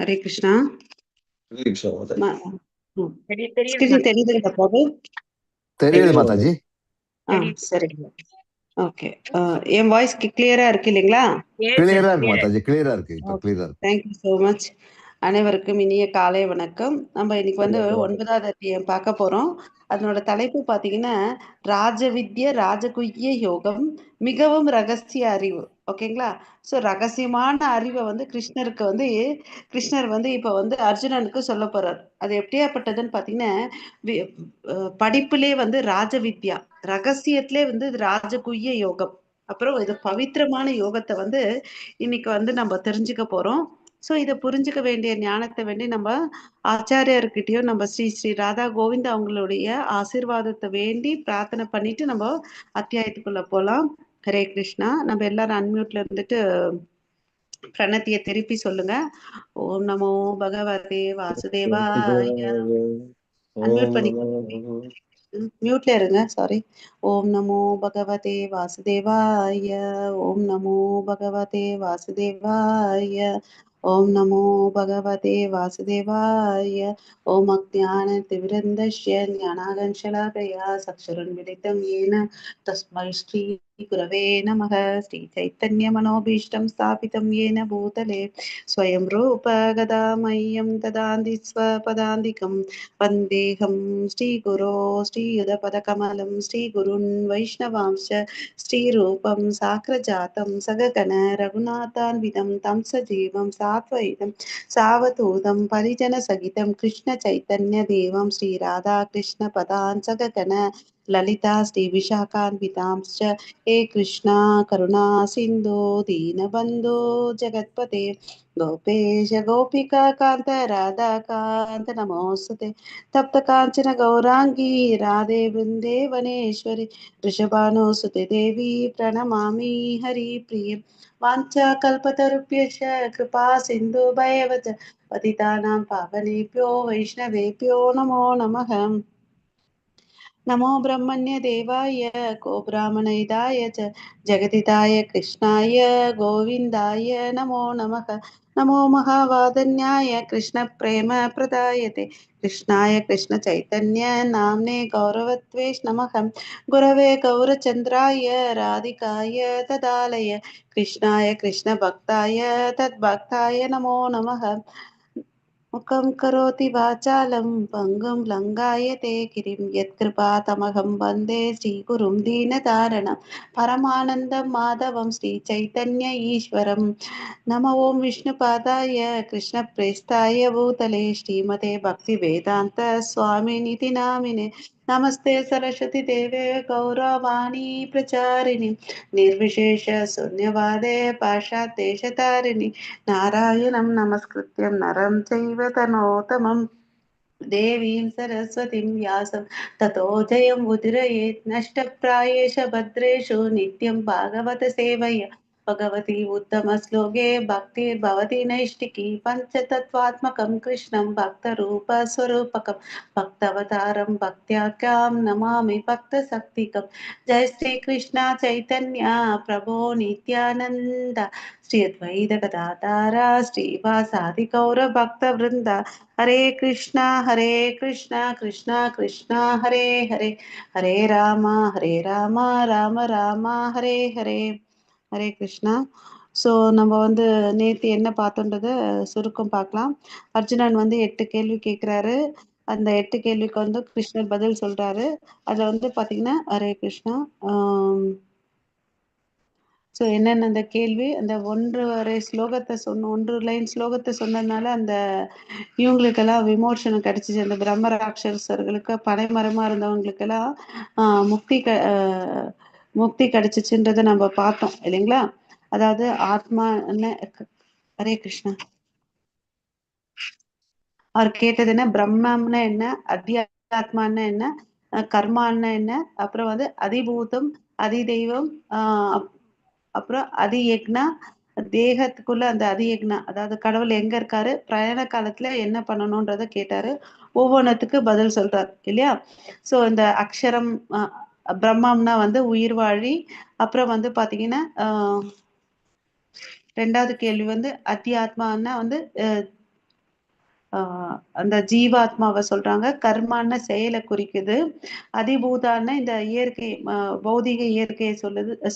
Hare Krishna. Hare Krishna Mataji. Screen தெரியுதுங்களா பிரபு? தெரியுது மாதாஜி. ஆ, சரி, ஓகே. என் வாய்ஸ் கிளியரா இருக்கு இல்லைங்களா? கிளியரா இருக்கு மாதாஜி, கிளியரா இருக்கு, இப்ப கிளியரா இருக்கு. Thank you so much. அனைவருக்கும் இனிய காலை வணக்கம். நம்ம இன்னைக்கு வந்து 9வது அத்தியாயம் பார்க்க போறோம். அதனோட தலைப்பு பாத்தீங்கன்னா ராஜவித்ய ராஜகுய்ய யோகம், மிகவும் ரகசிய அறிவு. ஓகேங்களா? சோ ரகசியமான அறிவை வந்து கிருஷ்ணருக்கு வந்து கிருஷ்ணர் வந்து இப்ப வந்து அர்ஜுனனுக்கு சொல்ல போறார். அது எப்படியாப்பட்டதுன்னு பாத்தீங்கன்னா, படிப்புலே வந்து ராஜவித்யா, ரகசியத்திலே வந்து ராஜகுய்ய யோகம், அப்புறம் இது பவித்திரமான யோகத்தை வந்து இன்னைக்கு வந்து நம்ம தெரிஞ்சுக்க போறோம். ஸோ இதை புரிஞ்சுக்க வேண்டிய ஞானத்தை வேண்டி நம்ம ஆச்சாரியர்கிட்டயும் நம்ம ஸ்ரீ ஸ்ரீ ராதா கோவிந்த் அவங்களுடைய ஆசீர்வாதத்தை வேண்டி பிரார்த்தனை பண்ணிட்டு நம்ம அத்தியாயத்துக்குள்ள போலாம். ஹரே கிருஷ்ணா. நம்ம எல்லாரும் அன்மியூட்ல இருந்துட்டு பிரணத்தியை திருப்பி சொல்லுங்க. ஓம் நமோ பகவதே வாசுதேவாய. அன்மியூட் பண்ணி மியூட்ல இருங்க, சாரி. ஓம் நமோ பகவதே வாசுதேவாய. ஓம் நமோ பகவதே வாசுதேவாய. ஓம் நமோ பகவதே வாசுதேவாய. ஓம் அஜ்ஞான திமிரந்தஸ்ய ஞானாகன்ஷலாகயா சக்ஷுருன்மிலிதம் येन தஸ்மை ஸ்ரீ குரவே நமः. ஸ்ரீ சைத்தன்ய மனோபீஷ்டம் ஸ்தாபிதம் येन பூதலே ஸ்வயம் ரூப கதா மய்யம் ததாந்தி ஸ்வபதாந்திகம் வந்தேகம் ஸ்ரீகுரோ ஸ்ரீயுதபதகமலம் ஸ்ரீகுருன் வைஷ்ணவாம்ச ஸ்ரீரூபம் சாக்ரஜாதம் சககண ரகுநாதான்விதம் தம் சஜீவம் சாத்வைதம் சாவதூதம் பரிஜன சகிதம் கிருஷ்ண சைத்தன்ய தேவம் ஸ்ரீ ராதா கிருஷ்ண பதான் சககண லலிதா ஸ்ரீ விஷாகான்விதாம்ச்ச. ஹே கிருஷ்ணா கருணா சிந்தோ தீனபந்தோ ஜெகத்பதே கோபேஷ கோபிகா காந்த ராதா காந்த நமோஸ்துதே. தப்த காஞ்சன கௌராங்கி ராதே பிருந்தே வனேஸ்வரி ரிஷபானுசுதே தேவி பிரணமாமி ஹரிப்ரியே. வாஞ்சா கல்பதருभ्यश्च கிருபா சிந்து பயவச்ச பதிதானாம் பாவனேभ्यो வைஷ்ணவேभ्यो நமோ நமः. नमो ब्रह्मण्य देवाय गोब्राह्मणहिताय च जगदिताय कृष्णाय गोविन्दाय नमो नमः. नमो महावादन्याय कृष्ण प्रेम प्रदायते कृष्णाय कृष्ण चैतन्य नाम्ने गौरवत्वेष नमः. गुरवे गौरचन्द्राय राधिकाय तदालय कृष्णाय कृष्ण भक्ताय तद्भक्ताय नमो नमः. मुखं करोति वाचालं पङ्गुं लङ्घायते गिरिं यत्कृपा तमहं वन्दे श्रीगुरुं दीनतारणं परमानन्दं माधवं श्रीचैतन्य ईश्वरं. नम ॐ विष्णुपादाय कृष्णप्रेष्ठाय भूतले श्रीमते भक्तिवेदान्त स्वामिनिति नामिने. नमस्ते सरस्वती देवे गौरवाणी प्रचारिणि निर्विशेष शून्यवादे पाश्चात्येशतारिणि. नारायणं नमस्कृत्यं नरं चैव तनोत्तमं देवीं सरस्वतीं व्यासं ततो जयं उदीरयेत्. नष्टप्रायेष भद्रेषु नित्यं भागवत सेवया भगवती उत्तमश्लोके भक्तिर्भवति नैष्टिकी. पञ्चतत्त्वात्मकं कृष्णं भक्तरूपस्वरूपकं भक्तवतारं भक्त्याख्यां नमामि भक्तशक्तिकं. जय श्री कृष्ण चैतन्य प्रभो नित्यानन्द श्री अद्वैत गदाधार श्रीवासादि गौर भक्तवृन्द. हरे कृष्णा हरे कृष्णा कृष्णा कृष्णा हरे हरे हरे राम हरे ராம ராம ராம ஹரே ஹரே. ஹரே கிருஷ்ணா. ஸோ நம்ம வந்து நேற்று என்ன பார்த்தோன்றதை சுருக்கம் பார்க்கலாம். அர்ஜுனன் வந்து 8 கேள்வி கேட்குறாரு. அந்த 8 கேள்விக்கு வந்து கிருஷ்ணர் பதில் சொல்றாரு. அதில் வந்து பார்த்தீங்கன்னா ஹரே கிருஷ்ணா. ஸோ என்னென்ன அந்த கேள்வி, அந்த 1.5 ஸ்லோகத்தை சொன்ன 1 லைன் ஸ்லோகத்தை சொன்னதுனால அந்த இவங்களுக்கெல்லாம் விமோசனம் கிடைச்சிச்சு. அந்த பிரம்ம ராட்சசர்களுக்கு பனைமரமா இருந்தவங்களுக்கெல்லாம் முக்தி கிடைச்சிச்சுன்றதை நம்ம பார்த்தோம் இல்லைங்களா? அதாவது ஆத்மா என்ன. ஹரே கிருஷ்ணா. அவர் கேட்டது என்ன, பிரம்மம்னா என்ன, அத்தியாத்மான்னா என்ன, கர்மான்னா என்ன, அப்புறம் வந்து அதிபூதம் அதிதெய்வம், அப்புறம் அதியக்னா, தேகத்துக்குள்ள அந்த அதியக்னா, அதாவது கடவுள் எங்க இருக்காரு, பிரயாண காலத்துல என்ன பண்ணணும்ன்றத கேட்டாரு. ஒவ்வொன்றுத்துக்கு பதில் சொல்றாரு இல்லையா? சோ இந்த அக்ஷரம் பிரம்மம்னா வந்து உயிர் வாழி. அப்புறம் வந்து பாத்தீங்கன்னா 2வது கேள்வி வந்து அத்தியாத்மான்னா வந்து அந்த ஜீவாத்மாவை சொல்றாங்க. கர்மான செயலை குறிக்குது. அதிபூதான இந்த இயற்கை, பௌதிக இயற்கையை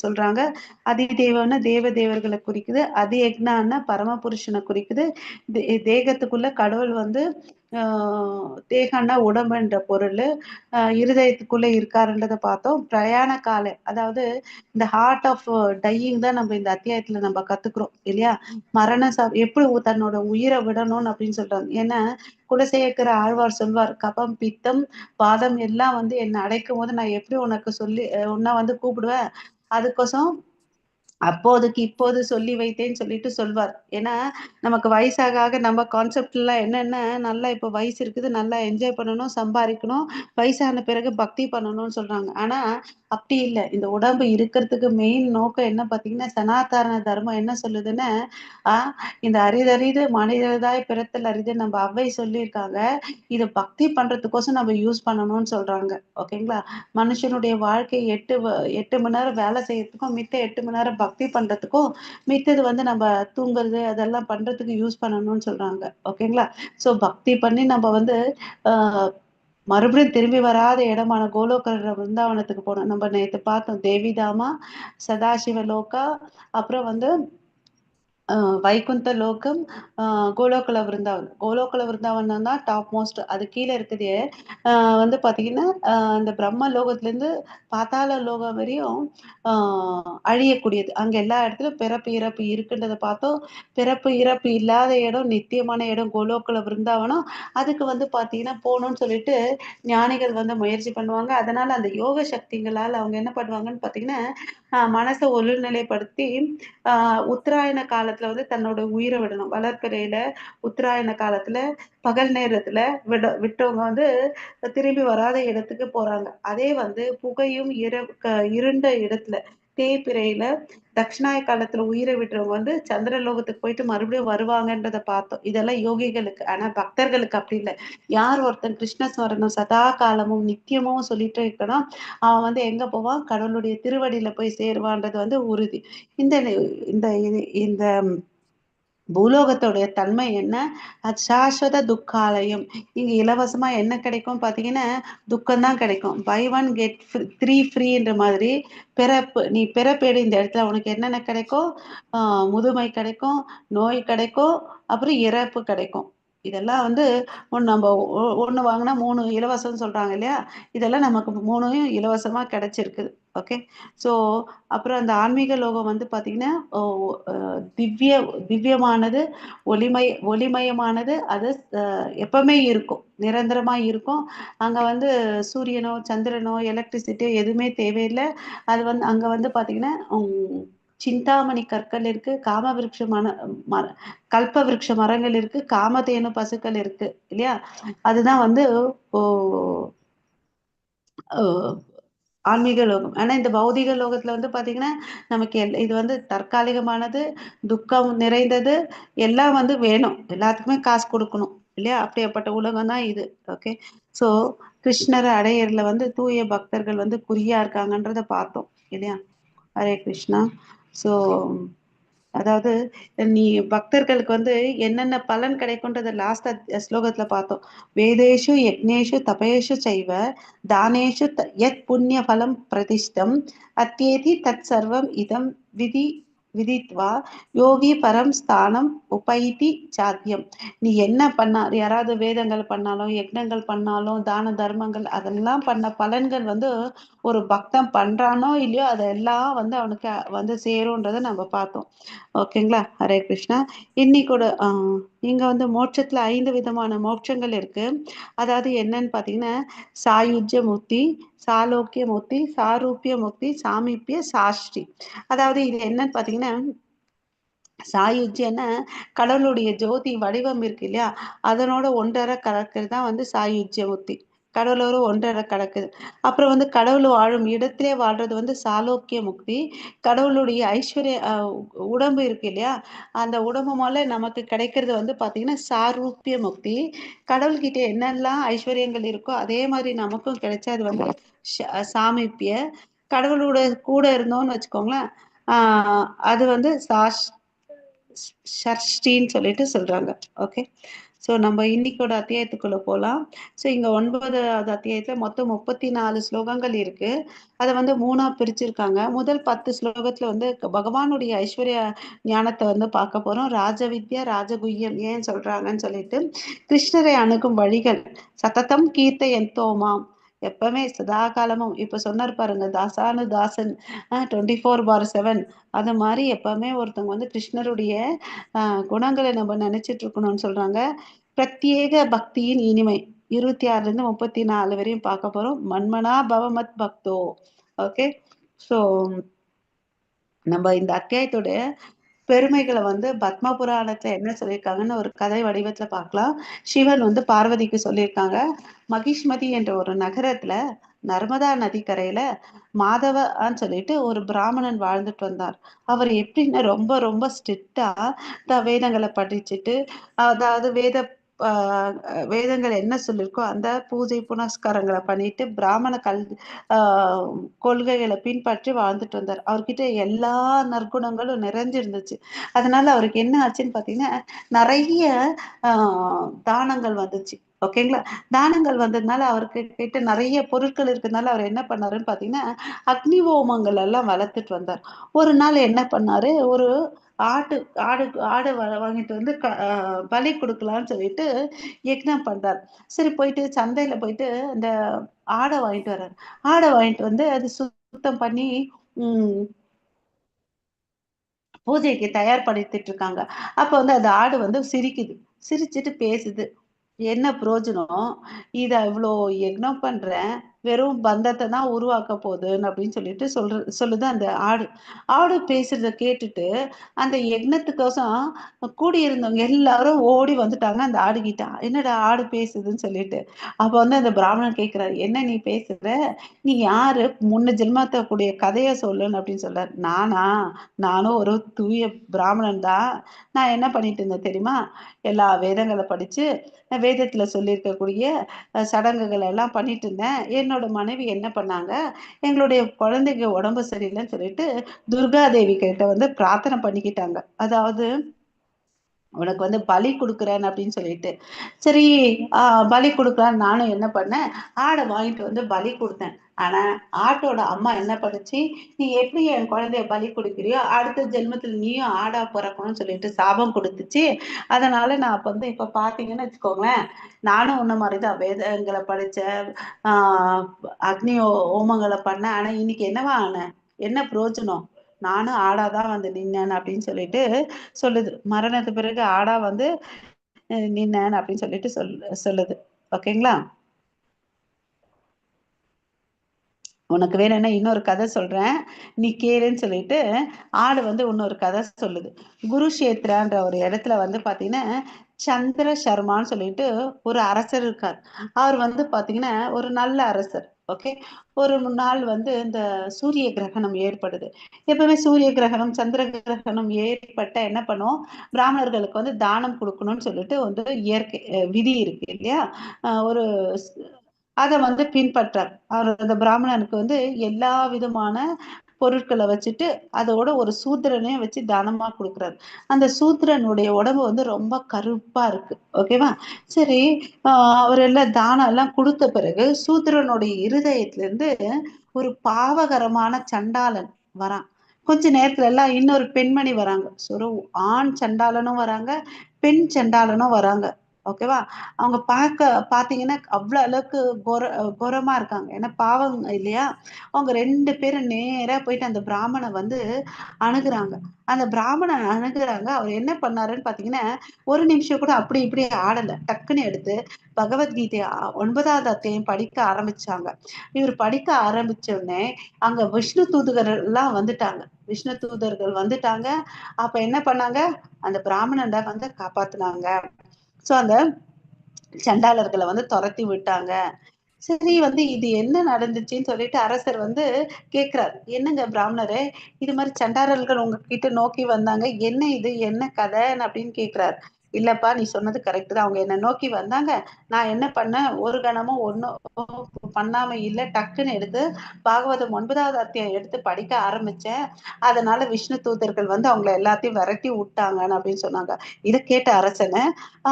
சொல்றாங்க. அதிதேவம்னா தேவ தேவர்களை குறிக்குது. அதியக்னான்னா பரமபுருஷனை குறிக்குது. தேகத்துக்குள்ள கடவுள் வந்து தேகன்னா உடம்புன்ற பொருள், இருதயத்துக்குள்ள இருக்காருன்றதை பார்த்தோம். பிரயாண கால, அதாவது இந்த ஹார்ட் ஆஃப் டையிங் தான் நம்ம இந்த அத்தியாயத்துல நம்ம கத்துக்கிறோம் இல்லையா? மரண எப்படி தன்னோட உயிரை விடணும்னு அப்படின்னு சொல்றாங்க. ஏன்னா குலசேகர ஆழ்வார் சொல்வார், கபம் பித்தம் பாதம் எல்லாம் வந்து என்னை அடைக்கும் போது நான் எப்படி உனக்கு சொல்லி உன்னை வந்து கூப்பிடுவேன், அதுக்கோசம் அப்போதுக்கு இப்போது சொல்லி வைத்தேன்னு சொல்லிட்டு சொல்வார். ஏன்னா நமக்கு வயசாக ஆக நம்ம கான்செப்ட் எல்லாம் என்னென்ன, நல்லா இப்ப வயசு இருக்குது, நல்லா என்ஜாய் பண்ணணும், சம்பாதிக்கணும், வயசான பிறகு பக்தி பண்ணணும்னு சொல்றாங்க. ஆனா அப்படி இல்லை. இந்த உடம்பு இருக்கிறதுக்கு மெயின் நோக்கம் என்ன பாத்தீங்கன்னா, சனாதன தர்மம் என்ன சொல்லுதுன்னா, இந்த அரிதறிது மனிததாய் பிறத்தல் அரிது நம்ம அவ்வை சொல்லியிருக்காங்க. இதை பக்தி பண்றதுக்கோசம் நம்ம யூஸ் பண்ணணும்னு சொல்றாங்க. ஓகேங்களா? மனுஷனுடைய வாழ்க்கை 8 மணி நேரம் வேலை செய்யறதுக்கும், மித்த 8 மணி நேரம் பக்தி பண்றதுக்கும், மித்தது வந்து நம்ம தூங்குறது அதெல்லாம் பண்றதுக்கு யூஸ் பண்ணணும்னு சொல்றாங்க. ஓகேங்களா? சோ பக்தி பண்ணி நம்ம வந்து மறுபடியும் திரும்பி வராத இடமான கோலோக்கர விருந்தாவனத்துக்கு போனோம். நம்ம நேத்து பார்த்தோம், தேவிதாமா, சதாசிவ லோகா, அப்புறம் வந்து வைகுந்த லோகம், கோலோகல விருந்தாவனம். கோலோகல விருந்தாவனம் தான் டாப் மோஸ்ட். அது கீழே இருக்குதே வந்து பாத்தீங்கன்னா இந்த பிரம்ம லோகத்துல இருந்து பாத்தாள லோகம் வரையும் அழியக்கூடியது. அங்க எல்லா இடத்துலயும் பிறப்பு இறப்பு இருக்குன்றதை பார்த்தோம். பிறப்பு இறப்பு இல்லாத இடம், நித்தியமான இடம் கோலோகல விருந்தாவனம். அதுக்கு வந்து பாத்தீங்கன்னா போகணும்னு சொல்லிட்டு ஞானிகள் வந்து முயற்சி பண்ணுவாங்க. அதனால அந்த யோக சக்திகளால் அவங்க என்ன பண்ணுவாங்கன்னு பாத்தீங்கன்னா, மனசை ஒருநிலைப்படுத்தி உத்தராயண காலத்துல வந்து தன்னோட உயிரை விடணும். வளர்ப்பிறையில உத்தராயண காலத்துல பகல் நேரத்துல விட்டவங்க வந்து திரும்பி வராத இடத்துக்கு போறாங்க. அதே வந்து புகையும் இருண்ட இடத்துல தேய்பிறையில தட்சிணாய காலத்துல உயிரை விட்டுறவங்க வந்து சந்திரலோகத்துக்கு போயிட்டு மறுபடியும் வருவாங்கன்றதை பார்த்தோம். இதெல்லாம் யோகிகளுக்கு. ஆனா பக்தர்களுக்கு அப்படி இல்லை. யார் ஒருத்தன் கிருஷ்ண ஸ்மரணம் சதா காலமும் நித்தியமும் சொல்லிட்டு இருக்கணும், அவன் வந்து எங்க போவான்? கடவுளுடைய திருவடியில போய் சேருவான்றது வந்து உறுதி. இந்த இந்த இந்த பூலோகத்தோடைய தன்மை என்ன? சாஸ்வத துக்காலயம். இங்க இலவசமா என்ன கிடைக்கும் பாத்தீங்கன்னா துக்கம்தான் கிடைக்கும். பை 1 கெட் 3 ஃப்ரீன்ற மாதிரி பிறப்பு, நீ பிறப்பேடு இந்த இடத்துல உனக்கு என்னென்ன கிடைக்கும்? முதுமை கிடைக்கும், நோய் கிடைக்கும், அப்புறம் இறப்பு கிடைக்கும். இதெல்லாம் வந்து நம்ம 1 வாங்கினா 3 இலவசம்னு சொல்றாங்க இல்லையா? இதெல்லாம் நமக்கு 3 இலவசமா கிடைச்சிருக்குது. ஓகே, ஸோ அப்புறம் அந்த ஆன்மீக லோகம் வந்து பாத்தீங்கன்னா திவ்யமானது, ஒளிமயமானது. அது எப்பவுமே இருக்கும், நிரந்தரமா இருக்கும். அங்க வந்து சூரியனோ சந்திரனோ எலக்ட்ரிசிட்டியோ எதுவுமே தேவையில்லை. அது வந்து அங்க வந்து பாத்தீங்கன்னா சிந்தாமணி கற்கள் இருக்கு, காம விருட்சமான கல்ப விருட்ச மரங்கள் இருக்கு, காமதேனு பசுக்கள் இருக்கு இல்லையா? அதுதான் வந்து ஆன்மீக லோகம். ஆனா இந்த பௌதிக லோகத்துல வந்து பாத்தீங்கன்னா நமக்கு இது வந்து தற்காலிகமானது, துக்கம் நிறைந்தது, எல்லாம் வந்து வேணும், எல்லாத்துக்குமே காசு கொடுக்கணும் இல்லையா? அப்படியாப்பட்ட உலகம் தான் இது. ஓகே, சோ கிருஷ்ணரை அடையறதுல வந்து தூய பக்தர்கள் வந்து குறியா இருக்காங்கன்றதை பார்த்தோம் இல்லையா? ஹரே கிருஷ்ணா. சோ அதாவது நீ பக்தர்களுக்கு வந்து என்னென்ன பலன் கிடைக்கும்ன்றத லாஸ்ட் ஸ்லோகத்துல பார்த்தோம். வேதேஷு யக்னேஷு தபேஷு சைவ தானேஷு யத் புண்ணிய பலம் பிரதிஷ்டம் அத்யேதி தத் சர்வம் இதம் விதித்வா யோகி பரம் ஸ்தானம் உபைதி சாத்தியம். நீ என்ன பண்ணா, யாராவது வேதங்கள் பண்ணாலும் யக்னங்கள் பண்ணாலும் தான தர்மங்கள் அதெல்லாம் பண்ண பலன்கள் வந்து ஒரு பக்தன் பண்றானோ இல்லையோ அதெல்லாம் வந்து அவனுக்கு வந்து சேரும்ன்றதை நம்ம பார்த்தோம். ஓகேங்களா? ஹரே கிருஷ்ணா. இன்னைக்கு கூட இங்க வந்து மோட்சத்துல 5 விதமான மோட்சங்கள் இருக்கு. அதாவது என்னன்னு பாத்தீங்கன்னா சாயுஜ்ய முக்தி, சாலோக்கிய முக்தி, சாரூபிய முக்தி, சாமீபிய சாஷ்டி. அதாவது இது என்னன்னு பாத்தீங்கன்னா சாயுஜ்யன்னா கடவுளுடைய ஜோதி வடிவம் இருக்கு இல்லையா, அதனோட ஒன்றரை கலக்கிறது தான் வந்து சாயுஜ்ய முக்தி. கடவுளோட ஒன்றரை கலக்குது. அப்புறம் வந்து கடவுள் வாழும் இடத்திலே வாழ்றது வந்து சாலோக்கிய முக்தி. கடவுளுடைய ஐஸ்வர்ய உடம்பு இருக்கு இல்லையா, அந்த உடம்பு மேல நமக்கு கிடைக்கிறது வந்து பாத்தீங்கன்னா சாரூபிய முக்தி. கடவுள்கிட்ட என்னெல்லாம் ஐஸ்வர்யங்கள் இருக்கோ அதே மாதிரி நமக்கும் கிடைச்சா அது வந்து சாமீபிய. கடவுளோட கூட இருந்தோம்னு வச்சுக்கோங்களேன், அது வந்து ஷஷ்டின்னு சொல்லிட்டு சொல்றாங்க. ஓகே, ஸோ ஸோ நம்ம இன்னைக்கோட அத்தியாயத்துக்குள்ள போகலாம். ஸோ இங்க 9வது அத்தியாயத்துல மொத்தம் 34 ஸ்லோகங்கள் இருக்கு. அதை வந்து 3ஆ பிரிச்சிருக்காங்க. முதல் 10 ஸ்லோகத்துல வந்து பகவானுடைய ஐஸ்வர்ய ஞானத்தை வந்து பார்க்க போறோம். ராஜவித்யா ராஜகுஹ்யம் ஏன் சொல்றாங்கன்னு சொல்லிட்டு, கிருஷ்ணரை அணுகும் வழிகள், சததம் கீர்த்த எந்தோமாம், எப்பவுமே சதா காலமும். இப்ப சொன்னார் பாருங்க, தாசானு தாசன் 24/7, அது மாதிரி எப்பவுமே ஒருத்தவங்க வந்து கிருஷ்ணருடைய குணங்களை நம்ம நினைச்சிட்டு இருக்கணும்னு சொல்றாங்க. பிரத்யேக பக்தியின் இனிமை 26ல இருந்து 34 வரையும் பார்க்க போறோம். மன்மனா பவமத் பக்தோ. ஓகே, ஸோ நம்ம இந்த அத்தியாயத்தோட பெருமைகளை வந்து பத்ம புராணத்துல என்ன சொல்லியிருக்காங்கன்னு ஒரு கதை வடிவத்துல பார்க்கலாம். சிவன் வந்து பார்வதிக்கு சொல்லியிருக்காங்க, மகிஷ்மதி என்ற ஒரு நகரத்துல நர்மதா நதிக்கரையில மாதவன்னு சொல்லிட்டு ஒரு பிராமணன் வாழ்ந்துட்டு வந்தார். அவர் எப்படின்னா ரொம்ப ரொம்ப ஸ்ட்ரிக்டா வேதங்களை படிச்சுட்டு, அதாவது வேதங்கள் என்ன சொல்லியிருக்கோ அந்த பூஜை புனஸ்காரங்களை பண்ணிட்டு பிராமண ஆஹ் கொள்கைகளை பின்பற்றி வாழ்ந்துட்டு வந்தார். அவர்கிட்ட எல்லா நற்குணங்களும் நிறைஞ்சிருந்துச்சு. அதனால அவருக்கு என்ன ஆச்சுன்னு பாத்தீங்கன்னா நிறைய தானங்கள் வந்துச்சு. ஓகேங்களா? தானங்கள் வந்ததுனால அவருக்கு கிட்ட நிறைய பொருட்கள் இருக்கிறதுனால அவர் என்ன பண்ணாருன்னு பாத்தீங்கன்னா அக்னி ஹோமங்கள் எல்லாம் வளர்த்துட்டு வந்தார். ஒரு நாள் என்ன பண்ணாரு, ஒரு ஆட்டு ஆடு ஆடு வாங்கிட்டு வந்து பலி கொடுக்கலான்னு சொல்லிட்டு யக்ஞம் பண்றார். சரி, போயிட்டு சந்தையில போயிட்டு அந்த ஆடை வாங்கிட்டு வர்றாரு. ஆடை வாங்கிட்டு வந்து அது சுத்தம் பண்ணி பூஜைக்கு தயார்படுத்திட்டு இருக்காங்க. அப்ப வந்து அந்த ஆடு வந்து சிரிக்குது, சிரிச்சுட்டு பேசுது. என்ன பிரயோஜனம், இத இவ்வளோ யக்ஞம் பண்றேன், வெறும் பந்தத்தை தான் உருவாக்க போகுதுன்னு அப்படின்னு சொல்லிட்டு சொல்லுது அந்த ஆடு. ஆடு பேசுறத கேட்டுட்டு அந்த யக்ஞத்துக்கோசம் கூடியிருந்தவங்க எல்லாரும் ஓடி வந்துட்டாங்க அந்த ஆடு கிட்ட. என்னடா ஆடு பேசுதுன்னு சொல்லிட்டு. அப்ப வந்து அந்த பிராமணன் கேட்கிறாரு, என்ன நீ பேசுற, நீ யாரு, முன்ன ஜென்மத்தை கூடிய கதைய சொல்லுன்னு அப்படின்னு சொல்றாரு. நானும் ஒரு தூய பிராமணன் தான். நான் என்ன பண்ணிட்டு இருந்தேன் தெரியுமா, எல்லா வேதங்களை படிச்சு வேதத்துல சொல்லியிருக்கக்கூடிய சடங்குகள் எல்லாம் பண்ணிட்டு இருந்தேன். என்னோட மனைவி என்ன பண்ணாங்க, எங்களுடைய குழந்தைக்கு உடம்பு சரியில்லைன்னு சொல்லிட்டு துர்கா தேவி கிட்ட வந்து பிரார்த்தனை பண்ணிக்கிட்டாங்க. அதாவது உனக்கு வந்து பலி கொடுக்குறேன் அப்படின்னு சொல்லிட்டு. சரி, பலி கொடுக்கலான்னு நானும் என்ன பண்ணேன், ஆடை வாங்கிட்டு வந்து பலி கொடுத்தேன். ஆனா ஆட்டோட அம்மா என்ன பண்ணுச்சு, நீ எப்படி என் குழந்தைய பலி கொடுக்குறியோ அடுத்த ஜென்மத்துல நீயும் ஆடா பிறக்கணும்னு சொல்லிட்டு சாபம் கொடுத்துச்சு. அதனால நான் அப்ப வந்து இப்ப பாத்தீங்கன்னு வச்சுக்கோங்களேன், நானும் உன்ன மாதிரிதான் வேதங்களை படிச்சேன், அக்னி ஹோமங்களை பண்ணேன். ஆனா இன்னைக்கு என்னவா ஆனேன், என்ன பிரயோஜனம், நானும் ஆடாதான் வந்து நின்னேன் அப்படின்னு சொல்லிட்டு சொல்லுது. மரணத்து பிறகு ஆடா வந்து நின்னேன் அப்படின்னு சொல்லிட்டு சொல்லுது. ஓகேங்களா? உனக்கு வேணும்னா இன்னொரு கதை சொல்றேன், நீ கேளுன்னு சொல்லிட்டு ஆடு வந்து இன்னொரு கதை சொல்லுது. குருஷேத்ரான்ற ஒரு இடத்துல வந்து பாத்தீங்கன்னா சந்திர சர்மான்னு சொல்லிட்டு ஒரு அரசர் இருக்கார். அவர் வந்து பாத்தீங்கன்னா ஒரு நல்ல அரசர். ஓகே, ஒரு நாள் வந்து இந்த சூரிய கிரகணம் ஏற்படுது. எப்பவுமே சூரிய கிரகணம் சந்திர கிரகணம் ஏற்பட்ட என்ன பண்ணுவோம், பிராமணர்களுக்கு வந்து தானம் கொடுக்கணும்னு சொல்லிட்டு வந்து இயற்கை விதி இருக்கு இல்லையா, ஒரு அதை வந்து பின்பற்றார். அவர் அந்த பிராமணனுக்கு வந்து எல்லா விதமான பொருட்களை வச்சுட்டு அதோட ஒரு சூத்திரனையும் வச்சு தானமா கொடுக்குறாரு. அந்த சூத்திரனுடைய உடம்பு வந்து ரொம்ப கருப்பா இருக்கு. ஓகேவா? சரி, அவர் எல்லாம் தானம் எல்லாம் கொடுத்த பிறகு சூத்திரனுடைய இருதயத்துல இருந்து ஒரு பாவகரமான சண்டாளன் வரான். கொஞ்ச நேரத்துல எல்லாம் இன்னொரு பெண்மணி வராங்க. ஒரு ஆண் சண்டாளனும் வராங்க, பெண் சண்டாளனும் வராங்க. ஓகேவா? அவங்க பாத்தீங்கன்னா அவ்வளவு அளவுக்கு கோரமா இருக்காங்க. ஏன்னா பாவம் இல்லையா? அவங்க 2 பேரும் நேரா போயிட்டு அந்த பிராமணை வந்து அணுகுறாங்க. அந்த பிராமணை அணுகுறாங்க. அவர் என்ன பண்ணாருன்னு பாத்தீங்கன்னா ஒரு நிமிஷம் கூட அப்படி இப்படி ஆடல. டக்குன்னு எடுத்து பகவத்கீதை 9வது அத்தியாயம் படிக்க ஆரம்பிச்சாங்க. இவர் படிக்க ஆரம்பிச்ச உடனே அங்க விஷ்ணு தூதர்கள் எல்லாம் வந்துட்டாங்க. விஷ்ணு தூதர்கள் வந்துட்டாங்க. அப்ப என்ன பண்ணாங்க, அந்த பிராமணனை வந்து காப்பாத்துனாங்க. சோ அந்த சண்டாளர்களை வந்து துரத்தி விட்டாங்க. சரி, வந்து இது என்ன நடந்துச்சுன்னு சொல்லிட்டு அரசர் வந்து கேக்குறாரு, என்னங்க பிராமணரே, இது மாதிரி சண்டாளர்கள் உங்ககிட்ட நோக்கி வந்தாங்க, என்ன இது, என்ன கதை அப்படின்னு கேக்குறாரு. இல்லப்பா, நீ சொன்னது கரெக்ட் தான். அவங்க என்ன நோக்கி வந்தாங்க, நான் என்ன பண்ணேன், ஒரு கணமும் ஒன்னும் பண்ணாம இல்ல, டக்குன்னு எடுத்து பாகவதம் 9வது அத்தியாயம் எடுத்து படிக்க ஆரம்பிச்சேன். அதனால விஷ்ணு தூதர்கள் வந்து அவங்களை எல்லாத்தையும் விரட்டி விட்டாங்கன்னு அப்படின்னு சொன்னாங்க. இதை கேட்ட அரசனு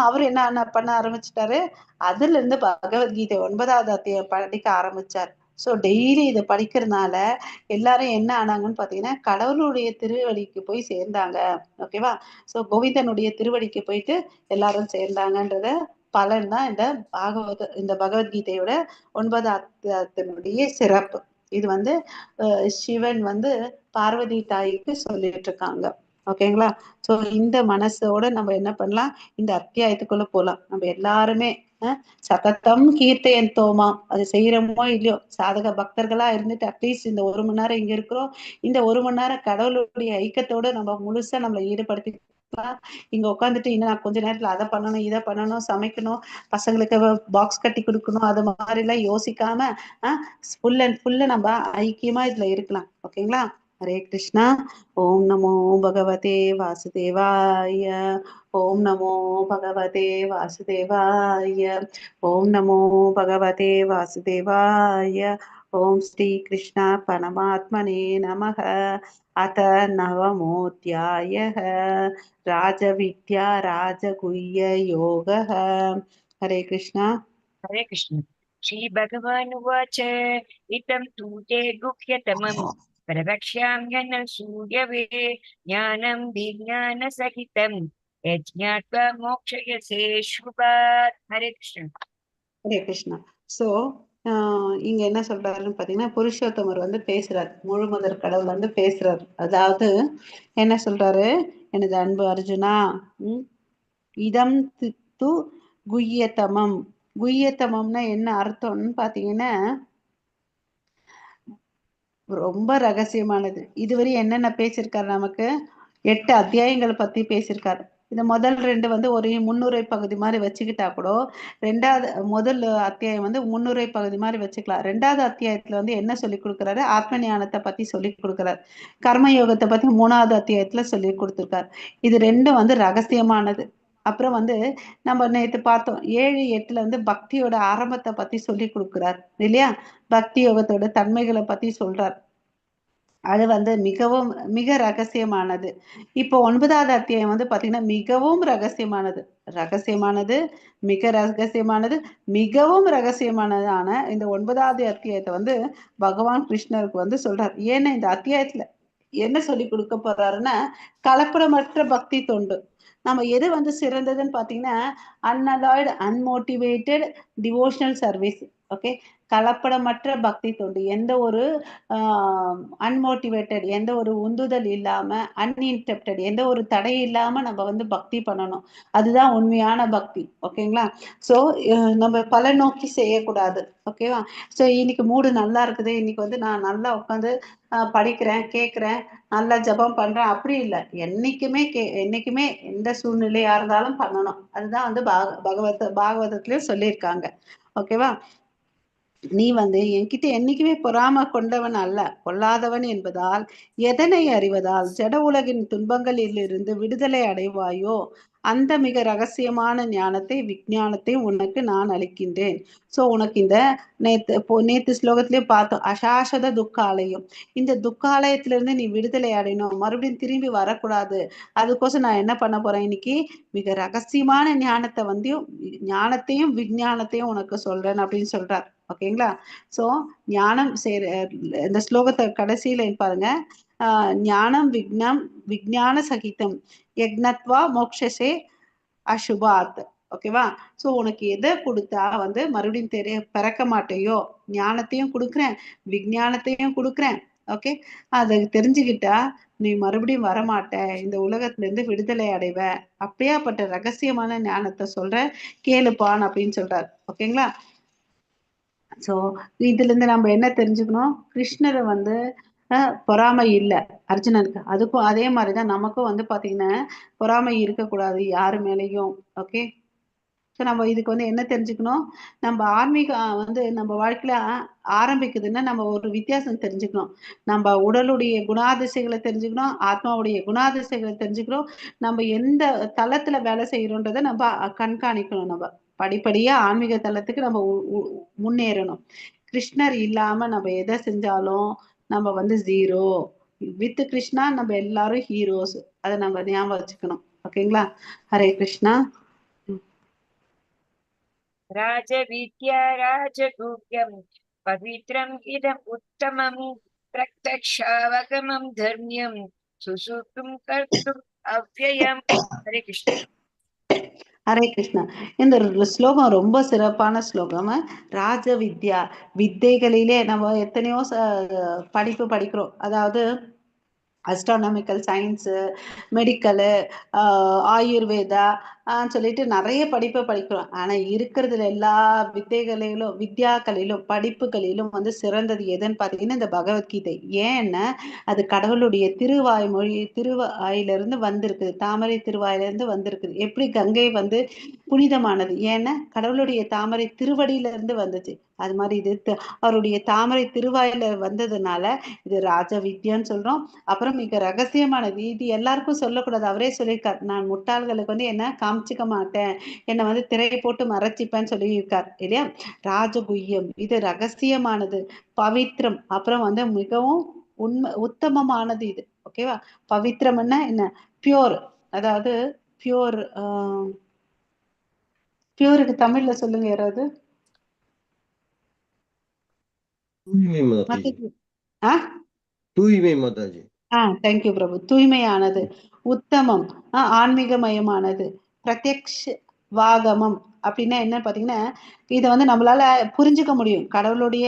அவரு என்ன பண்ண ஆரம்பிச்சிட்டாரு, அதுல இருந்து பகவத்கீதை 9வது அத்தியாயம் படிக்க ஆரம்பிச்சார். ஸோ டெய்லி இதை படிக்கிறதுனால எல்லாரும் என்ன ஆனாங்கன்னு பாத்தீங்கன்னா கடவுளுடைய திருவடிக்கு போய் சேர்ந்தாங்க. ஓகேவா? ஸோ கோவிந்தனுடைய திருவடிக்கு போயிட்டு எல்லாரும் சேர்ந்தாங்கன்றத பலன் தான் இந்த இந்த பகவத்கீதையோட 9வது அத்தியாயத்தினுடைய சிறப்பு. இது வந்து சிவன் வந்து பார்வதி தாய்க்கு சொல்லிட்டு இருக்காங்க. ஓகேங்களா? ஸோ இந்த மனசோட நம்ம என்ன பண்ணலாம், இந்த அத்தியாயத்துக்குள்ள போலாம். நம்ம எல்லாருமே சதத்தம் கீர்த்தையன் தோமா, அது செய்யறோமோ இல்லையோ, சாதக பக்தர்களா இருந்துட்டு அட்லீஸ்ட் இந்த 1 மணி நேரம் இங்க இருக்கிறோம். இந்த 1 மணி நேரம் கடவுளுடைய ஐக்கியத்தோட நம்ம முழுசா நம்மளை ஈடுபடுத்திக்கலாம். இங்க உட்காந்துட்டு இன்னும் நான் கொஞ்ச நேரத்துல அதை பண்ணணும், இதை பண்ணணும், சமைக்கணும், பசங்களுக்கு பாக்ஸ் கட்டி கொடுக்கணும், அது மாதிரி எல்லாம் யோசிக்காம ஃபுல் அண்ட் ஃபுல்லு நம்ம ஐக்கியமா இதுல இருக்கலாம். ஓகேங்களா? ஹரே கிருஷ்ணா. ஓம் நமோ பகவதே வாசுதேவாய. ஓம் நமோ பகவதே வாசுதேவாய. ஓம் நமோ பகவதே வாசுதேவாய. ஓம் ஸ்ரீ கிருஷ்ணா பரமாத்மனே நமஹ. அத நவமோத்யாயः ராஜவித்யா ராஜகுஹ்ய யோகः. ஹரே கிருஷ்ணா. ஹரே கிருஷ்ணா. ஸ்ரீ பகவான் உவாச்ச இதம் தூ தே குஹ்யதமம் பிரவக்ஷ்யாம்யனசூயவே ஞானம் விஞ்ஞான சகிதம் யஜ்ஞாத்வா மோக்ஷயசே சுபாத். ஹரே கிருஷ்ணா. ஹரே கிருஷ்ணா. ஸோ இங்க என்ன சொல்றாருன்னு பாத்தீங்கன்னா, புருஷோத்தமர் வந்து பேசுறார், முழு முதற் கடவுள் வந்து பேசுறாரு. அதாவது என்ன சொல்றாரு, எனது அன்பு அர்ஜுனா, இதம் து குய்யதமம். குய்யதமம்னா என்ன அர்த்தம்னு பாத்தீங்கன்னா ரொம்ப ரகசியமானது. இதுவரை என்னென்ன பேசியிருக்காரு, நமக்கு 8 அத்தியாயங்களை பத்தி பேசியிருக்காரு. இந்த முதல் 2 வந்து ஒரு முன்னுரை பகுதி மாதிரி வச்சுக்கிட்டா கூட, ரெண்டாவது முதல் அத்தியாயம் வந்து முன்னுரை பகுதி மாதிரி வச்சுக்கலாம். 2வது அத்தியாயத்துல வந்து என்ன சொல்லி கொடுக்குறாரு, ஆத்ம ஞானத்தை பத்தி சொல்லி கொடுக்குறாரு. கர்மயோகத்தை பத்தி 3வது அத்தியாயத்துல சொல்லி கொடுத்துருக்காரு. இது 2 வந்து ரகசியமானது. அப்புறம் வந்து நம்ம நேத்து பார்த்தோம் 7, 8ல வந்து பக்தியோட ஆரம்பத்தை பத்தி சொல்லி கொடுக்குறார் இல்லையா? பக்தி யோகத்தோட தன்மைகளை பத்தி சொல்றார். அது வந்து மிகவும் மிக ரகசியமானது. இப்போ 9வது அத்தியாயம் வந்து பாத்தீங்கன்னா மிகவும் ரகசியமானது, ரகசியமானது, மிக ரகசியமானது, மிகவும் ரகசியமானதான இந்த 9வது அத்தியாயத்தை வந்து பகவான் கிருஷ்ணருக்கு வந்து சொல்றார். ஏன்னா இந்த அத்தியாயத்துல என்ன சொல்லி கொடுக்க போறாருன்னா, கலப்படமற்ற பக்தி தொண்டு. நம்ம எது வந்து சிறந்ததுன்னு பாத்தீங்கன்னா unalloyed unmotivated devotional service. Okay, கலப்படமற்ற பக்தி தொண்டு, எந்த ஒரு அன்மோட்டிவேட்டட், எந்த ஒரு உந்துதல் இல்லாம, அன்இன்டரப்டட், எந்த ஒரு தடை இல்லாம நம்ம வந்து பக்தி பண்ணணும். அதுதான் உண்மையான பக்தி. ஓகேங்களா? ஸோ நம்ம பல நோக்கி செய்யக்கூடாது. ஓகேவா? ஸோ இன்னைக்கு மூடு நல்லா இருக்குது, இன்னைக்கு வந்து நான் நல்லா உட்காந்து படிக்கிறேன், கேட்கிறேன், நல்லா ஜபம் பண்றேன், அப்படி இல்லை. என்னைக்குமே என்னைக்குமே எந்த சூழ்நிலையா இருந்தாலும் பண்ணணும். அதுதான் வந்து பாகவதத்திலயும் சொல்லியிருக்காங்க. ஓகேவா? நீ வந்து என்கிட்ட என்னைக்குமே பொறாம கொண்டவன் அல்ல, கொள்ளாதவன் என்பதால் எதனை அறிவதால் ஜட உலகின் துன்பங்களில் இருந்து விடுதலை அடைவாயோ அந்த மிக ரகசியமான ஞானத்தை விஞ்ஞானத்தை உனக்கு நான் அளிக்கின்றேன். சோ உனக்கு இந்த நேத்து ஸ்லோகத்திலேயே பார்த்தோம், அசாஸ்வத துக்காலயம். இந்த துக்காலயத்திலிருந்து நீ விடுதலை அடையணும், மறுபடியும் திரும்பி வரக்கூடாது. அதுக்கோசம் நான் என்ன பண்ண போறேன், இன்னைக்கு மிக ரகசியமான ஞானத்தை வந்து ஞானத்தையும் விஞ்ஞானத்தையும் உனக்கு சொல்றேன் அப்படின்னு சொல்றார். ஓகேங்களா? சோ ஞானம் சேர இந்த ஸ்லோகத்தை கடைசியில பாருங்க, ஞானம் விக்னம் விஞ்ஞான சகிதம் யக்னத்வா மோக்ஷசே அசுபாத். ஓகேவா? சோ உனக்கு எதை கொடுத்தா வந்து மறுபடியும் தெரிய பிறக்க மாட்டேயோ, ஞானத்தையும் கொடுக்குறேன் விஞ்ஞானத்தையும் கொடுக்குறேன். ஓகே, அதை தெரிஞ்சுக்கிட்டா நீ மறுபடியும் வரமாட்ட, இந்த உலகத்துல இருந்து விடுதலை அடைவ. அப்படியாப்பட்ட ரகசியமான ஞானத்தை சொல்ற கேளுப்பான் அப்படின்னு சொல்றாரு. ஓகேங்களா? சோ இதுல இருந்து நம்ம என்ன தெரிஞ்சுக்கணும், கிருஷ்ணரை வந்து பொறாமை இல்லை அர்ஜுனனுக்கு. அதுக்கும் அதே மாதிரிதான் நமக்கும் வந்து பாத்தீங்கன்னா பொறாமை இருக்கக்கூடாது யாரு மேலையும். ஓகே, ஸோ நம்ம இதுக்கு வந்து என்ன தெரிஞ்சுக்கணும், நம்ம ஆன்மீக வந்து நம்ம வாழ்க்கையில ஆரம்பிக்குதுன்னா நம்ம ஒரு வித்தியாசம் தெரிஞ்சுக்கணும். நம்ம உடலுடைய குணாதிசைகளை தெரிஞ்சுக்கணும், ஆத்மாவுடைய குணாதிசைகளை தெரிஞ்சுக்கணும். நம்ம எந்த தளத்துல வேலை செய்யறோன்றதை நம்ம கண்காணிக்கணும். நம்ம படிப்படியா ஆன்மீக தளத்துக்கு நம்ம முன்னேறணும். கிருஷ்ணர் இல்லாம நம்ம எதை செஞ்சாலும் நம்ம வந்து ஜீரோ. வித் கிருஷ்ணா நம்ம எல்லாரும் ஹீரோஸ். அதை நம்ம ஞாபகம் வச்சுக்கணும். ஓகேங்களா? ஹரே கிருஷ்ணா. ராஜவித்யா ராஜகுப்யம் பவித்ரம் இதம் உத்தமம் பிரத்யக்ஷாவகமம் தர்மியம் சுசுக்கும் கர்த்தும் அவ்யயம். ஹரே கிருஷ்ணா. ஹரே கிருஷ்ணா. இந்த ஸ்லோகம் ரொம்ப சிறப்பான ஸ்லோகம். ராஜவித்யா, வித்தைகளிலே நம்ம எத்தனையோ படிப்பு படிக்கிறோம். அதாவது அஸ்ட்ரானாமிக்கல் சயின்ஸு, மெடிக்கலு, ஆயுர்வேதா சொல்லிட்டு நிறைய படிப்பை படிக்கிறோம். ஆனா இருக்கிறதுல எல்லா வித்தைகளிலும் வித்யாக்களிலும் படிப்புகளிலும் வந்து சிறந்தது எதுன்னு பாத்தீங்கன்னா இந்த பகவத்கீதை. ஏன்னா அது கடவுளுடைய திருவாய்மொழி, திருவாயிலிருந்து வந்திருக்குது, தாமரை திருவாயிலிருந்து வந்திருக்குது. எப்படி கங்கை வந்து புனிதமானது, ஏன்னா கடவுளுடைய தாமரை திருவடியிலிருந்து வந்துச்சு. அது மாதிரி இது அவருடைய தாமரை திருவாயில வந்ததுனால இது ராஜ வித்யான்னு சொல்றோம். அப்புறம் மிக ரகசியமானது, இது எல்லாருக்கும் சொல்லக்கூடாது. அவரே சொல்லியிருக்கார், நான் முட்டாள்களுக்கு வந்து என்ன காமிச்சிக்க மாட்டேன், என்னை வந்து திரை போட்டு மறைச்சிப்பேன்னு சொல்லியிருக்கார் இல்லையா? ராஜகுய்யம், இது ரகசியமானது, பவித்ரம், அப்புறம் வந்து மிகவும் உண்மை உத்தமமானது இது. ஓகேவா? பவித்ரம்னா என்ன? பியோர். அதாவது பியோர், பியூருக்கு தமிழ்ல சொல்லுங்க யாராவது. தூய்மை மாதாஜி. தூய்மை மாதாஜி. Thank you பிரபு. தூய்மையானது, உத்தமம், ஆன்மீகமயமானது, பிரத்யக்ஷ வாகமம் அப்படின்னா என்ன பாத்தீங்கன்னா, இதை வந்து நம்மளால புரிஞ்சுக்க முடியும். கடவுளுடைய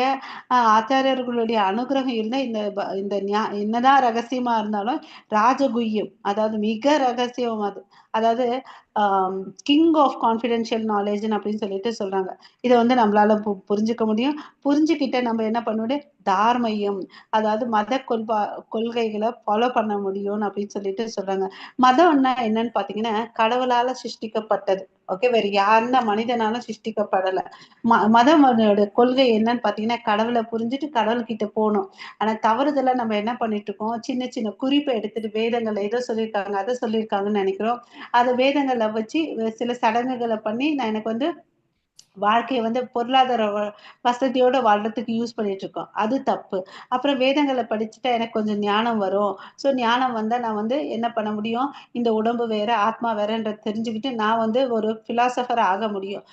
ஆச்சாரியர்களுடைய அனுகிரகம் இருந்தா இந்த இந்த என்னதான் ரகசியமா இருந்தாலும் ராஜகுய்யம், அதாவது மிக ரகசியம் அது. அதாவது கிங் ஆஃப் கான்பிடென்ஷியல் நாலேஜ்னு அப்படின்னு சொல்லிட்டு சொல்றாங்க. இதை வந்து நம்மளால புரிஞ்சுக்க முடியும். புரிஞ்சுக்கிட்ட நம்ம என்ன பண்ண முடியும்? தார்மயம், அதாவது மத கொள்கைகளை ஃபாலோ பண்ண முடியும்னு அப்படின்னு சொல்லிட்டு சொல்றாங்க. மதம்னா என்னன்னு பாத்தீங்கன்னா கடவுளால சிருஷ்டிக்கப்பட்டது. ஓகே, வேற யாருன்னா மனிதனாலும் சிருஷ்டிக்கப்படல. மதம் கொள்கை என்னன்னு பாத்தீங்கன்னா கடவுளை புரிஞ்சுட்டு கடவுள்கிட்ட போகணும். ஆனா தவறுதெல்லாம் நம்ம என்ன பண்ணிட்டு இருக்கோம், சின்ன சின்ன குறிப்பை எடுத்துட்டு வேதங்களை ஏதோ சொல்லியிருக்காங்க அதை சொல்லியிருக்காங்கன்னு நினைக்கிறோம். அதை வேதங்களை வச்சு சில சடங்குகளை பண்ணி நான் எனக்கு வந்து வாழ்க்கையை வந்து பொருளாதார வசதியோட வாழ்றதுக்கு யூஸ் பண்ணிட்டு இருக்கோம். அது தப்பு. அப்புறம் வேதங்களை படிச்சுட்டா எனக்கு கொஞ்சம் ஞானம் வரும், ஸோ ஞானம் வந்தா நான் வந்து என்ன பண்ண முடியும், இந்த உடம்பு வேற ஆத்மா வேறன்ற தெரிஞ்சுக்கிட்டு நான் வந்து ஒரு பிலாசபர் ஆக முடியும்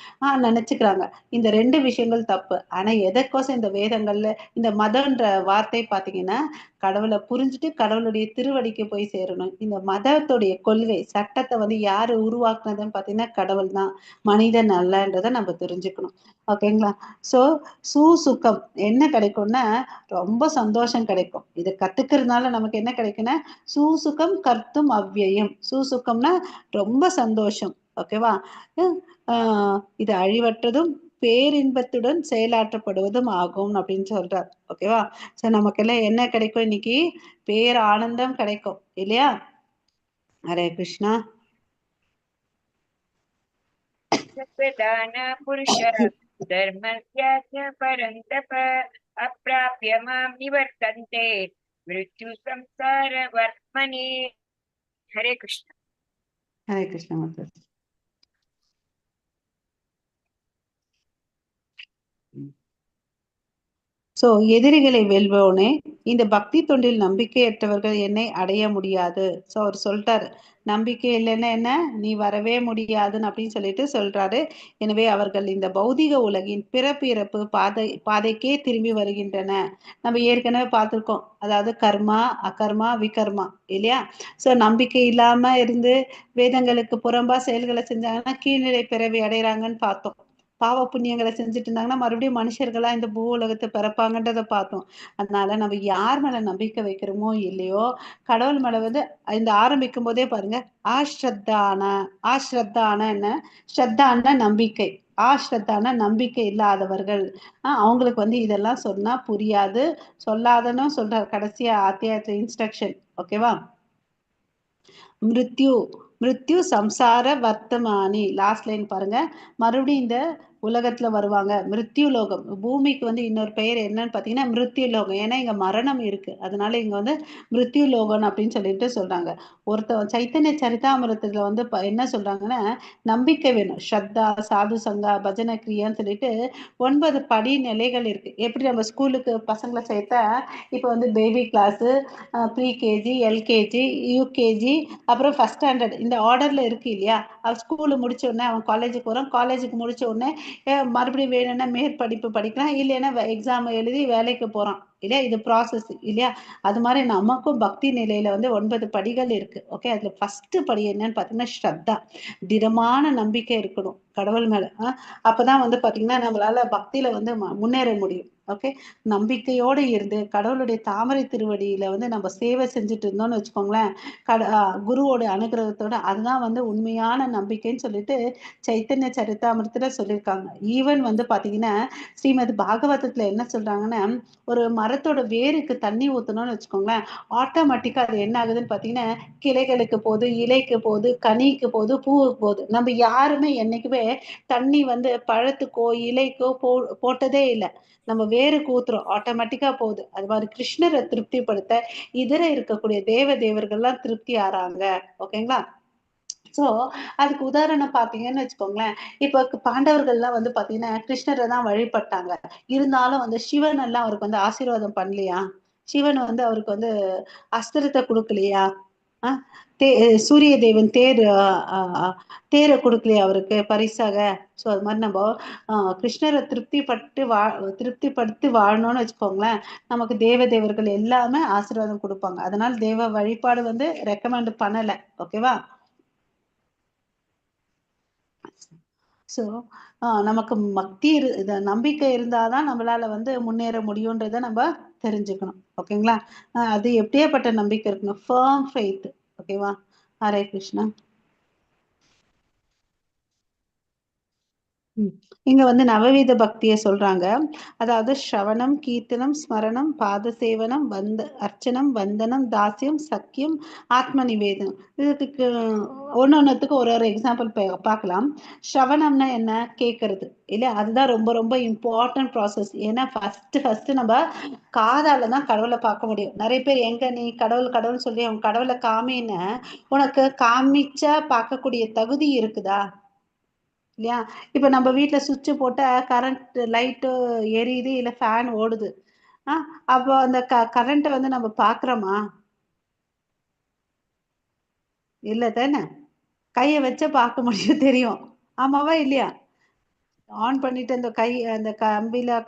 நினைச்சுக்கிறாங்க. இந்த ரெண்டு விஷயங்கள் தப்பு. ஆனா எதற்கோசம் இந்த வேதங்கள்ல இந்த மதம்ன்ற வார்த்தை பாத்தீங்கன்னா கடவுளை புரிஞ்சுட்டு கடவுளுடைய திருவடிக்கு போய் சேரணும். இந்த மதத்துடைய கொள்கை சட்டத்தை வந்து யாரு உருவாக்குனதுன்னு பாத்தீங்கன்னா கடவுள் தான், மனிதன் அல்லன்றதை நம்ம தெரிஞ்சுக்கணும். ஓகேங்களா? சோ சுசுகம் என்ன கிடைக்கும்னா ரொம்ப சந்தோஷம் கிடைக்கும். இதை கத்துக்கிறதுனால நமக்கு என்ன கிடைக்கும்னா சூசுகம் கர்த்தும் அவ்வியம். சூசுகம்னா ரொம்ப சந்தோஷம். ஓகேவா? இது அழிவற்றதும் பேரின்பத்துடன் செயலாற்றப்படுவதும் ஆகும் அப்படின்னு சொல்றார். ஓகேவா? சோ நமக்கெல்லாம் என்ன கிடைக்கும் இன்னைக்கு? பேர் ஆனந்தம் கிடைக்கும் இல்லையா? ஹரே கிருஷ்ணா. ஹரே கிருஷ்ணா. ஹரே கிருஷ்ணா மாதா. சோ எதிரிகளை வெல்பவனே, இந்த பக்தி தொண்டில் நம்பிக்கையற்றவர்கள் என்னை அடைய முடியாது. சோ அவர் சொல்லிட்டாரு, நம்பிக்கை இல்லைன்னா என்ன, நீ வரவே முடியாதுன்னு அப்படின்னு சொல்லிட்டு சொல்றாரு. எனவே அவர்கள் இந்த பௌதிக உலகின் பிறப்பு இறப்பு பாதைக்கே திரும்பி வருகின்றன. நம்ம ஏற்கனவே பார்த்திருக்கோம், அதாவது கர்மா அகர்மா விகர்மா இல்லையா? சோ நம்பிக்கை இல்லாம இருந்து வேதங்களுக்கு புறம்பா செயல்களை செஞ்சாங்கன்னா கீழ்நிலை பிறவி அடைகிறாங்கன்னு பார்த்தோம். பாவ புண்ணியங்களை செஞ்சுட்டு இருந்தாங்கன்னா மறுபடியும் மனுஷர்களா இந்த பூ உலகத்தை பிறப்பாங்கன்றதை பார்த்தோம். அதனால நம்ம யார் மேல நம்பிக்கை வைக்கிறோமோ இல்லையோ, கடவுள் மேல வந்து இந்த ஆரம்பிக்கும் போதே பாருங்க, ஆஸ்ரத்தான, ஆஸ்ரத்தான என்ன, ஸ்ரத்தான நம்பிக்கை, ஆஸ்ரத்தான நம்பிக்கை இல்லாதவர்கள் அவங்களுக்கு வந்து இதெல்லாம் சொன்னா புரியாது, சொல்லாதன்னு சொல்றார் கடைசியா அத்தியாயத்துல இன்ஸ்ட்ரக்ஷன். ஓகேவா? மிருத்யு மிருத்யு சம்சார வர்த்தமானி. லாஸ்ட் லைன் பாருங்க. மறுபடியும் இந்த உலகத்துல வருவாங்க. மிருத்யு லோகம். பூமிக்கு வந்து இன்னொரு பெயர் என்னன்னு பாத்தீங்கன்னா மிருத்யு லோகம். ஏன்னா இங்க மரணம் இருக்கு, அதனால இங்க வந்து மிருத்யு லோகம் அப்படின்னு சொல்லிட்டு சொல்றாங்க. ஒருத்தன் சைத்தன்ய சரிதாமிரத்துல வந்து என்ன சொல்றாங்கன்னா, நம்பிக்கை வேணும். ஸ்ரத்தா, சாது சங்கா, பஜன கிரியான்னு சொல்லிட்டு 9 படி நிலைகள் இருக்கு. எப்படி நம்ம ஸ்கூலுக்கு பசங்களை சேர்த்தா இப்ப வந்து baby class, pre KG, LKG, UKG, அப்புறம் ஃபர்ஸ்ட் ஸ்டாண்டர்ட், இந்த ஆர்டர்ல இருக்கு இல்லையா? அவன் ஸ்கூலு முடிச்ச உடனே அவன் காலேஜுக்கு வரான். காலேஜுக்கு முடிச்ச உடனே மறுபடியும் வேணும்னா மேற்படிப்பு படிக்கலாம், இல்லைன்னா எக்ஸாம் எழுதி வேலைக்கு போறான் இல்லையா? இது ப்ராசஸ் இல்லையா? அது மாதிரி நமக்கும் பக்தி நிலையில வந்து 9 படிகள் இருக்கு. ஓகே, அதுல ஃபர்ஸ்ட் படி என்னன்னு பாத்தீங்கன்னா ஸ்ரத்தா, திடமான நம்பிக்கை இருக்கணும் கடவுள் மேல. அப்பதான் வந்து பாத்தீங்கன்னா நம்மளால பக்தியில வந்து முன்னேற முடியும். ஓகே, நம்பிக்கையோடு இருந்து கடவுளுடைய தாமரை திருவடியில வந்து நம்ம சேவை செஞ்சுட்டு இருந்தோம்னு வச்சுக்கோங்களேன், குருவோட அனுகிரகத்தோட, அதுதான் வந்து உண்மையான நம்பிக்கைன்னு சொல்லிட்டு சைத்தன்ய சரிதாமிரத்துல சொல்லியிருக்காங்க. ஈவன் வந்து பாத்தீங்கன்னா ஸ்ரீமத் பாகவதத்துல என்ன சொல்றாங்கன்னா, ஒரு மரத்தோட வேருக்கு தண்ணி ஊத்தணும்னு வச்சுக்கோங்களேன், ஆட்டோமேட்டிக்கா அது என்ன ஆகுதுன்னு பாத்தீங்கன்னா கிளைகளுக்கு போகுது, இலைக்கு போகுது, கனிக்கு போகுது, பூவுக்கு போகுது. நம்ம யாருமே என்னைக்குமே தண்ணி வந்து பழத்துக்கோ இலைக்கோ போட்டதே இல்லை. நம்ம வேருக்கு ஊத்துறோம், ஆட்டோமேட்டிக்கா போகுது. அது மாதிரி கிருஷ்ணரை திருப்திப்படுத்த இதர இருக்கக்கூடிய தேவ தேவர்கள்லாம் திருப்தி ஆறாங்க. ஓகேங்களா? சோ அதுக்கு உதாரணம் பாத்தீங்கன்னு வச்சுக்கோங்களேன், இப்ப பாண்டவர்கள்லாம் வந்து பாத்தீங்கன்னா கிருஷ்ணரை தான் வழிபட்டாங்க. இருந்தாலும் வந்து சிவன் எல்லாம் அவருக்கு வந்து ஆசீர்வாதம் பண்ணலையா? சிவன் வந்து அவருக்கு வந்து அஸ்திரத்தை கொடுக்கலையா? சூரிய தேவன் தேரை கொடுக்கலையா அவருக்கு பரிசாக? ஸோ அது மாதிரி நம்ம கிருஷ்ணரை திருப்திப்படுத்தி வாழணும்னு வச்சுக்கோங்களேன், நமக்கு தேவ தேவர்கள் எல்லாமே ஆசீர்வாதம் கொடுப்பாங்க. அதனால தேவ வழிபாடு வந்து ரெக்கமெண்ட் பண்ணல. ஓகேவா? ஸோ நமக்கு பக்தி நம்பிக்கை இருந்தாதான் நம்மளால வந்து முன்னேற முடியுன்றதை நம்ம தெரிஞ்சுக்கணும். ஓகேங்களா? அது எப்படியாப்பட்ட நம்பிக்கை இருக்கணும்? Firm faith. ஓகேவா? ஹரே கிருஷ்ணா. இங்க வந்து நவவீத பக்தியை சொல்றாங்க. அதாவது ஸ்ரவணம், கீர்த்தனம், ஸ்மரணம், பாத சேவனம், அர்ச்சனம், வந்தனம், தாசியம், சக்கியம், ஆத்ம நிவேதனம். இதுக்கு ஒன்னொன்னுத்துக்கு ஒரு ஒரு எக்ஸாம்பிள் பார்க்கலாம். ஸ்ரவணம்னா என்ன? கேட்கறது இல்லையா? அதுதான் ரொம்ப ரொம்ப இம்பார்ட்டன்ட் ப்ராசஸ். ஏன்னா ஃபர்ஸ்ட் ஃபர்ஸ்ட் நம்ம காதால தான் கடவுளை பார்க்க முடியும். நிறைய பேர் எங்க நீ கடவுள் கடவுள்னு சொல்லி அவங்க கடவுளை காமின்னு, உனக்கு காமிச்சா பார்க்கக்கூடிய தகுதி இருக்குதா இல்லையா? இப்ப நம்ம வீட்டுல சுவிட்சு போட்டா கரண்ட் லைட்டு எரியுது, இல்ல ஃபேன் ஓடுது. அப்போ அந்த கரண்ட்டை வந்து நம்ம பாக்குறோமா? இல்ல தானே? கைய வச்சா பார்க்க முடியும், தெரியும். ஆமாவா இல்லையா? ஆன் பண்ணிட்டு அந்த கை அந்த கம்பியில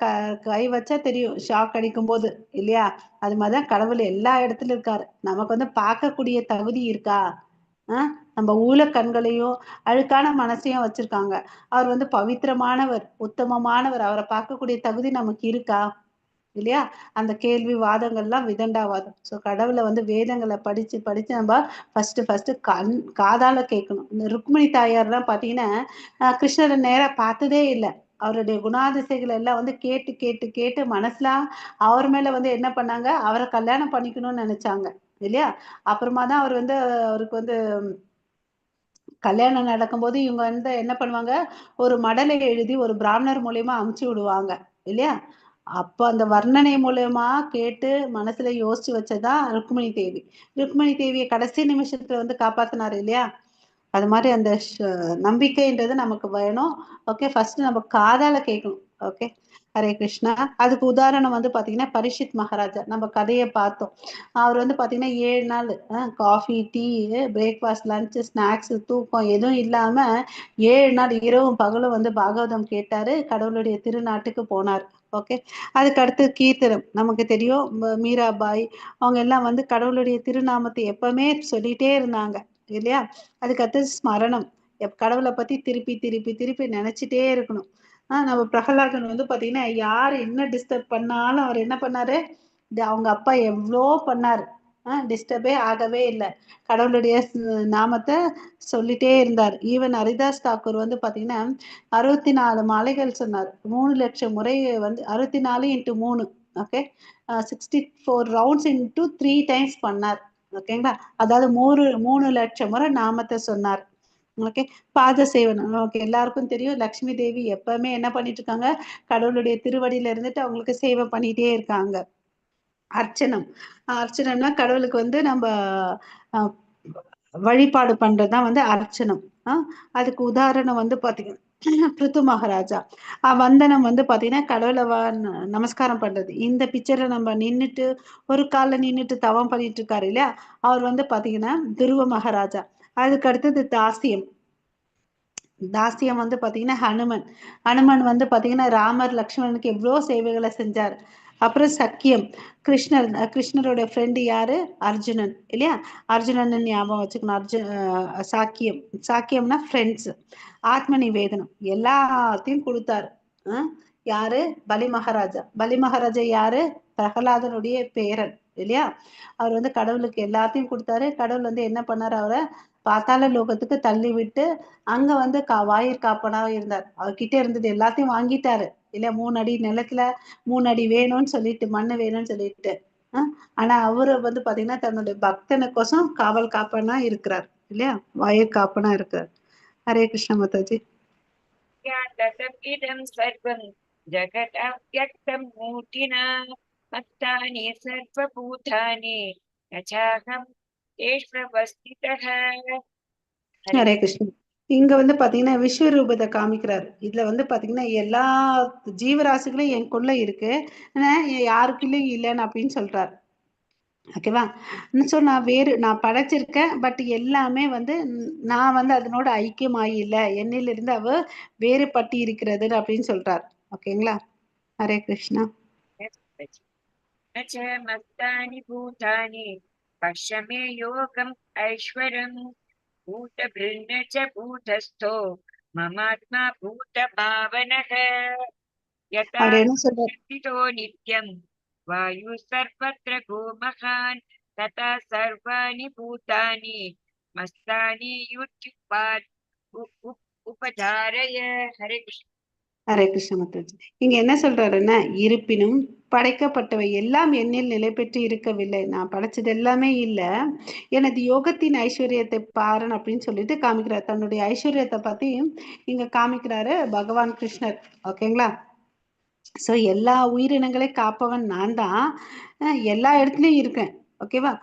கை வச்சா தெரியும் ஷாக் அடிக்கும் போது இல்லையா? அது மாதிரிதான் கடவுள் எல்லா இடத்துலயும் இருக்காரு. நமக்கு வந்து பார்க்கக்கூடிய தகுதி இருக்கா? நம்ம ஊழ கண்களையும் அழுக்கான மனசையும் வச்சிருக்காங்க. அவர் வந்து பவித்திரமானவர், உத்தமமானவர். அவரை பார்க்கக்கூடிய தகுதி நமக்கு இருக்கா இல்லையா? அந்த கேள்வி வாதங்கள்லாம் விதண்டாவாதம். ஸோ கடவுளை வந்து வேதங்களை படிச்சு படிச்சு நம்ம ஃபர்ஸ்ட் ஃபர்ஸ்ட் காதால கேட்கணும். இந்த ருக்மிணி தாயார்லாம் பாத்தீங்கன்னா கிருஷ்ணரை நேரா பார்த்ததே இல்லை. அவருடைய குணாதிசைகள் எல்லாம் வந்து கேட்டு கேட்டு கேட்டு மனசுல அவர் மேல வந்து என்ன பண்ணாங்க, அவரை கல்யாணம் பண்ணிக்கணும்னு நினைச்சாங்க இல்லையா? அப்புறமா தான் அவர் வந்து அவருக்கு வந்து கல்யாணம் நடக்கும்போது இவங்க வந்து என்ன பண்ணுவாங்க, ஒரு மடலை எழுதி ஒரு பிராமணர் மூலியமா அமுச்சு விடுவாங்க இல்லையா? அப்போ அந்த வர்ணனை மூலியமா கேட்டு மனசுல யோசிச்சு வச்சதான் ருக்மிணி தேவி. ருக்மிணி தேவியை கடைசி நிமிஷத்துல வந்து காப்பாத்தினாரு இல்லையா? அது மாதிரி அந்த நம்பிக்கைன்றது நமக்கு வேணும். ஓகே, ஃபர்ஸ்ட் நம்ம காதால கேட்கணும். ஓகே, ஹரே கிருஷ்ணா. அதுக்கு உதாரணம் வந்து பாத்தீங்கன்னா பரிஷித் மகாராஜா. நம்ம கதையை பார்த்தோம். அவர் வந்து பாத்தீங்கன்னா 7 நாள் coffee, tea, breakfast, lunch, snacks, தூக்கம் எதுவும் இல்லாம 7 நாள் இரவும் பகலும் வந்து பாகவதம் கேட்டாரு. கடவுளுடைய திருநாட்டுக்கு போனார். ஓகே, அதுக்கு அடுத்து கீர்த்தனம் நமக்கு தெரியும். மீராபாய் அவங்க எல்லாம் வந்து கடவுளுடைய திருநாமத்தை எப்பவுமே சொல்லிட்டே இருந்தாங்க இல்லையா? அதுக்கு அடுத்து ஸ்மரணம், கடவுளை பத்தி திருப்பி திருப்பி திருப்பி நினைச்சிட்டே இருக்கணும். நம்ம பிரகலாதன் வந்து பாத்தீங்கன்னா யார் என்ன டிஸ்டர்ப் பண்ணாலும் அவர் என்ன பண்ணாரு, அவங்க அப்பா எவ்வளோ பண்ணாரு, டிஸ்டர்பே ஆகவே இல்லை. கடவுளுடைய நாமத்தை சொல்லிட்டே இருந்தார். ஈவன் ஹரிதாஸ் தாக்கூர் வந்து பாத்தீங்கன்னா 64 மாலைகள் சொன்னார். 3 லட்சம் முறை வந்து 64 × 3, ஓகே, 64 ரவுண்ட்ஸ் இன்டூ 3 டைம்ஸ் பண்ணார். ஓகேங்களா? அதாவது 3 லட்சம் முறை நாமத்தை சொன்னார். ஓகே, பாத சேவனம். ஓகே, எல்லாருக்கும் தெரியும் லக்ஷ்மி தேவி எப்பவுமே என்ன பண்ணிட்டு இருக்காங்க, கடவுளுடைய திருவடியில இருந்துட்டு அவங்களுக்கு சேவை பண்ணிட்டே இருக்காங்க. அர்ச்சனம், அர்ச்சனம்னா கடவுளுக்கு வந்து நம்ம வழிபாடு பண்றதுதான் வந்து அர்ச்சனம். அதுக்கு உதாரணம் வந்து பாத்தீங்கன்னா பிருத்து மகாராஜா. வந்தனம் வந்து பாத்தீங்கன்னா கடவுளை நமஸ்காரம் பண்றது. இந்த பிக்சர்ல நம்ம நின்னுட்டு ஒரு கால்ல நின்னுட்டு தவம் பண்ணிட்டு இருக்காரு இல்லையா, அவர் வந்து பாத்தீங்கன்னா துருவ மகாராஜா. அதுக்கு அடுத்தது தாசியம். தாசியம் வந்து பாத்தீங்கன்னா ஹனுமன். ஹனுமன் வந்து பாத்தீங்கன்னா ராமர் லக்ஷ்மணனுக்கு எவ்வளோ சேவைகளை செஞ்சார். அப்புறம் சக்கியம், கிருஷ்ணர். கிருஷ்ணரோட ஃப்ரெண்டு யாரு? அர்ஜுனன் இல்லையா? அர்ஜுனன் ஞாபகம் வச்சுக்கணும். சாக்கியம், சாக்கியம்னா ஃப்ரெண்ட்ஸ். ஆத்ம நிவேதனம் எல்லாத்தையும் கொடுத்தாரு. யாரு? பலி மகாராஜா. பலி மகாராஜா யாரு? பிரகலாதனுடைய பேரன் இல்லையா? அவர் வந்து கடவுளுக்கு எல்லாத்தையும் கொடுத்தாரு. கடவுள் வந்து என்ன பண்ணாரு, அவரை பாத்தாள லோகத்துக்கு தள்ளி விட்டு அங்க வந்து வாயிற் காப்பனாக இருந்தார். அவர்கிட்ட இருந்தது எல்லாத்தையும் வாங்கிட்டாரு இல்லையா? 3 அடி நிலத்துல 3 அடி வேணும்னு சொல்லிட்டு, மண்ணு வேணும்னு சொல்லிட்டு. ஆனா அவரு வந்து பாத்தீங்கன்னா தன்னுடைய பக்தனுக்கோசம் காவல் காப்பனா இருக்கிறார் இல்லையா? வாயிற் காப்பனா இருக்கிறார். ஹரே கிருஷ்ண மாதாஜி. இதம் சர்வம் ஜகத் அவ்யக்தம் மூர்த்தினா மத்தானி சர்வபூதானி நசாகம் தேஷ்வஸ்திதः. ஹரே கிருஷ்ணா. இங்க வந்து பாத்தீங்கன்னா விஸ்வரூபத்தை காமிக்கிறார். இதுல வந்து பாத்தீங்கன்னா எல்லா ஜீவராசிகளும் எனக்குள்ள இருக்கு, ஆனா யாருக்குள்ளயும் இல்லைன்னு அப்படின்னு சொல்றாரு. ஓகேவா? ஸோ நான் வேறு, நான் படைச்சிருக்கேன், பட் எல்லாமே வந்து நான் வந்து அதனோட ஐக்கியமாயி இல்லை, என்னிலிருந்து அவ வேறுபட்டு இருக்கிறது அப்படின்னு சொல்றார். ஓகேங்களா? ஹரே கிருஷ்ணா. न च मत्तानि भूतानि पश्य मे योगम् ऐश्वरम् भूतभृन्न च भूतस्थो ममात्मा भूतभावनः. यथा அவர் என்ன சொல்றார்? स्थितो नित्यं वायुः सर्वत्र गोमहान् तथा सर्वाणि भूतानि मस्तानि युत्युपात् उपधारय. हरे कृष्ण. ஹரே கிருஷ்ண மாதாஜி. இங்க என்ன சொல்றாருன்னா, இருப்பினும் படைக்கப்பட்டவை எல்லாம் என்னில் நிலை பெற்று இருக்கவில்லை, நான் படைச்சது எல்லாமே இல்ல, எனது யோகத்தின் ஐஸ்வர்யத்தை பாருன்னு அப்படின்னு சொல்லிட்டு காமிக்கிறார். தன்னுடைய ஐஸ்வர்யத்தை பத்தி இங்க காமிக்கிறாரு பகவான் கிருஷ்ணர். ஓகேங்களா? சோ எல்லா உயிரினங்களையும் காப்பவன் நான் தான், எல்லா இடத்துலயும் இருக்கேன். ஓகேவா?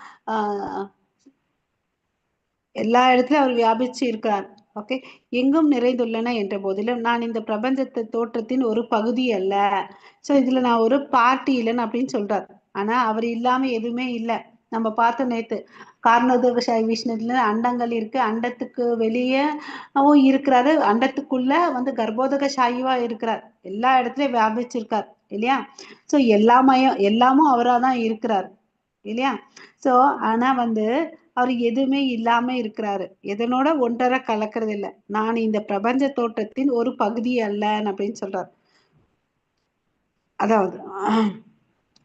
எல்லா இடத்துலயும் அவர் வியாபிச்சு இருக்கிறார். ஓகே, எங்கும் நிறைந்துள்ளன என்ற போதிலும் நான் இந்த பிரபஞ்சத்தை தோற்றத்தின் ஒரு பகுதி அல்ல. சோ இதுல நான் ஒரு பார்ட்டி இல்லைன்னு அப்படின்னு சொல்றார். ஆனா அவர் இல்லாம எதுவுமே இல்லை. நம்ம பார்த்த நேத்து காரணோதகசாயி விஷ்ணுல அண்டங்கள் இருக்கு, அண்டத்துக்கு வெளியே இருக்கிறாரு, அண்டத்துக்குள்ள வந்து கர்ப்போதக சாயிவா இருக்கிறார், எல்லா இடத்துலயும் வியாபிச்சிருக்கார் இல்லையா? சோ எல்லாமயம் எல்லாமும் அவராதான் இருக்கிறார் இல்லையா? சோ ஆனா வந்து அவர் எதுவுமே இல்லாம இருக்கிறாரு, எதனோட ஒன்றரை கலக்கிறது இல்லை. நான் இந்த பிரபஞ்ச தோற்றத்தின் ஒரு பகுதி அல்ல அப்படின்னு சொல்றாரு. அதாவது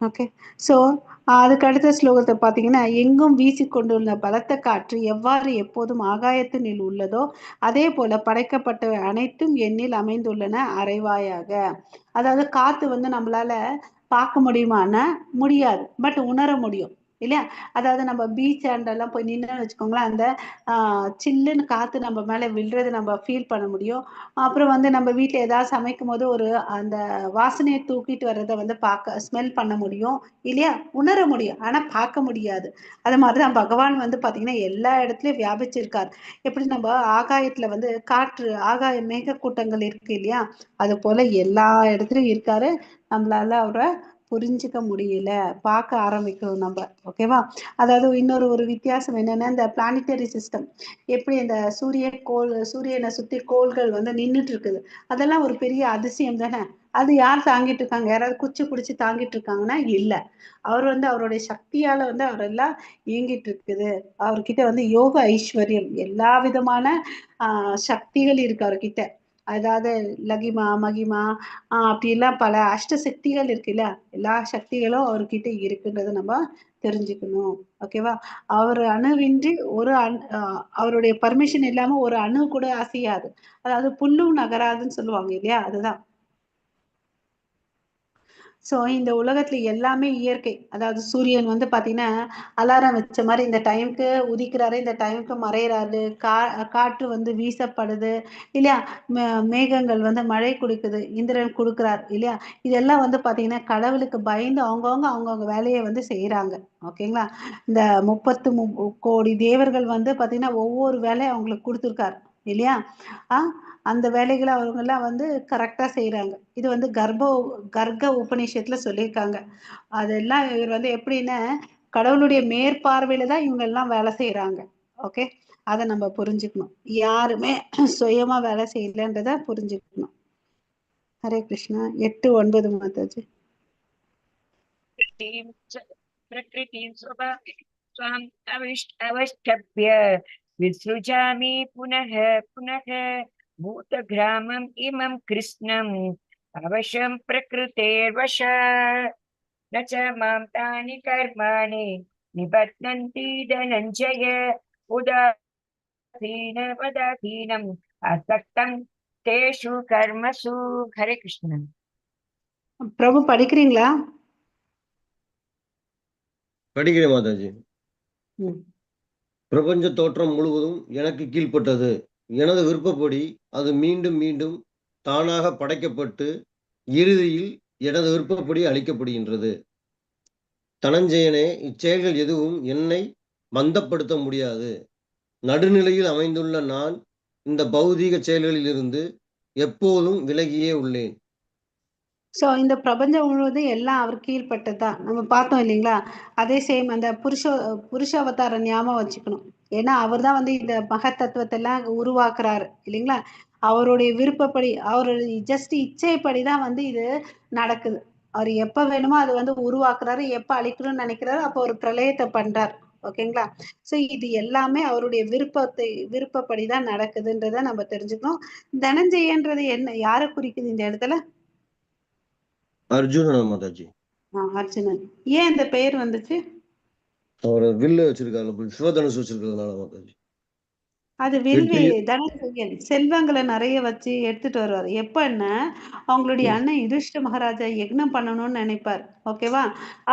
ஓகே, சோ அதுக்கு அடுத்த ஸ்லோகத்தை பாத்தீங்கன்னா, எங்கும் வீசிக்கொண்டுள்ள பலத்த காற்று எவ்வாறு எப்போதும் ஆகாயத்தினில் உள்ளதோ அதே போல படைக்கப்பட்ட அனைத்தும் என்னில் அமைந்துள்ளன அறைவாயாக. அதாவது காத்து வந்து நம்மளால பார்க்க முடியுமான்னா முடியாது, பட் உணர முடியும் இல்லையா? அதாவது நம்ம பீச் ஆண்டெல்லாம் போய் நின்னு வச்சுக்கோங்களேன், அந்த சில்லுன்னு காத்து நம்ம மேல விழுறது நம்ம ஃபீல் பண்ண முடியும். அப்புறம் வந்து நம்ம வீட்டுல ஏதாவது சமைக்கும் போது ஒரு அந்த வாசனையை தூக்கிட்டு வர்றதை வந்து பார்க்க, ஸ்மெல் பண்ண முடியும் இல்லையா? உணர முடியும், ஆனா பார்க்க முடியாது. அது மாதிரிதான் பகவான் வந்து பாத்தீங்கன்னா எல்லா இடத்துலயும் வியாபிச்சிருக்கார். எப்படி நம்ம ஆகாயத்துல வந்து காற்று, ஆகாய மேக கூட்டங்கள் இருக்கு இல்லையா, அது போல எல்லா இடத்துலயும் இருக்காரு. நம்மளால அவரை புரிஞ்சுக்க முடியல, பார்க்க ஆரம்பிக்கணும் நம்ம. ஓகேவா? அதாவது இன்னொரு ஒரு வித்தியாசம் என்னன்னா, இந்த பிளானிட்டரி சிஸ்டம் எப்படி இந்த சூரிய கோள், சூரியனை சுத்தி கோள்கள் வந்து நின்னுட்டு இருக்குது, அதெல்லாம் ஒரு பெரிய அதிசயம் தானே. அது யார் தாங்கிட்டு இருக்காங்க? யாராவது குச்சி பிடிச்சி தாங்கிட்டு இருக்காங்கன்னா இல்ல, அவர் வந்து அவருடைய சக்தியால வந்து அவரெல்லாம் இயங்கிட்டு இருக்குது. அவர்கிட்ட வந்து யோக ஐஸ்வர்யம், எல்லா விதமான சக்திகள் இருக்கு அவர்கிட்ட. அதாவது லகிமா, மகிமா, அப்படிலாம் பல அஷ்ட சக்திகள் இருக்குல்ல, எல்லா சக்திகளும் அவர்கிட்ட இருக்குன்றதை நம்ம தெரிஞ்சுக்கணும். ஓகேவா? அவர் அணுவின்றி ஒரு அவருடைய பர்மிஷன் இல்லாம ஒரு அணு கூட அசையாது. அதாவது புல்லும் நகராதுன்னு சொல்லுவாங்க இல்லையா, அதுதான். ஸோ இந்த உலகத்துல எல்லாமே இயற்கை. அதாவது சூரியன் வந்து பாத்தீங்கன்னா அலாரம் வச்ச மாதிரி இந்த டைமுக்கு உதிக்கிறாரு, இந்த டைமுக்கு மறையிறாரு, காற்று வந்து வீசப்படுது இல்லையா, மேகங்கள் வந்து மழை கொடுக்குது, இந்திரன் கொடுக்குறார் இல்லையா. இதெல்லாம் வந்து பாத்தீங்கன்னா கடவுளுக்கு பயந்து அவங்கவுங்க அவங்கவுங்க வேலையை வந்து செய்யறாங்க. ஓகேங்களா? இந்த 33 கோடி தேவர்கள் வந்து பாத்தீங்கன்னா ஒவ்வொரு வேலையும் அவங்களுக்கு கொடுத்துருக்காரு இல்லையா. அந்த வேலைகளை அவங்கெல்லாம் வந்து கரெக்டா செய்யறாங்க. இது வந்து கர்க்க உபநிஷத்துல சொல்லியிருக்காங்க. அதெல்லாம் இவர் வந்து எப்படின்னா கடவுளுடைய மேற்பார்வையில தான் இவங்க எல்லாம் வேலை செய்யறாங்க. ஓகே, அதை நம்ம புரிஞ்சுக்கணும். யாருமே சுயமா வேலை செய்யலன்றத புரிஞ்சுக்கணும். ஹரே கிருஷ்ணா. 8, 9 மாதாஜி. பிரகிருதிம் ஸ்வாம் அவஷ்டப்ய விஸ்ருஜாமி புனః புனः பூதகிராமம் இமம் கிருஷ்ணம் அவசம் பிரகிருதேர்வச ந ச மாம் தானி கர்மாணி நிபத்னந்தி தனஞ்சய உதாசீன வதாசீனம் அசக்தம் தேஷு கர்மசு. ஹரே கிருஷ்ணன். பிரபு படிக்கிறீங்களா? படிக்கிறேன் மாதாஜி. பிரபஞ்ச தோற்றம் முழுவதும் எனக்கு கீழ்ப்பட்டது. எனது விருப்பப்படி அது மீண்டும் மீண்டும் தானாக படைக்கப்பட்டு இறுதியில் எனது விருப்பப்படி அளிக்கப்படுகின்றது. தனஞ்சயனே, இச்செயல்கள் எதுவும் என்னை மந்தப்படுத்த முடியாது. நடுநிலையில் அமைந்துள்ள நான் இந்த பௌதீக செயல்களில் இருந்து எப்போதும் விலகியே உள்ளேன். ஸோ இந்த பிரபஞ்சம் முழுவதும் எல்லாம் அவர் கீழ்பட்டதுதான் நம்ம பார்த்தோம் இல்லைங்களா. அதே சேம் அந்த புருஷ அவதார ஞாபகம் வச்சுக்கணும். ஏன்னா அவர் தான் வந்து இந்த மகத் தத்துவத்தை எல்லாம் உருவாக்குறாரு இல்லைங்களா. அவருடைய விருப்பப்படி, அவருடைய ஜஸ்ட் இச்சைப்படிதான் வந்து இது நடக்குது. அவர் எப்ப வேணுமோ அது வந்து உருவாக்குறாரு, எப்ப அழிக்கணும்னு நினைக்கிறாரு அப்போ ஒரு பிரளயத்தை பண்றாரு. ஓகேங்களா? சோ இது எல்லாமே அவருடைய விருப்பப்படிதான் நடக்குதுன்றத நம்ம தெரிஞ்சுக்கணும். தனஞ்சயன்றது என்ன, யாரை குறிக்குது இந்த இடத்துல? அர்ஜுனன் மாதாஜி. அர்ஜுனன். ஏன் இந்த பெயர் வந்துச்சு? அவர் வில்லு வச்சிருக்காரு, சிவதனுசு வச்சிருக்கிறதுனால மாதாஜி. அது வில்வே தனஞ்சயன் செல்வங்களை நிறைய வச்சு எடுத்துட்டு வருவார். எப்பன்னா அவங்களுடைய அண்ணன் யுதிஷ்ட மகாராஜா யக்னம் பண்ணணும்னு நினைப்பார். ஓகேவா?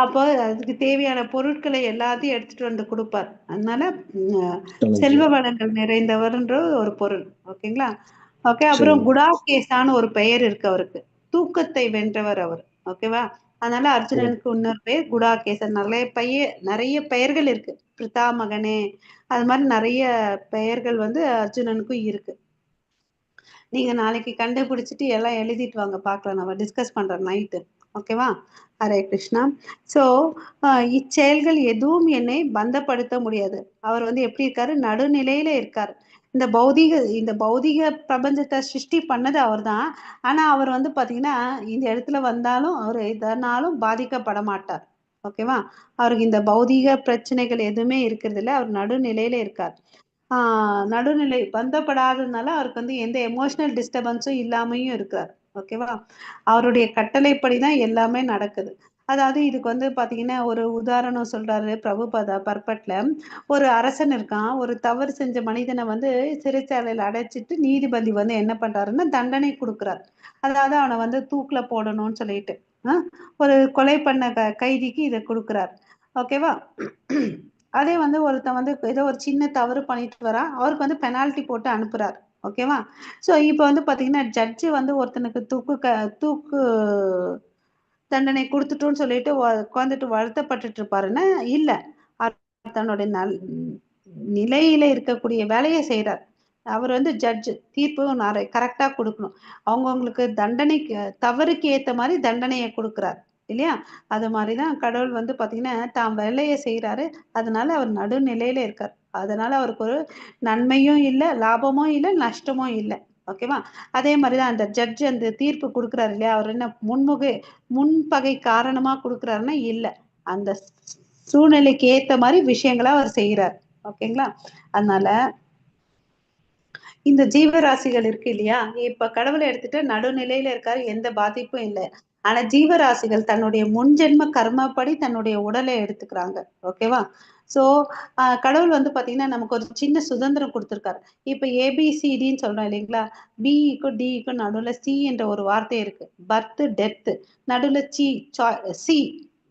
அப்போ அதுக்கு தேவையான பொருட்களை எல்லாத்தையும் எடுத்துட்டு வந்து கொடுப்பார். அதனால செல்வ வளங்கள் நிறைந்தவர்ன்ற ஒரு பொருள். ஓகேங்களா? ஓகே. அப்புறம் குடாகேசான்னு ஒரு பெயர் இருக்கு அவருக்கு. தூக்கத்தை வென்றவர் அவர். ஓகேவா? அதனால அர்ஜுனனுக்கு இன்னொரு பெயர் குடாகேசன். நிறைய பெயர்கள் இருக்கு. பிரிதாமகனே, அது மாதிரி நிறைய பெயர்கள் வந்து அர்ஜுனனுக்கும் இருக்கு. நீங்க நாளைக்கு கண்டுபிடிச்சிட்டு எல்லாம் எழுதிட்டு வாங்க, பார்க்கலாம். நம்ம டிஸ்கஸ் பண்றோம் நைட்டு. ஓகேவா? ஹரே கிருஷ்ணா. ஸோ இச்செயல்கள் எதுவும் என்னை பந்தப்படுத்த முடியாது. அவர் வந்து எப்படி இருக்காரு? நடுநிலையில இருக்காரு. இந்த பௌதிக பிரபஞ்சத்தை சிருஷ்டி பண்ணது அவர் தான். ஆனா அவர் வந்து பாத்தீங்கன்னா இந்த இடத்துல வந்தாலும் அவர் எதனாலும் பாதிக்கப்பட மாட்டார். ஓகேவா? அவருக்கு இந்த பௌதிக பிரச்சனைகள் எதுவுமே இருக்கிறது இல்லை. அவர் நடுநிலையில இருக்கார். நடுநிலை பந்தப்படாததுனால அவருக்கு வந்து எந்த எமோஷனல் டிஸ்டர்பன்ஸும் இல்லாமையும் இருக்கார். ஓகேவா? அவருடைய கட்டளைப்படிதான் எல்லாமே நடக்குது. அதாவது இதுக்கு வந்து பாத்தீங்கன்னா ஒரு உதாரணம் சொல்றாரு பிரபுபாதா பர்பட்ல. ஒரு அரசன் இருக்கான். ஒரு தவறு செஞ்ச மனிதனை வந்து சிறைச்சாலையில அடைச்சிட்டு நீதிபதி வந்து என்ன பண்றாருன்னா தண்டனை கொடுக்குறாரு. அதாவது அவனை வந்து தூக்குல போடணும்னு சொல்லிட்டு ஒரு கொலை பண்ண கைதிக்கு இதை கொடுக்குறாரு. ஓகேவா? அதே வந்து ஒருத்தன் வந்து ஏதோ ஒரு சின்ன தவறு பண்ணிட்டு வரான், அவருக்கு வந்து பெனால்டி போட்டு அனுப்புறாரு. ஓகேவா? ஸோ இப்போ வந்து பாத்தீங்கன்னா ஜட்ஜு வந்து ஒருத்தனுக்கு தூக்கு தண்டனை கொடுத்துட்டோன்னு சொல்லிட்டு உட்காந்துட்டு வருத்தப்பட்டுட்டு இருப்பாருன்னா இல்ல, தன்னுடைய நிலையில இருக்கக்கூடிய வேலையை செய்யறார். அவர் வந்து ஜட்ஜு, தீர்ப்பு நிறைய கரெக்டா கொடுக்கணும். அவங்கவுங்களுக்கு தண்டனைக்கு தவறுக்கு ஏத்த மாதிரி தண்டனையை கொடுக்குறார் இல்லையா? அது மாதிரிதான் கடவுள் வந்து பாத்தீங்கன்னா தாம் வேலையை செய்யறாரு. அதனால அவர் நடுநிலையில இருக்கார். அதனால அவருக்கு ஒரு நன்மையும் இல்லை, லாபமும் இல்லை, நஷ்டமும் இல்லை. ஓகேவா? அதே மாதிரிதான் அந்த ஜட்ஜ் அந்த தீர்ப்பு கொடுக்குறாரு இல்லையா, அவர் என்ன முன்பகை காரணமா கொடுக்குறாருன்னா இல்ல, அந்த சூழ்நிலைக்கு ஏத்த மாதிரி விஷயங்களை அவர் செய்யறார். ஓகேங்களா? அதனால இந்த ஜீவராசிகள் இருக்கு இல்லையா, இப்ப கடவுளை எடுத்துட்டு நடுநிலையில இருக்காரு, எந்த பாதிப்பும் இல்லை. ஆனா ஜீவராசிகள் தன்னுடைய முன்ஜென்ம கர்மப்படி தன்னுடைய உடலை எடுத்துக்கிறாங்க. ஓகேவா? ஸோ கடவுள் வந்து பாத்தீங்கன்னா நமக்கு ஒரு சின்ன சுதந்திரம் கொடுத்துருக்காரு. இப்ப ஏபிசிடின்னு சொல்றோம் இல்லைங்களா? பிஇக்கும் டிஇக்கும் நடுவுல சி என்ற ஒரு வார்த்தை இருக்கு. பர்த் டெத்து நடுவுல சி சி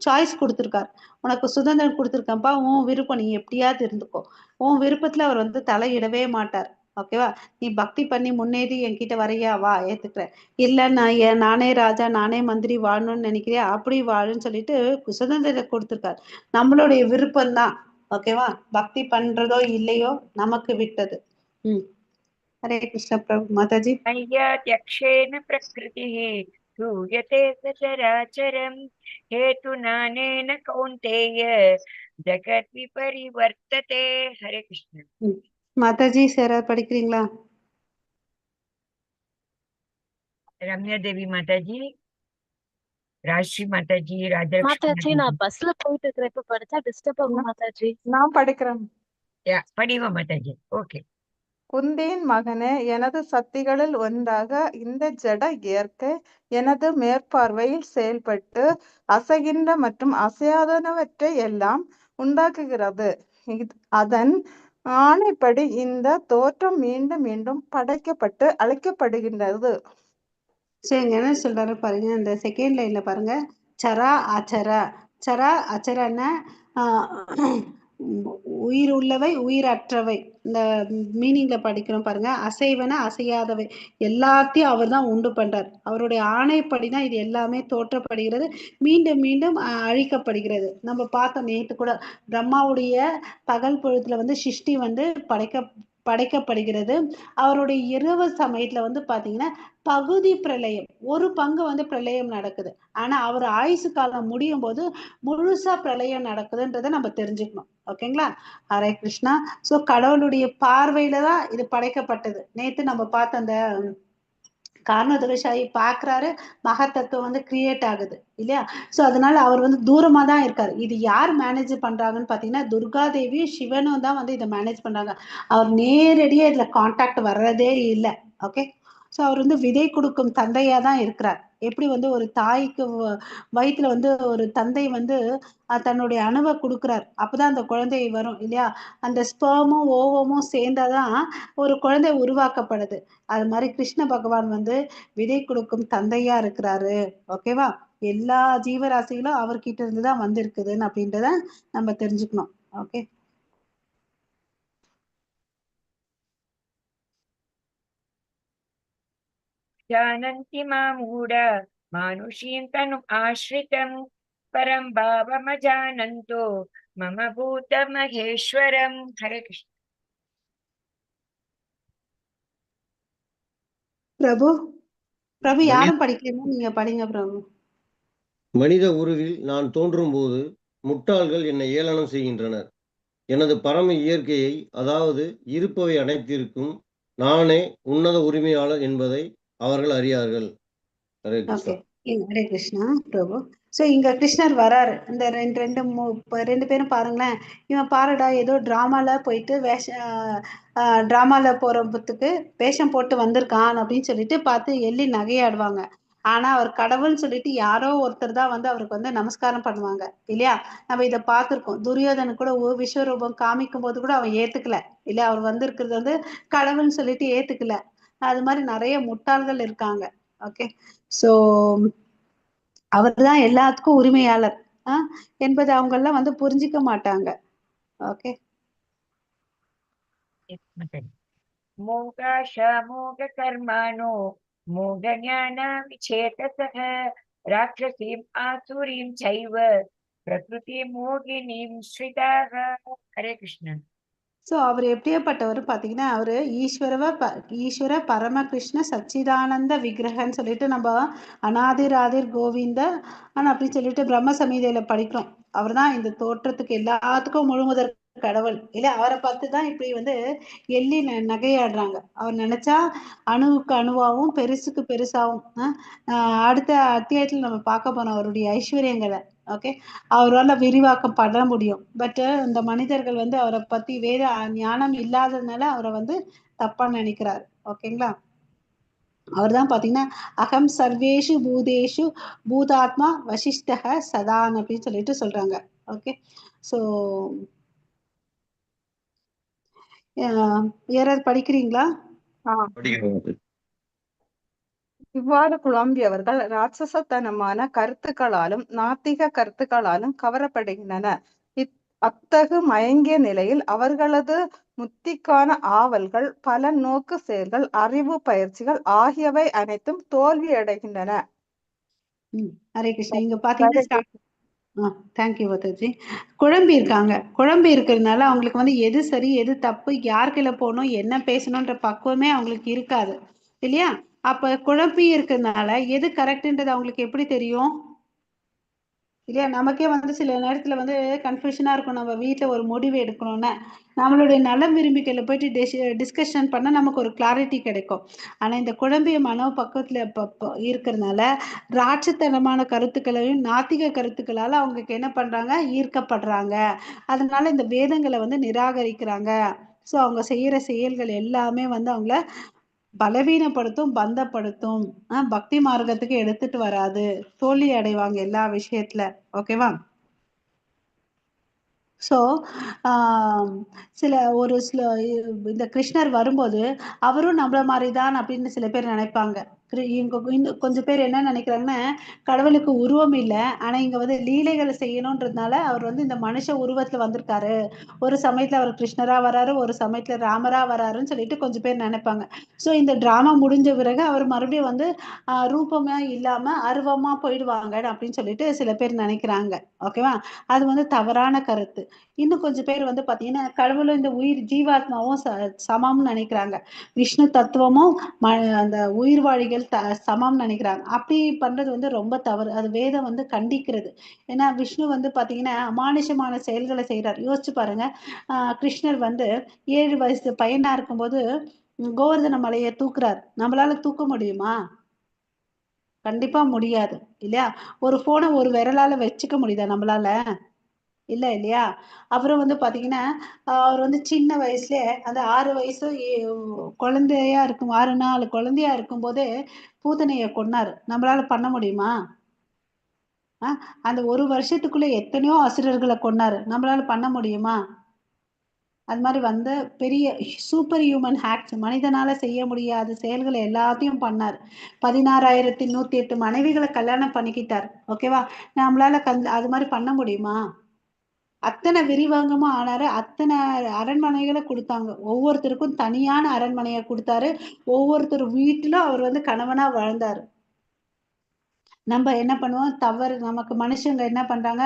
சாய்ஸ் கொடுத்துருக்காரு. உனக்கு சுதந்திரம் கொடுத்துருக்கப்பா, உன் விருப்பம், நீ எப்படியாவது இருந்துக்கோ. உன் விருப்பத்துல அவர் வந்து தலையிடவே மாட்டார். ஓகேவா? நீ பக்தி பண்ணி முன்னேறி என்கிட்ட வரையா, வா, ஏத்துக்கிறேன். இல்ல நான் நானே ராஜா நானே மந்திரி வாழணும்னு நினைக்கிறியா, அப்படி வாழுன்னு சொல்லிட்டு சுதந்திரம் கொடுத்துருக்காரு. நம்மளுடைய விருப்பம்தான். ஓகேவா? பக்தி பண்றதோ இல்லையோ நமக்கு விட்டது. ஹரே கிருஷ்ண பிரபு. மாதாஜி. मय्याध्यक्षेण प्रकृतिः श्रूयते सचराचरं हेतुनानेन कौन्तेय जगद्विपरिवर्तते. हरे कृष्ण. மாதாஜி சார் படிக்கிறீங்களா? रम्या देवी माताजी, ராஜஸ்ரீ மாதாஜி, ராஜலட்சுமி. மாதாஜி, நான் பஸ்ல போயிட்டு இருக்கிறப்ப படிச்சா டிஸ்டர்ப் ஆகும் மாதாஜி. நான் படிக்கிறேன். யா, படிவா மாதாஜி. ஓகே. குந்தியின் மகனே, எனது சக்திகளில் ஒன்றாக இந்த ஜட இயற்கை எனது மேற்பார்வையில் செயல்பட்டு அசைகின்ற மற்றும் அசையாதனவற்றை எல்லாம் உண்டாக்குகிறது. அதன் ஆணைப்படி இந்த தோற்றம் மீண்டும் மீண்டும் படைக்கப்பட்டு அழிக்கப்படுகின்றது. சரி, என்ன சொல்றாரு பாருங்க. இந்த செகண்ட் லைன்ல பாருங்க. சரா அச்சர, சரா அச்சரன்னா உயிர் உள்ளவை உயிரற்றவை, இந்த மீனிங்ல படிக்கிறோம் பாருங்க. அசைவன அசையாதவை எல்லாத்தையும் அவர் தான் உண்டு பண்றார். அவருடைய ஆணைப்படிதான் இது எல்லாமே தோற்றப்படுகிறது, மீண்டும் மீண்டும் அழிக்கப்படுகிறது. நம்ம பார்த்தோம் நேத்து கூட, பிரம்மாவுடைய பகல் பொழுதுல வந்து சிருஷ்டி வந்து படைக்கப்படுகிறது. அவருடைய இரவு சமயத்துல வந்து பாத்தீங்கன்னா பகுதி பிரளயம், ஒரு பங்கு வந்து பிரளயம் நடக்குது. ஆனா அவர் ஆயுசு காலம் முடியும் போது முழுசா பிரளயம் நடக்குதுன்றதை நம்ம தெரிஞ்சுக்கணும். ஓகேங்களா? ஹரே கிருஷ்ணா. சோ கடவுளுடைய பார்வையில தான் இது படைக்கப்பட்டது. நேத்து நம்ம பார்த்த அந்த காரணதொழிற்சாயி பாக்குறாரு, மகத்தத்துவம் வந்து கிரியேட் ஆகுது இல்லையா? சோ அதனால அவர் வந்து தூரமா தான் இருக்காரு. இது யார் மேனேஜ் பண்றாங்கன்னு பாத்தீங்கன்னா துர்கா தேவியும் சிவனும் தான் வந்து இதை மேனேஜ் பண்றாங்க. அவர் நேரடியா இதுல கான்டாக்ட் வர்றதே இல்லை. ஓகே. சோ அவர் வந்து விதை கொடுக்கும் தந்தையா தான் இருக்கிறார். எப்படி வந்து ஒரு தாய்க்கு வயிற்றுல வந்து ஒரு தந்தை வந்து தன்னுடைய அணுவை கொடுக்குறார், அப்பதான் அந்த குழந்தை வரும் இல்லையா? அந்த ஸ்பெர்மும் ஓவமும் சேர்ந்தாதான் ஒரு குழந்தை உருவாக்கப்படுது. அது மாதிரி கிருஷ்ண பகவான் வந்து விதை கொடுக்கும் தந்தையா இருக்கிறாரு. ஓகேவா? எல்லா ஜீவராசிகளும் அவர்கிட்ட இருந்துதான் வந்திருக்குதுன்னு அப்படின்றத நம்ம தெரிஞ்சுக்கணும். ஓகே. जानन्ति मां मूढा मानुषीं तनुम् आश्रितं परं भावमजानन्तो मम भूतमहेश्वरं. हरे कृष्ण. பிரபு, பிரபு யாரும் படிக்கலன்னா நீங்க படிங்க பிரபு. மனித உருவில் நான் தோன்றும் போது முட்டாள்கள் என்னை ஏளனம் செய்கின்றனர். எனது பரம இயற்கையை, அதாவது இருப்பவை அனைத்திற்கும் நானே உன்னத உரிமையாளர் என்பதை அவர்கள் அறியார்கள். ஹரே கிருஷ்ணா. ஓகே, ஹரே கிருஷ்ணா பிரபு. சோ இங்க கிருஷ்ணர் வராரு. இந்த ரெண்டு ரெண்டு ரெண்டு பேரும் பாருங்களேன், இவன் பாருடா ஏதோ டிராமால போயிட்டு டிராமால போறதுக்கு வேஷம் போட்டு வந்திருக்கான் அப்படின்னு சொல்லிட்டு பார்த்து எள்ளி நகையாடுவாங்க. ஆனா அவர் கடவுள்னு சொல்லிட்டு யாரோ ஒருத்தர் தான் வந்து அவருக்கு வந்து நமஸ்காரம் பண்ணுவாங்க இல்லையா? நம்ம இதை பார்த்திருக்கோம். துரியோதனு கூட விஸ்வரூபம் காமிக்கும் போது கூட அவன் ஏத்துக்கல இல்லையா? அவர் வந்திருக்கிறது வந்து கடவுள்னு சொல்லிட்டு ஏத்துக்கல. அது மாதிரி நிறைய முட்டாள்கள் இருக்காங்க. ஓகே. சோ அவர் தான் எல்லாத்துக்கும் உரிமையாளர் என்பதை அவங்க எல்லாம் வந்து புரிஞ்சிக்க மாட்டாங்க. ஓகே. மோகாஷா மோக கர்மானோ மோக ஞான விசேதசக ராட்சசீம் ஆசுரீம் சைவ பிரகிருதி மோகினீம் ஸ்ரிதாக. ஹரே கிருஷ்ணா. ஸோ அவர் எப்படியாப்பட்டவர் பார்த்தீங்கன்னா, அவரு ஈஸ்வர பரமகிருஷ்ண சச்சிதானந்த விக்கிரகன்னு சொல்லிட்டு நம்ம அனாதிராதிர் கோவிந்த அப்படின்னு சொல்லிட்டு பிரம்ம சமீதையில படிக்கிறோம். அவர் தான் இந்த தோற்றத்துக்கு எல்லாத்துக்கும் முழுமுதற் கடவுள் இல்ல? அவரை பார்த்து தான் இப்படி வந்து எள்ளி நகையாடுறாங்க. அவர் நினைச்சா அணுவுக்கு அணுவாவும் பெருசுக்கு பெருசாவும் அடுத்த அத்தியாயத்துல நம்ம பார்க்க போறோம் அவருடைய ஐஸ்வர்யங்களை. ஓகே, அவரால் விரிவாக்கம் பண்ண முடியும். பட் இந்த மனிதர்கள் வந்து அவரை பத்தி வேற ஞானம் இல்லாததுனால அவரை வந்து தப்பா நினைக்கிறார். ஓகேங்களா? அவர் தான் பாத்தீங்கன்னா அகம் சர்வேஷு பூதேஷு பூதாத்மா வசிஷ்டக சதான் அப்படின்னு சொல்லிட்டு சொல்றாங்க. Okay, so யாராவது படிக்கிறீங்களா? இவ்வாறு குழம்பியவர்கள் ராட்சசத்தனமான கருத்துக்களாலும் நாத்திக கருத்துக்களாலும் கவரப்படுகின்றனர். அத்தகு மயங்கிய நிலையில் அவர்களது முத்திக்கான ஆவல்கள், பல நோக்கு செயல்கள், அறிவு பயிற்சிகள் ஆகியவை அனைத்தும் தோல்வியடைகின்றன. ஹரே கிருஷ்ணா. இங்க பாத்தீங்கன்னா, thank you Mataji. குழம்பி இருக்காங்க. குழம்பி இருக்கிறதுனால அவங்களுக்கு வந்து எது சரி எது தப்பு, யார் கையில போகணும், என்ன பேசணுன்ற பக்குவமே அவங்களுக்கு இருக்காது இல்லையா? அப்ப குழம்பி இருக்கிறதுனால எது கரெக்ட்ன்றது அவங்களுக்கு எப்படி தெரியும் இல்லையா? நமக்கே வந்து சில நேரத்துல வந்து கன்ஃபியூஷனா இருக்கும். நம்ம வீட்டுல ஒரு முடிவு எடுக்கணும்னா நம்மளுடைய நலம் விரும்பிக்கையில போயிட்டு டிஸ்கஷன் பண்ணா நமக்கு ஒரு கிளாரிட்டி கிடைக்கும். ஆனா இந்த குழம்பிய மனோ பக்கத்துல இருக்கிறதுனால ராட்சத்தனமான கருத்துக்களையும் நாத்திக கருத்துக்களால அவங்களுக்கு என்ன பண்றாங்க, ஈர்க்கப்படுறாங்க. அதனால இந்த வேதங்களை வந்து நிராகரிக்கிறாங்க. ஸோ அவங்க செய்யற செயல்கள் எல்லாமே வந்து அவங்கள பலவீனப்படுத்தும், பந்தப்படுத்தும், பக்தி மார்க்கத்துக்கு எடுத்துட்டு வராது, தோல்வி அடைவாங்க எல்லா விஷயத்துல. ஓகேவா? ஸோ சில ஒரு சில இந்த கிருஷ்ணர் வரும்போது அவரும் நம்மள மாதிரிதான் அப்படின்னு சில பேர் நினைப்பாங்க. இன்னும் கொஞ்சம் பேர் என்ன நினைக்கிறாங்கன்னா, கடவுளுக்கு உருவம் இல்லை, ஆனா இங்க வந்து லீலைகளை செய்யணும்ன்றதுனால அவர் வந்து இந்த மனுஷ உருவத்துல வந்திருக்காரு. ஒரு சமயத்துல அவர் கிருஷ்ணரா வராரு, ஒரு சமயத்துல ராமரா வராருன்னு சொல்லிட்டு கொஞ்சம் பேர் நினைப்பாங்க. ஸோ இந்த டிராமா முடிஞ்ச பிறகு அவர் மறுபடியும் வந்து ரூபமே இல்லாம அருவமா போயிடுவாங்க அப்படின்னு சொல்லிட்டு சில பேர் நினைக்கிறாங்க. ஓகேவா? அது வந்து தவறான கருத்து. இன்னும் கொஞ்சம் பேர் வந்து பாத்தீங்கன்னா, கடவுளும் இந்த உயிர் ஜீவாத்மாவும் சமம்னு நினைக்கிறாங்க. விஷ்ணு தத்துவமும் அந்த உயிர்வாழிகள் சமம்னு நினைக்கிறாங்க. அப்படி பண்றது வந்து ரொம்ப தவறு. அது வேதம் வந்து கண்டிக்கிறது. ஏன்னா விஷ்ணு வந்து பாத்தீங்கன்னா அமானுஷமான செயல்களை செய்யறாரு. யோசிச்சு பாருங்க. கிருஷ்ணர் வந்து 7 வயசு பையனா இருக்கும்போது கோவர்தன மலையை தூக்குறாரு. நம்மளால தூக்க முடியுமா? கண்டிப்பா முடியாது இல்லையா? ஒரு போனை ஒரு விரலால வச்சுக்க முடியுதா நம்மளால? இல்ல இல்லையா? அப்புறம் வந்து பாத்தீங்கன்னா அவர் வந்து சின்ன வயசுலயே அந்த 6 வயசு குழந்தையா இருக்கும், 6 4 குழந்தையா இருக்கும் போதே பூதனைய கொன்னாரு. நம்மளால பண்ண முடியுமா? அந்த ஒரு வருஷத்துக்குள்ள எத்தனையோ அசுரர்களை கொன்னாரு. நம்மளால பண்ண முடியுமா? அது மாதிரி வந்த பெரிய சூப்பர் ஹியூமன் ஹேக்ஸ், மனிதனால செய்ய முடியாத செயல்களை எல்லாத்தையும் பண்ணார். 16,108 மனைவிகளை கல்யாணம் பண்ணிக்கிட்டார். ஓகேவா? நம்மளால அது மாதிரி பண்ண முடியுமா? அத்தனை விரிவாங்கமா ஆனாரு. அத்தனை அரண்மனைகளை கொடுத்தாங்க. ஒவ்வொருத்தருக்கும் தனியான அரண்மனையை கொடுத்தாரு. ஒவ்வொருத்தர் வீட்டிலும் அவர் வந்து கணவனா வாழ்ந்தாரு. நம்ம என்ன பண்ணுவோம், தவறு நமக்கு மனுஷங்க என்ன பண்றாங்க,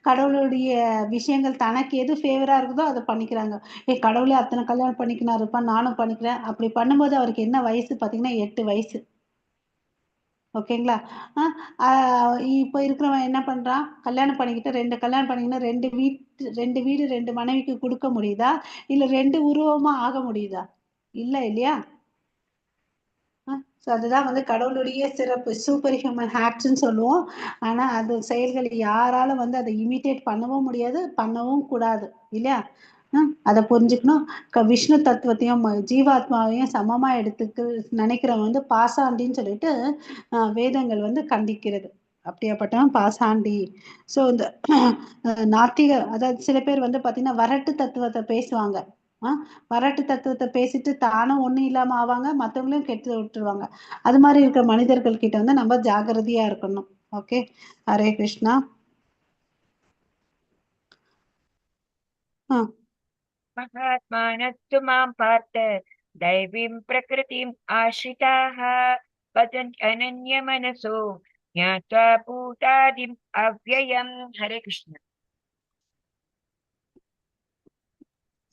கடவுளுடைய விஷயங்கள் தனக்கு எது ஃபேவரா இருக்குதோ அதை பண்ணிக்கிறாங்க. ஏ கடவுளே அத்தனை கல்யாணம் பண்ணிக்கினாருப்பா, நானும் பண்ணிக்கிறேன். அப்படி பண்ணும்போது அவருக்கு என்ன வயசு பாத்தீங்கன்னா 8 வயசு. ஓகேங்களா? இப்போ இருக்கிறவன் என்ன பண்றான், கல்யாணம் பண்ணிக்கிட்டு 2 கல்யாணம் பண்ணிக்கினா 2 வீடு 2 மனைவிக்கு கொடுக்க முடியுதா? இல்ல 2 உருவமா ஆக முடியுதா? இல்ல இல்லையா? ஸோ அதுதான் வந்து கடவுளுடைய சிறப்பு, சூப்பர் ஹியூமன் ஹேக்ட்ஸ்ன்னு சொல்லுவோம். ஆனா அது செயல்களை யாராலும் வந்து அதை இமிட்டேட் பண்ணவும் முடியாது, பண்ணவும் கூடாது இல்லையா? அதை புரிஞ்சுக்கணும். விஷ்ணு தத்துவத்தையும் ஜீவாத்மாவையும் சமமா எடுத்துக்கு நினைக்கிறவன் வந்து பாசாண்டின்னு சொல்லிட்டு வேதங்கள் வந்து கண்டிக்கிறது. அப்படியாப்பட்டவன் பாசாண்டி. ஸோ இந்த நாத்திக, அதாவது சில பேர் வந்து பாத்தீங்கன்னா வரட்டு தத்துவத்தை பேசுவாங்க. வரட்டு தத்துவத்தை பேசிட்டு தானும் ஒண்ணும் இல்லாம ஆவாங்க, மத்தவங்களையும் கெட்டு விட்டுருவாங்க. அது மாதிரி இருக்கிற மனிதர்கள் கிட்ட வந்து நம்ம ஜாகிரதையா இருக்கணும். ஓகே, ஹரே கிருஷ்ணா. மகாத்மானஸ்து மாம் பார்த்த தைவீம் பிரகிருதிம் ஆஸ்ரிதாः வதந்தி அனன்ய மனசோ ஞாத்வா பூதாதிம் அவ்யயம். ஹரே கிருஷ்ணா.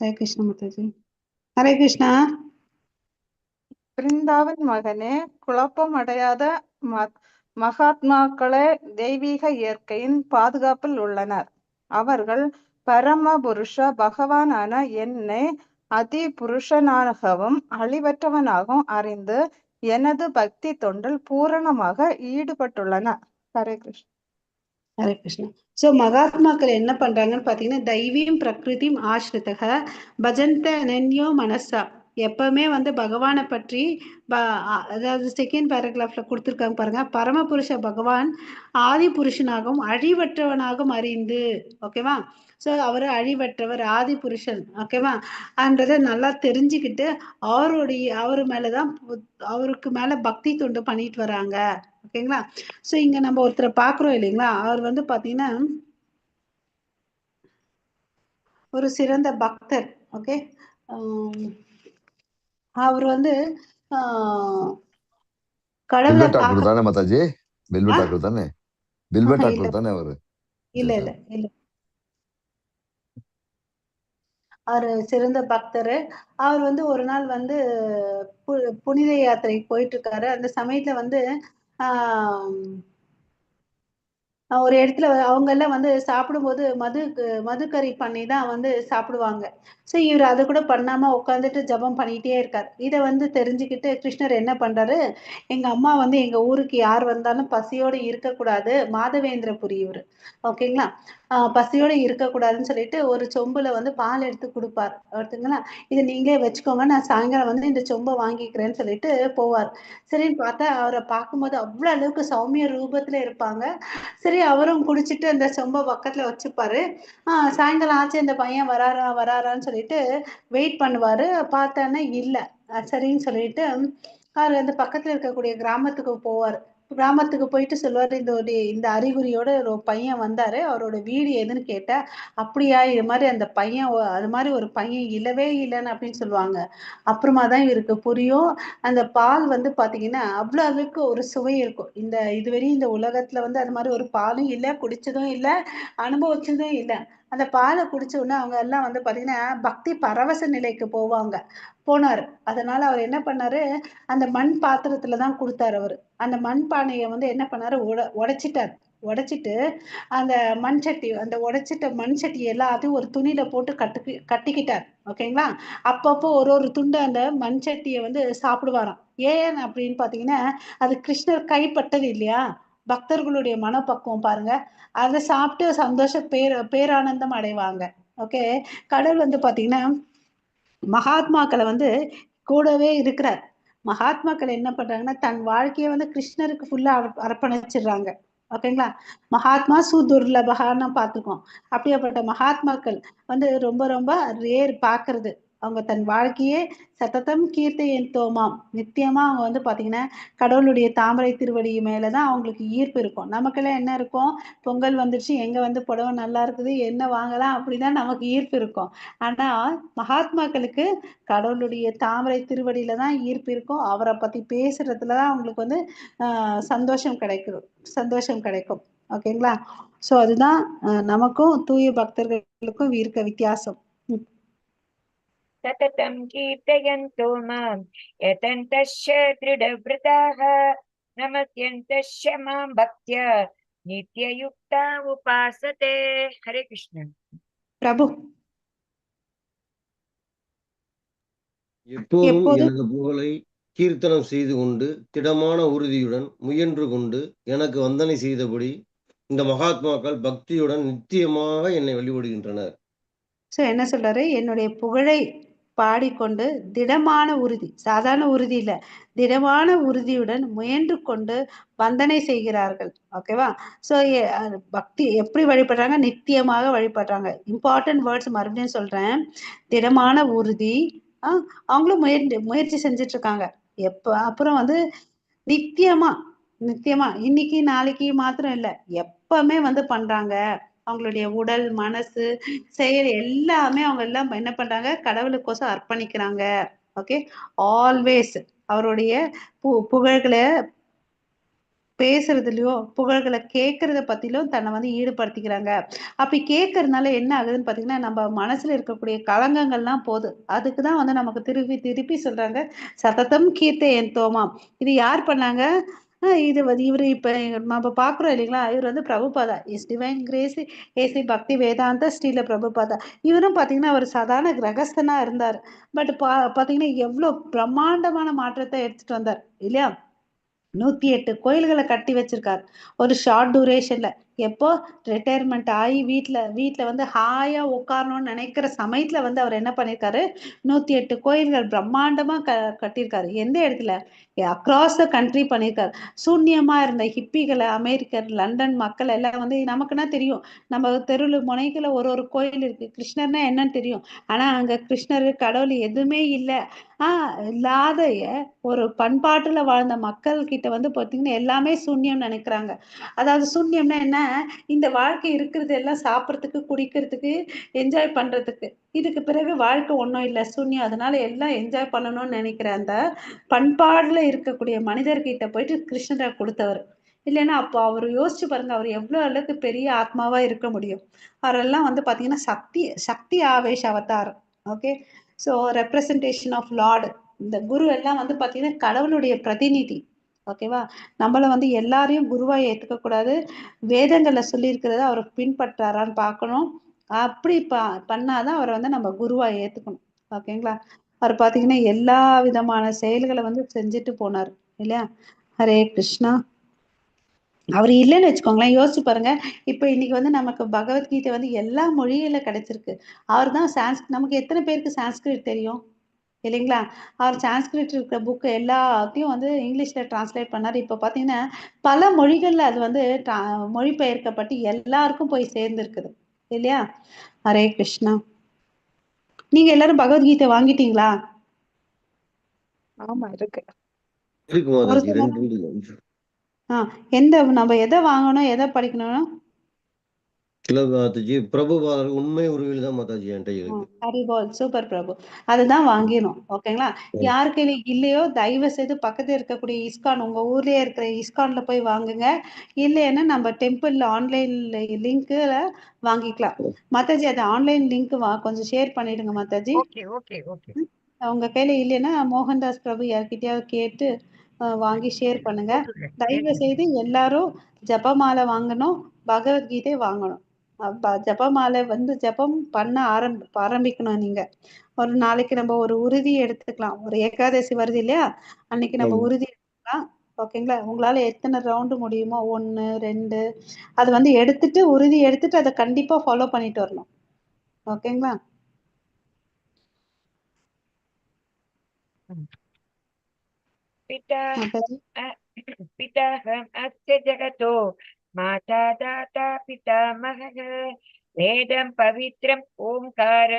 ஹரே கிருஷ்ணா மாதாஜி. ஹரே கிருஷ்ணா. பிருந்தாவன் மகனே, குழப்பமடையாத மகாத்மாக்களே தெய்வீக இயற்கையின் பாதுகாப்பில் உள்ளனர். அவர்கள் பரமபுருஷ பகவானான என்னை அதி புருஷனாகவும் அழிவற்றவனாகவும் அறிந்து எனது பக்தி தொண்டில் பூரணமாக ஈடுபட்டுள்ளனர். ஹரே கிருஷ்ணா. ஹரே கிருஷ்ணா. ஸோ மகாத்மாக்கள் என்ன பண்றாங்கன்னு பாத்தீங்கன்னா, தெய்வீம் பிரகிருதிம் ஆஸ்ரிதக பஜந்த அனன்யோ மனசா. எப்பவுமே வந்து பகவானை பற்றி அதாவது செகண்ட் பேராகிராஃப்ல கொடுத்துருக்காங்க பாருங்க. பரமபுருஷ பகவான் ஆதி புருஷனாகவும் அழிவற்றவனாகவும் அறிந்து, ஓகேவா? ஸோ அவர் அழிவற்றவர், ஆதி புருஷன், ஓகேவா? அன்றதை நல்லா தெரிஞ்சுக்கிட்டு அவர் மேலதான் அவருக்கு மேல பக்தி தொண்டு பண்ணிட்டு வராங்க, ஓகேங்களா? ஸோ இங்க நம்ம ஒருத்தரை பாக்குறோம் இல்லைங்களா? அவர் வந்து பாத்தீங்கன்னா ஒரு சிறந்த பக்தர், ஓகே? அவர் வந்து கடவுளை பில்வ டாக்கூர் தானே மாதாஜி? பில்வ டாக்கூர் தானே? பில்வ டாக்கூர் தானே அவரு? இல்ல இல்ல இல்ல, அவரு சிறந்த பக்தரு. அவர் வந்து ஒரு நாள் வந்து புனித யாத்திரைக்கு போயிட்டு இருக்காரு. அந்த சமயத்துல வந்து ஒரு இடத்துல அவங்க எல்லாம் வந்து சாப்பிடும்போது மதுக்கறி பண்ணி தான் வந்து சாப்பிடுவாங்க. ஸோ இவர் அது கூட பண்ணாம உட்காந்துட்டு ஜபம் பண்ணிட்டே இருக்கார். இதை வந்து தெரிஞ்சுக்கிட்டு கிருஷ்ணர் என்ன பண்றாரு, எங்க அம்மா வந்து எங்க ஊருக்கு யார் வந்தாலும் பசியோடு இருக்கக்கூடாது, மாதவேந்திரபுரி இவரு, ஓகேங்களா? பசியோடு இருக்கக்கூடாதுன்னு சொல்லிட்டு ஒரு சொம்புல வந்து பால் எடுத்து கொடுப்பார், ஓகேங்களா? இதை நீங்களே வச்சுக்கோங்க, நான் சாயங்காலம் வந்து இந்த சொம்பை வாங்கிக்கிறேன்னு சொல்லிட்டு போவார். சரின்னு பார்த்தா அவரை பார்க்கும்போது அவ்வளவு அளவுக்கு சௌமிய ரூபத்துல இருப்பாங்க. சரி, அவரும் குடிச்சிட்டு அந்த சொம்பை பக்கத்துல வச்சுப்பாரு. சாயங்காலம் ஆச்சு, அந்த பையன் வராரா வராரான்னு சொல்லிட்டு வெயிட் பண்ணுவாரு. பார்த்தான்னா இல்ல. சரின்னு சொல்லிட்டு அவர் அந்த பக்கத்துல இருக்கக்கூடிய கிராமத்துக்கு போவார். கிராமத்துக்கு போயிட்டு சொல்லுவாரு, இந்த அறிகுறியோட ஒரு பையன் வந்தாரு, அவரோட வீடு எதுன்னு கேட்டா, அப்படியா, இது மாதிரி அந்த பையன் அது மாதிரி ஒரு பையன் இல்லவே இல்லைன்னு அப்படின்னு சொல்லுவாங்க. அப்புறமா தான் இவருக்கு புரியும், அந்த பால் வந்து பாத்தீங்கன்னா அவ்வளவு அளவுக்கு ஒரு சுவை இருக்கும். இந்த இதுவரையும் இந்த உலகத்துல வந்து அது மாதிரி ஒரு பாலும் இல்லை, குடிச்சதும் இல்லை, அனுபவிச்சதும் இல்லை. அந்த பாலை குடிச்ச உடனே அவங்க எல்லாம் வந்து பாத்தீங்கன்னா பக்தி பரவச நிலைக்கு போவாங்க, போனாரு. அதனால அவர் என்ன பண்ணாரு, அந்த மண் பாத்திரத்துலதான் கொடுத்தாரு அவரு. அந்த மண் பானையை வந்து என்ன பண்ணாரு, உடைச்சிட்டாரு. உடைச்சிட்டு அந்த மண் சட்டி, அந்த உடைச்சிட்ட மண் சட்டி எல்லாத்தையும் ஒரு துணியில போட்டு கட்டிக்கிட்டார், ஓகேங்களா? அப்பப்போ ஒரு ஒரு துண்டு அந்த மண் சட்டியை வந்து சாப்பிடுவாராம். ஏன் அப்படின்னு பாத்தீங்கன்னா, அது கிருஷ்ணர் கைப்பட்டது இல்லையா? பக்தர்களுடைய மனப்பக்குவம் பாருங்க, அதை சாப்பிட்டு சந்தோஷ பேரானந்தம் அடைவாங்க. ஓகே, கடவுள் வந்து பாத்தீங்கன்னா மகாத்மாக்களை வந்து கூடவே இருக்கிறார். மகாத்மாக்கள் என்ன பண்றாங்கன்னா தன் வாழ்க்கையை வந்து கிருஷ்ணருக்கு ஃபுல்லா அர்ப்பணிச்சிடுறாங்க, ஓகேங்களா? மகாத்மா சுதுர்லபகான்னு பார்த்துக்கோம். அப்படியாப்பட்ட மகாத்மாக்கள் வந்து ரொம்ப ரொம்ப ரேர் பாக்குறது. அவங்க தன் வாழ்க்கையே சததம் கீர்த்தையன் தோமாம், நித்தியமா அவங்க வந்து பாத்தீங்கன்னா கடவுளுடைய தாமரை திருவடி மேலதான் அவங்களுக்கு ஈர்ப்பு இருக்கும். நமக்கெல்லாம் என்ன இருக்கும், பொங்கல் வந்துடுச்சு, எங்க வந்து புடவை நல்லா இருக்குது, என்ன வாங்கலாம், அப்படிதான் நமக்கு ஈர்ப்பு இருக்கும். ஆனா மகாத்மாக்களுக்கு கடவுளுடைய தாமரை திருவடியில தான் ஈர்ப்பு இருக்கும். அவரை பத்தி பேசுறதுலதான் அவங்களுக்கு வந்து சந்தோஷம் கிடைக்கும், சந்தோஷம் கிடைக்கும், ஓகேங்களா? சோ அதுதான் நமக்கும் தூய பக்தர்களுக்கும் இருக்க வித்தியாசம். सततं कीर्तयन्तो मां यतन्तश्च दृढव्रताः नमस्यन्तश्च मां भक्त्या नित्ययुक्ता उपासते. हरे कृष्ण. பிரபு, எப்போதும் எனது புகழை கீர்த்தனம் செய்து கொண்டு திடமான உறுதியுடன் முயன்று கொண்டு எனக்கு வந்தனை செய்தபடி இந்த மகாத்மாக்கள் பக்தியுடன் நித்தியமாக என்னை வழிபடுகின்றனர். சோ என்ன சொல்றாரு, என்னுடைய புகழை பாடிக்கொண்டு திடமான உறுதி, சாதாரண உறுதி இல்ல, திடமான உறுதியுடன் முயன்று கொண்டு வந்தனை செய்கிறார்கள், ஓகேவா? சோ பக்தி எப்படி வழிபடுறாங்க, நித்தியமாக வழிபடுறாங்க. இம்பார்ட்டன்ட் வேர்ட்ஸ் மறுபடியும் சொல்றேன், திடமான உறுதி. அவங்களும் முயற்சி செஞ்சுட்டு இருக்காங்க. எப்ப அப்புறம் வந்து நித்தியமா, நித்தியமா இன்னைக்கு நாளைக்கு மாத்திரம் இல்ல, எப்பவுமே வந்து பண்றாங்க. அவங்களுடைய உடல், மனசு, செயல் எல்லாமே அவங்க எல்லாம் என்ன பண்றாங்க, கடவுளுக்கோசம் அர்ப்பணிக்கிறாங்க. ஓகே, ஆல்வேஸ் அவருடைய புகழ்களை பேசுறதுலயோ புகழ்களை கேட்கறத பத்திலும் தன்னை வந்து ஈடுபடுத்திக்கிறாங்க. அப்படி கேட்கறதுனால என்ன ஆகுதுன்னு பாத்தீங்கன்னா, நம்ம மனசுல இருக்கக்கூடிய களங்கங்கள்லாம் போகுது. அதுக்குதான் வந்து நமக்கு திருப்பி திருப்பி சொல்றாங்க, சததம் கீர்த்தை என் தோமாம். இது யார் பண்ணாங்க? இது வந்து இவரு இப்ப நம்ம பாக்குறோம் இல்லைங்களா, இவர் வந்து Prabhupada, is divine grace A C Bhakti Vedanta Srila Prabhupada. இவரும் பாத்தீங்கன்னா அவர் சாதாரண கிரகஸ்தனா இருந்தார். பட் பாத்தீங்கன்னா எவ்வளவு பிரம்மாண்டமான மாற்றத்தை எடுத்துட்டு வந்தார் இல்லையா? 108 கோயில்களை கட்டி வச்சிருக்காரு ஒரு ஷார்ட் டூரேஷன்ல. எப்போ ரிட்டையர்மெண்ட் ஆகி வீட்டில் வீட்டில் வந்து ஹாயா உட்காரணும்னு நினைக்கிற சமயத்துல வந்து அவர் என்ன பண்ணியிருக்காரு, 108 கோயில்கள் பிரம்மாண்டமா கட்டியிருக்காரு. எந்த இடத்துல? அக்ராஸ் the country பண்ணியிருக்காரு. சூன்யமா இருந்த ஹிப்பிகளை, அமெரிக்கர், லண்டன் மக்கள் எல்லாம் வந்து நமக்குன்னா தெரியும், நம்ம தெருவில் முனைக்குள்ள ஒரு ஒரு கோயில் இருக்கு, கிருஷ்ணர்னா என்னன்னு தெரியும். ஆனா அங்க கிருஷ்ணர் கடவுள் எதுவுமே இல்லை. இல்லாத ஒரு பண்பாட்டுல வாழ்ந்த மக்கள் கிட்ட வந்து பாத்தீங்கன்னா எல்லாமே சூன்யம் நினைக்கிறாங்க. அதாவது சூன்யம்னா என்ன, இந்த வாழ்க்கை இருக்கிறது எல்லாம் சாப்பிட்றதுக்கு, குடிக்கிறதுக்கு, என்ஜாய் பண்றதுக்கு, இதுக்கு பிறகு வாழ்க்கை ஒன்றும் இல்லை, சூன்யம். அதனால எல்லாம் என்ஜாய் பண்ணணும்னு நினைக்கிற அந்த பண்பாடுல இருக்கக்கூடிய மனிதர்கிட்ட போயிட்டு கிருஷ்ணரை கொடுத்தவர். இல்லைன்னா அப்போ அவர் யோசிச்சு பாருங்க, அவர் எவ்வளவு அளவுக்கு பெரிய ஆத்மாவா இருக்க முடியும். அவரெல்லாம் வந்து பாத்தீங்கன்னா சக்தி சக்தி ஆவேஷ Avatar. Okay, so representation of lord. இந்த குரு எல்லாம் வந்து பாத்தீங்கன்னா கடவுளுடைய பிரதிநிதி. ஓகேவா? நம்மள வந்து எல்லாரையும் குருவா ஏத்துக்க கூடாது. வேதங்கள்ல சொல்லி இருக்கிறத அவர் பின்பற்றாரான்னு பார்க்கணும். அப்படி பண்ணாதான் அவரை வந்து நம்ம குருவா ஏத்துக்கணும். ஓகேங்களா? அவர் பாத்தீங்கன்னா எல்லா விதமான செயல்களை வந்து செஞ்சுட்டு போனார் இல்லையா? ஹரே கிருஷ்ணா. அவர் இல்லைன்னு வச்சுக்கோங்களேன், யோசிச்சு பாருங்க. இப்ப இன்னைக்கு வந்து நமக்கு பகவத்கீதை வந்து எல்லா மொழியில கிடைச்சிருக்கு. அவர் தான் நமக்கு எத்தனை பேருக்கு சான்ஸ்கிரிட் தெரியும் இல்லைங்களா? அவர் சான்ஸ்கிரிட் இருக்கிற புக்கு எல்லாத்தையும் வந்து இங்கிலீஷ்ல டிரான்ஸ்லேட் பண்ணாரு. இப்ப பாத்தீங்கன்னா பல மொழிகள்ல அது வந்து மொழிபெயர்க்கப்பட்டு எல்லாருக்கும் போய் சேர்ந்துருக்குது இல்லையா? ஹரே கிருஷ்ணா. நீங்க எல்லாரும் பகவத்கீதை வாங்கிட்டீங்களா? ஆமா, இருக்கு. இருக்கு ஒரு மாதாஜி, சில ரெண்டு இருக்கு. எந்த நம்ம எதை வாங்கணும், எதை படிக்கணும்? இல்ல மாதாஜி, பிரபுபாதர் உண்மை உருவில் தான் மாதாஜி என்கிட்ட இருக்கு. ஹரிபோல், சூப்பர் பிரபு, அதுதான் வாங்கிடணும். ஓகேங்களா? யார் கையில இல்லையோ தயவு செய்து பக்கத்துல இருக்கக்கூடிய இஸ்கான், உங்க ஊர்லயே இருக்கிற இஸ்கான்ல போய் வாங்குங்க. இல்லைன்னா நம்ம டெம்பிள்ல ஆன்லைன்ல லிங்க்ல வாங்கிக்கலாம். மாதாஜி, அது ஆன்லைன் லிங்க் கொஞ்சம் ஷேர் பண்ணிடுங்க மாதாஜி. Okay okay okay. உங்க கையில இல்லைன்னா மோகன்தாஸ் பிரபு யார்கிட்டயாவது கேட்டு வாங்கி ஷேர் பண்ணுங்க. தயவு செய்து எல்லாரும் ஜபமாலை வாங்கணும், பகவத்கீதை வாங்கணும். ஜபமாலை வந்து ஜபம் பண்ண ஆரம்பிக்கணும். நீங்க ஒரு நாளைக்கு நம்ம ஒரு உறுதி எடுத்துக்கலாம். ஒரு ஏகாதசி வருது இல்லையா, அன்னைக்கு நம்ம உறுதி எடுத்துக்கலாம். ஓகேங்களா? உங்களால எத்தனை ரவுண்டு முடியுமோ, 1 2 அது வந்து எடுத்துட்டு உறுதி எடுத்துட்டு அதை கண்டிப்பா ஃபாலோ பண்ணிட்டு வரணும். ஓகேங்களா? पिता மாதாஜி. पिताहम् अस्य जगतो माता दाता पितामहः वेदं पवित्रम् ओंकार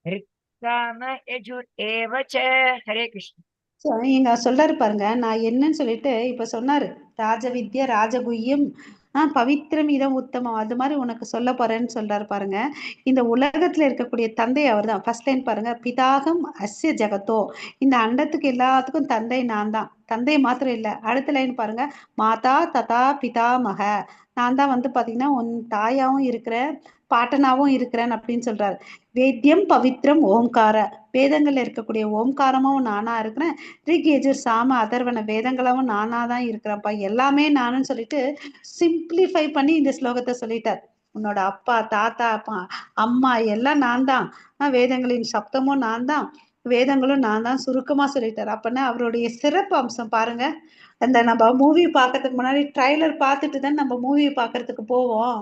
ऋक्साम यजुर् एव च. ஹரே கிருஷ்ண. இங்க சொல்றாரு பாருங்க, நான் என்னன்னு சொல்லிட்டு இப்ப சொன்னாரு. ராஜவித்யா ராஜகுய்யம் பவித்ரம் இதம் உத்தமம், அது மாதிரி உனக்கு சொல்ல போறேன்னு சொல்றாரு பாருங்க. இந்த உலகத்துல இருக்கக்கூடிய தந்தை அவர் தான். ஃபர்ஸ்ட் லைன் பாருங்க, பிதாகம் அஸ்ய ஜெகத்தோ, இந்த அண்டத்துக்கு எல்லாத்துக்கும் தந்தை நான் தான். தந்தை மாத்திரம் இல்ல, அடுத்த லைன் பாருங்க, மாதா ததா பிதாமக, நான் தான் வந்து பாத்தீங்கன்னா உன் தாயாவும் இருக்கிறேன் பாட்டனாவும் இருக்கிறேன் அப்படின்னு சொல்றாரு. வேத்தியம் பவித்ரம் ஓம்கார, வேதங்கள்ல இருக்கக்கூடிய ஓம்காரமும் நானா இருக்கிறேன், ரிக் யஜுர் சாம அதர்வன வேதங்களாவும் நானா தான் இருக்கிறேன்ப்பா, எல்லாமே நானுன்னு சொல்லிட்டு சிம்பிளிஃபை பண்ணி இந்த ஸ்லோகத்தை சொல்லிட்டார். உன்னோட அப்பா தாத்தா அப்பா அம்மா எல்லாம் நான் தான், வேதங்களின் சப்தமும் நான் தான், வேதங்களும் நான் தான், சுருக்கமா சொல்லிட்டார். அப்படின்னா அவருடைய சிறப்பு அம்சம் பாருங்க. அந்த நம்ம மூவி பாக்கிறதுக்கு முன்னாடி ட்ரைலர் பார்த்துட்டு தான் நம்ம மூவி பாக்குறதுக்கு போவோம்.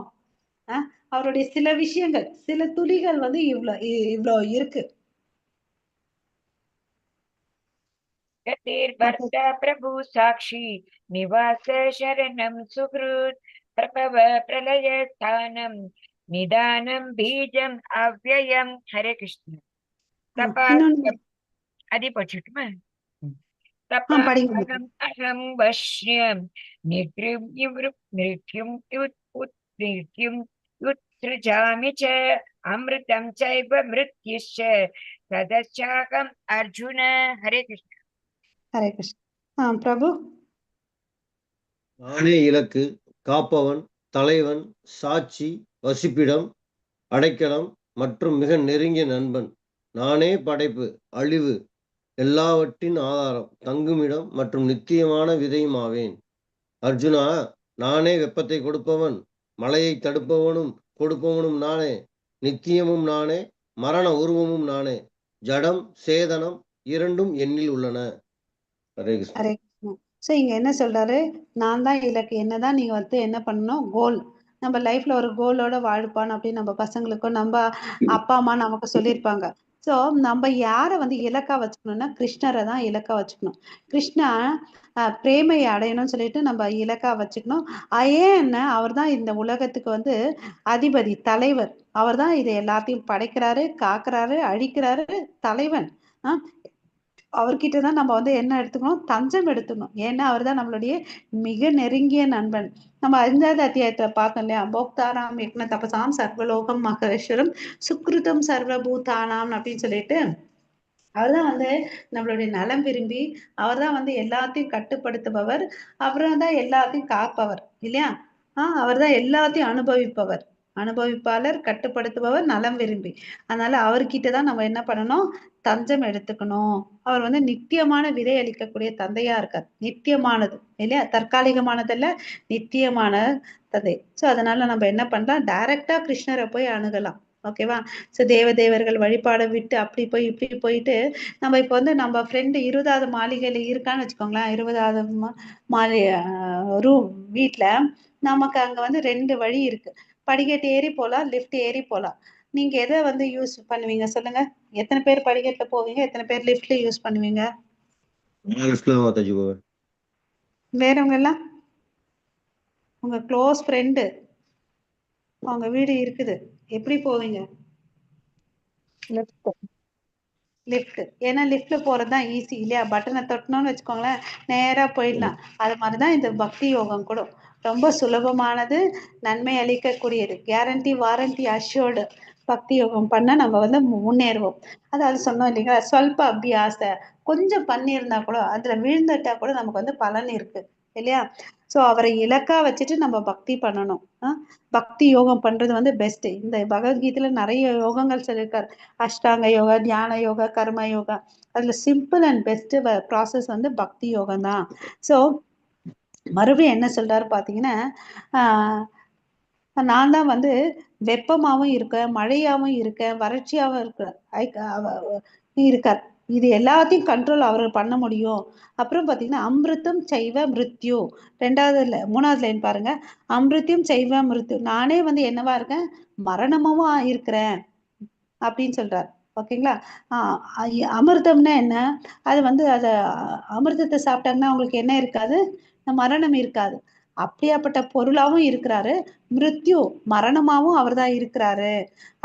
அவருடைய சில விஷயங்கள் சில துளிகள் வந்து இவ்ளோ இவ்ளோ இருக்கு. गतिर्भर्ता प्रभु साक्षी निवास शरणं सुहृत् प्रभव प्रलय स्थानं निदानं बीजम् अव्ययम्. ஹரே கிருஷ்ண. இன்னொன்னு அதே படிச்சுட்டுமா? படிங்க. தபாஹம் அஹம் வஷ்யம் நிருத்யும் நிருத்யும் யுத்ஸ்ருஜாமி ச அமிர்தம் சைவ மிருத்யுஷ்ச ததச்சாகம் அர்ஜுன. ஹரே கிருஷ்ண. ஹரே கிருஷ்ண. பிரபு. நானே இலக்கு, காப்பவன், தலைவன், சாட்சி, வசிப்பிடம், அடைக்கலம் மற்றும் மிக நெருங்கிய நண்பன். நானே படைப்பு, அழிவு எல்லாவற்றின் ஆதாரம், தங்குமிடம் மற்றும் நித்தியமான விதையும் ஆவேன். அர்ஜுனா, நானே வெப்பத்தை கொடுப்பவன், மழையை தடுப்பவனும் கொடுப்பவனும் நானே, நித்தியமும் நானே, மரண உருவமும் நானே, ஜடம் சேதனம் இரண்டும் என்னில் உள்ளன. ஹரே கிருஷ்ணா. ஹரே கிருஷ்ணா. ஸோ இங்க என்ன சொல்றாரு, நான் தான் இலக்கு, என்னதான் நீங்க வந்து என்ன பண்ணணும், கோல் நம்ம லைஃப்ல ஒரு கோலோட வாழ்ப்பான் அப்படின்னு நம்ம பசங்களுக்கும் நம்ம அப்பா அம்மா நமக்கு சொல்லியிருப்பாங்க. ஸோ நம்ம யாரை வந்து இலக்கா வச்சுக்கணும்னா கிருஷ்ணரை தான் இலக்கா வச்சுக்கணும். கிருஷ்ணா பிரேமையை அடையணும்னு சொல்லிட்டு நம்ம இலக்கா வச்சுக்கணும். ஏன்னா அவர் தான் இந்த உலகத்துக்கு வந்து அதிபதி, தலைவர். அவர் தான் இதை எல்லாத்தையும் படைக்கிறாரு, காக்குறாரு, அழிக்கிறாரு, தலைவன். அவர்கிட்ட தான் நம்ம வந்து என்ன எடுத்துக்கணும், தஞ்சம் எடுத்துக்கணும். ஏன்னா அவர் தான் நம்மளுடைய மிக நெருங்கிய நண்பன். நம்ம 5வது அத்தியாயத்துல பார்த்தோம் இல்லையா, போக்தாராம் யக்ன தபசாம் சர்வலோகம் மகேஸ்வரம் சுக்ருதம் சர்வபூதானாம் அப்படின்னு சொல்லிட்டு அவர் தான் வந்து நம்மளுடைய நலம் விரும்பி அவர் தான் வந்து எல்லாத்தையும் கட்டுப்படுத்துபவர், அப்புறம் தான் எல்லாத்தையும் காப்பவர் இல்லையா? அவர் தான் எல்லாத்தையும் அனுபவிப்பவர், அனுபவிப்பாளர், கட்டுப்படுத்துபவர், நலம் விரும்பி. அதனால அவர்கிட்ட தான் நம்ம என்ன பண்ணணும், தஞ்சம் எடுத்துக்கணும். அவர் வந்து நித்தியமான விதை அளிக்கக்கூடிய தந்தையா இருக்கார். நித்தியமானது இல்லையா, தற்காலிகமானதல்ல, நித்தியமான தந்தை. ஸோ அதனால நம்ம என்ன பண்ணலாம், டைரக்டா கிருஷ்ணரை போய் அணுகலாம். ஓகேவா? ஸோ தேவதேவர்கள் வழிபாடை விட்டு அப்படி போய் இப்படி போயிட்டு நம்ம இப்போ வந்து நம்ம ஃப்ரெண்டு 20வது மாளிகையில இருக்கான்னு வச்சுக்கோங்களேன். 20வது மாளி ரூம் வீட்டில் நமக்கு அங்க வந்து 2 வழி இருக்கு. படிக்கட்டு ஏறி போகலாம், லிஃப்ட் ஏறி போகலாம். நீங்க எதை வந்து யூஸ் பண்ணுவீங்க சொல்லுங்க? எத்தனை பேர் படிக்கட்டுல போவீங்க, எத்தனை பேர் லிஃப்ட்ல யூஸ் பண்ணுவீங்க? வேறவங்க எல்லாம் உங்க க்ளோஸ் ஃப்ரெண்டு அவங்க வீடு இருக்குது, எப்படி போவீங்க? லிஃப்ட். ஏன்னா லிஃப்ட்ல போறதுதான் ஈஸி இல்லையா? பட்டனை தொட்டணும்னு வச்சுக்கோங்களேன், நேரா போயிடலாம். அது மாதிரிதான் இந்த பக்தி யோகம் கூட ரொம்ப சுலபமானது, நன்மை அளிக்கக்கூடியது, guarantee warranty assured. பக்தி யோகம் பண்ணா நம்ம வந்து முன்னேறுவோம். அதாவது சொன்னோம் இல்லைங்களா, சொல்ப அபியாச கொஞ்சம் பண்ணியிருந்தா கூட அதுல விழுந்துட்டா கூட நமக்கு வந்து பலன் இருக்கு இல்லையா? ஸோ அவரை இலக்கா வச்சுட்டு நம்ம பக்தி பண்ணணும். பக்தி யோகம் பண்றது வந்து பெஸ்ட். இந்த பகவத்கீதையில நிறைய யோகங்கள் சொல்லியிருக்காரு. அஷ்டாங்க யோகா, தியான யோகா, கர்ம யோகா. அதுல simple and best process வந்து பக்தி யோகம் தான். ஸோ மறுபடியும் என்ன சொல்றாரு பாத்தீங்கன்னா, நான் தான் வந்து வெப்பமாவும் இருக்கேன், மழையாவும் இருக்கேன், வறட்சியாவும் இருக்கார். இது எல்லாத்தையும் கண்ட்ரோல் அவர் பண்ண முடியும். அப்புறம் பாத்தீங்கன்னா அமிர்தம் சைவ மிருத்யு, ரெண்டாவது மூணாவது லைன் பாருங்க, அமிர்தம் சைவ மிருத்யு, நானே வந்து என்னவா இருக்கேன், மரணமாவும் இருக்கிறேன் அப்படின்னு சொல்றாரு. ஓகேங்களா? அமிர்தம்னா என்ன, அது வந்து அத அமிர்தத்தை சாப்பிட்டாங்கன்னா அவங்களுக்கு என்ன இருக்காது, மரணம் இருக்காது. அப்படியாப்பட்ட பொருளாவும் இருக்கிறாரு, மிருத்யு மரணமாவும் அவர் தான் இருக்கிறாரு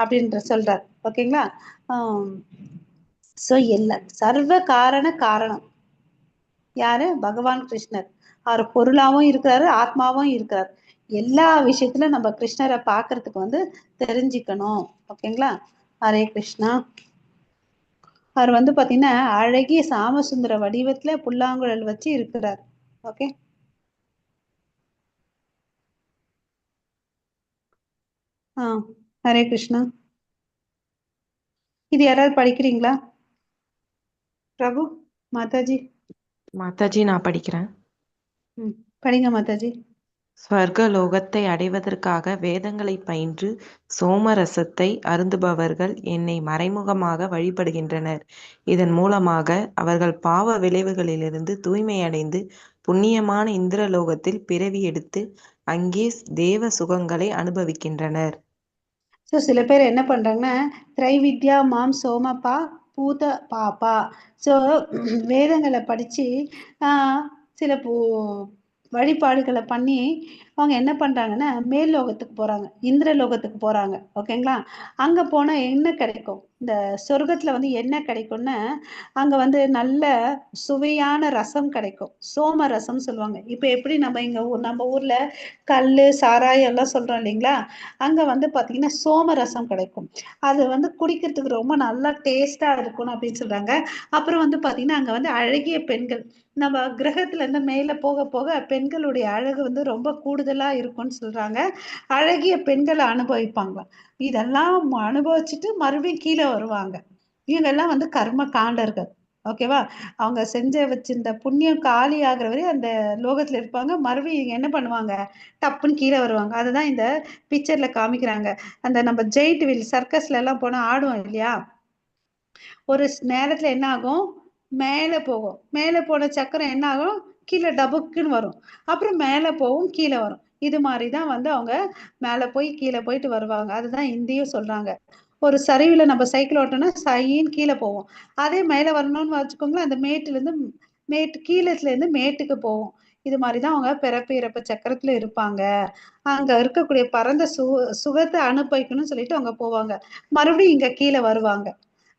அப்படின்ற சொல்றாரு. ஓகேங்களா? சோ எல்லா சர்வ காரண காரணம் யாரு, பகவான் கிருஷ்ணர். அவர் பொருளாவும் இருக்கிறாரு, ஆத்மாவும் இருக்கிறார். எல்லா விஷயத்துல நம்ம கிருஷ்ணரை பாக்குறதுக்கு வந்து தெரிஞ்சுக்கணும். ஓகேங்களா? ஹரே கிருஷ்ணா. அவர் வந்து பாத்தீங்கன்னா அழகிய சாமசுந்தர வடிவத்துல புல்லாங்குழல் வச்சு இருக்கிறார். ஓகே, ஹரே கிருஷ்ணா. இது யாராவது படிக்கிறீங்களா? பிரபு, மாதாஜி. மாதாஜி நான் படிக்கிறேன். படிங்க மாதாஜி. ஸ்வர்க லோகத்தை அடைவதற்காக வேதங்களை பயின்று சோமரசத்தை அருந்துபவர்கள் என்னை மறைமுகமாக வழிபடுகின்றனர். இதன் மூலமாக அவர்கள் பாவ விளைவுகளிலிருந்து தூய்மையடைந்து புண்ணியமான இந்திரலோகத்தில் பிறவி எடுத்து அங்கே தேவ சுகங்களை அனுபவிக்கின்றனர். ஸோ சில பேர் என்ன பண்றாங்கன்னா, திரைவித்யா மாம் சோமபா பூத பாப்பா. ஸோ வேதங்களை படிச்சு சில வழிபாடுகளை பண்ணி அவங்க என்ன பண்றாங்கன்னா மேல் லோகத்துக்கு போறாங்க, இந்திரலோகத்துக்கு போறாங்க. ஓகேங்களா? அங்க போனா என்ன கிடைக்கும், இந்த சொர்க்கத்துல வந்து என்ன கிடைக்கும்னா, அங்க வந்து நல்ல சுவையான ரசம் கிடைக்கும், சோம ரசம் சொல்லுவாங்க. இப்ப எப்படி நம்ம இங்க நம்ம ஊர்ல கல்லு சாராயம் எல்லாம் சொல்றோம் இல்லைங்களா, அங்க வந்து பாத்தீங்கன்னா சோம ரசம் கிடைக்கும். அது வந்து குடிக்கிறதுக்கு ரொம்ப நல்லா டேஸ்டா இருக்கணும் அப்படின்னு சொல்றாங்க. அப்புறம் வந்து பாத்தீங்கன்னா அங்க வந்து அழகிய பெண்கள், நம்ம கிரகத்துல இருந்து மேல போக போக பெண்களுடைய அழகு வந்து ரொம்ப கூடுதலா இருக்கும்னு சொல்றாங்க. அழகிய பெண்களை அனுபவிப்பாங்க. இதெல்லாம் அனுபவிச்சுட்டு மறுபடியும் கீழே வருவாங்க. இவங்கெல்லாம் வந்து கர்ம காண்டர்கள். ஓகேவா? அவங்க செஞ்ச வச்சிருந்த புண்ணியம் காலி ஆகுற வரை அந்த லோகத்துல இருப்பாங்க. மறுபடியும் இவங்க என்ன பண்ணுவாங்க, டப்புன்னு கீழே வருவாங்க. அதுதான் இந்த பிக்சர்ல காமிக்கிறாங்க. அந்த நம்ம ஜெயிண்ட் வீல் சர்க்கஸ்ல எல்லாம் போனா ஆடுவோம் இல்லையா, ஒரு நேரத்துல என்ன ஆகும், மேலே போகும். மேலே போன சக்கரம் என்ன ஆகும், கீழே டபுக்குன்னு வரும். அப்புறம் மேலே போகும், கீழே வரும். இது மாதிரிதான் வந்து அவங்க மேல போய் கீழே போயிட்டு வருவாங்க. அதுதான் இந்தியும் சொல்றாங்க. ஒரு சரிவுல நம்ம சைக்கிள் ஓட்டோம்னா சைன்னு கீழே போவோம். அதே மேல வரணும்னு வச்சுக்கோங்களேன், அந்த மேட்டுல இருந்து மேட்டு கீழத்துல இருந்து மேட்டுக்கு போவோம். இது மாதிரிதான் அவங்க பிறப்பு இறப்பு சக்கரத்துல இருப்பாங்க. அங்க இருக்கக்கூடிய பரந்த சுகத்தை அனுபவிக்கணும்னு சொல்லிட்டு அவங்க போவாங்க. மறுபடியும் இங்க கீழே வருவாங்க.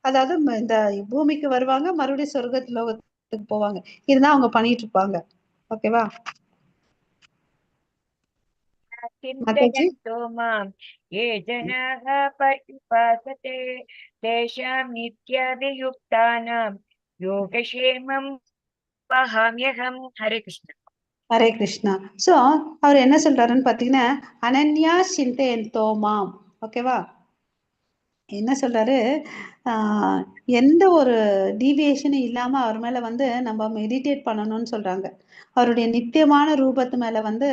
அதாவது இந்த பூமிக்கு வருவாங்க, மறுபடியும் சொர்க்க லோகத்துக்கு போவாங்க. இதுதான் அவங்க பண்ணிட்டு இருப்பாங்க. ஓகேவா மாதாஜி? चिन्तयन्तो मां ये जनाः पर्युपासते तेषां नित्याभियुक्तानां योगक्षेमं वहाम्यहं। हरे कृष्ण। ஹரே கிருஷ்ணா. சோ அவர் என்ன சொல்றாருன்னு பாத்தீங்கன்னா, அனன்யா சிந்தையந்தோ மாம். ஓகேவா? என்ன சொல்றாரு? எந்த ஒரு டீவியேஷனும் இல்லாம அவர் மேல வந்து நம்ம மெடிடேட் பண்ணணும்னு சொல்றாங்க. அவருடைய நித்தியமான ரூபத்து மேல வந்து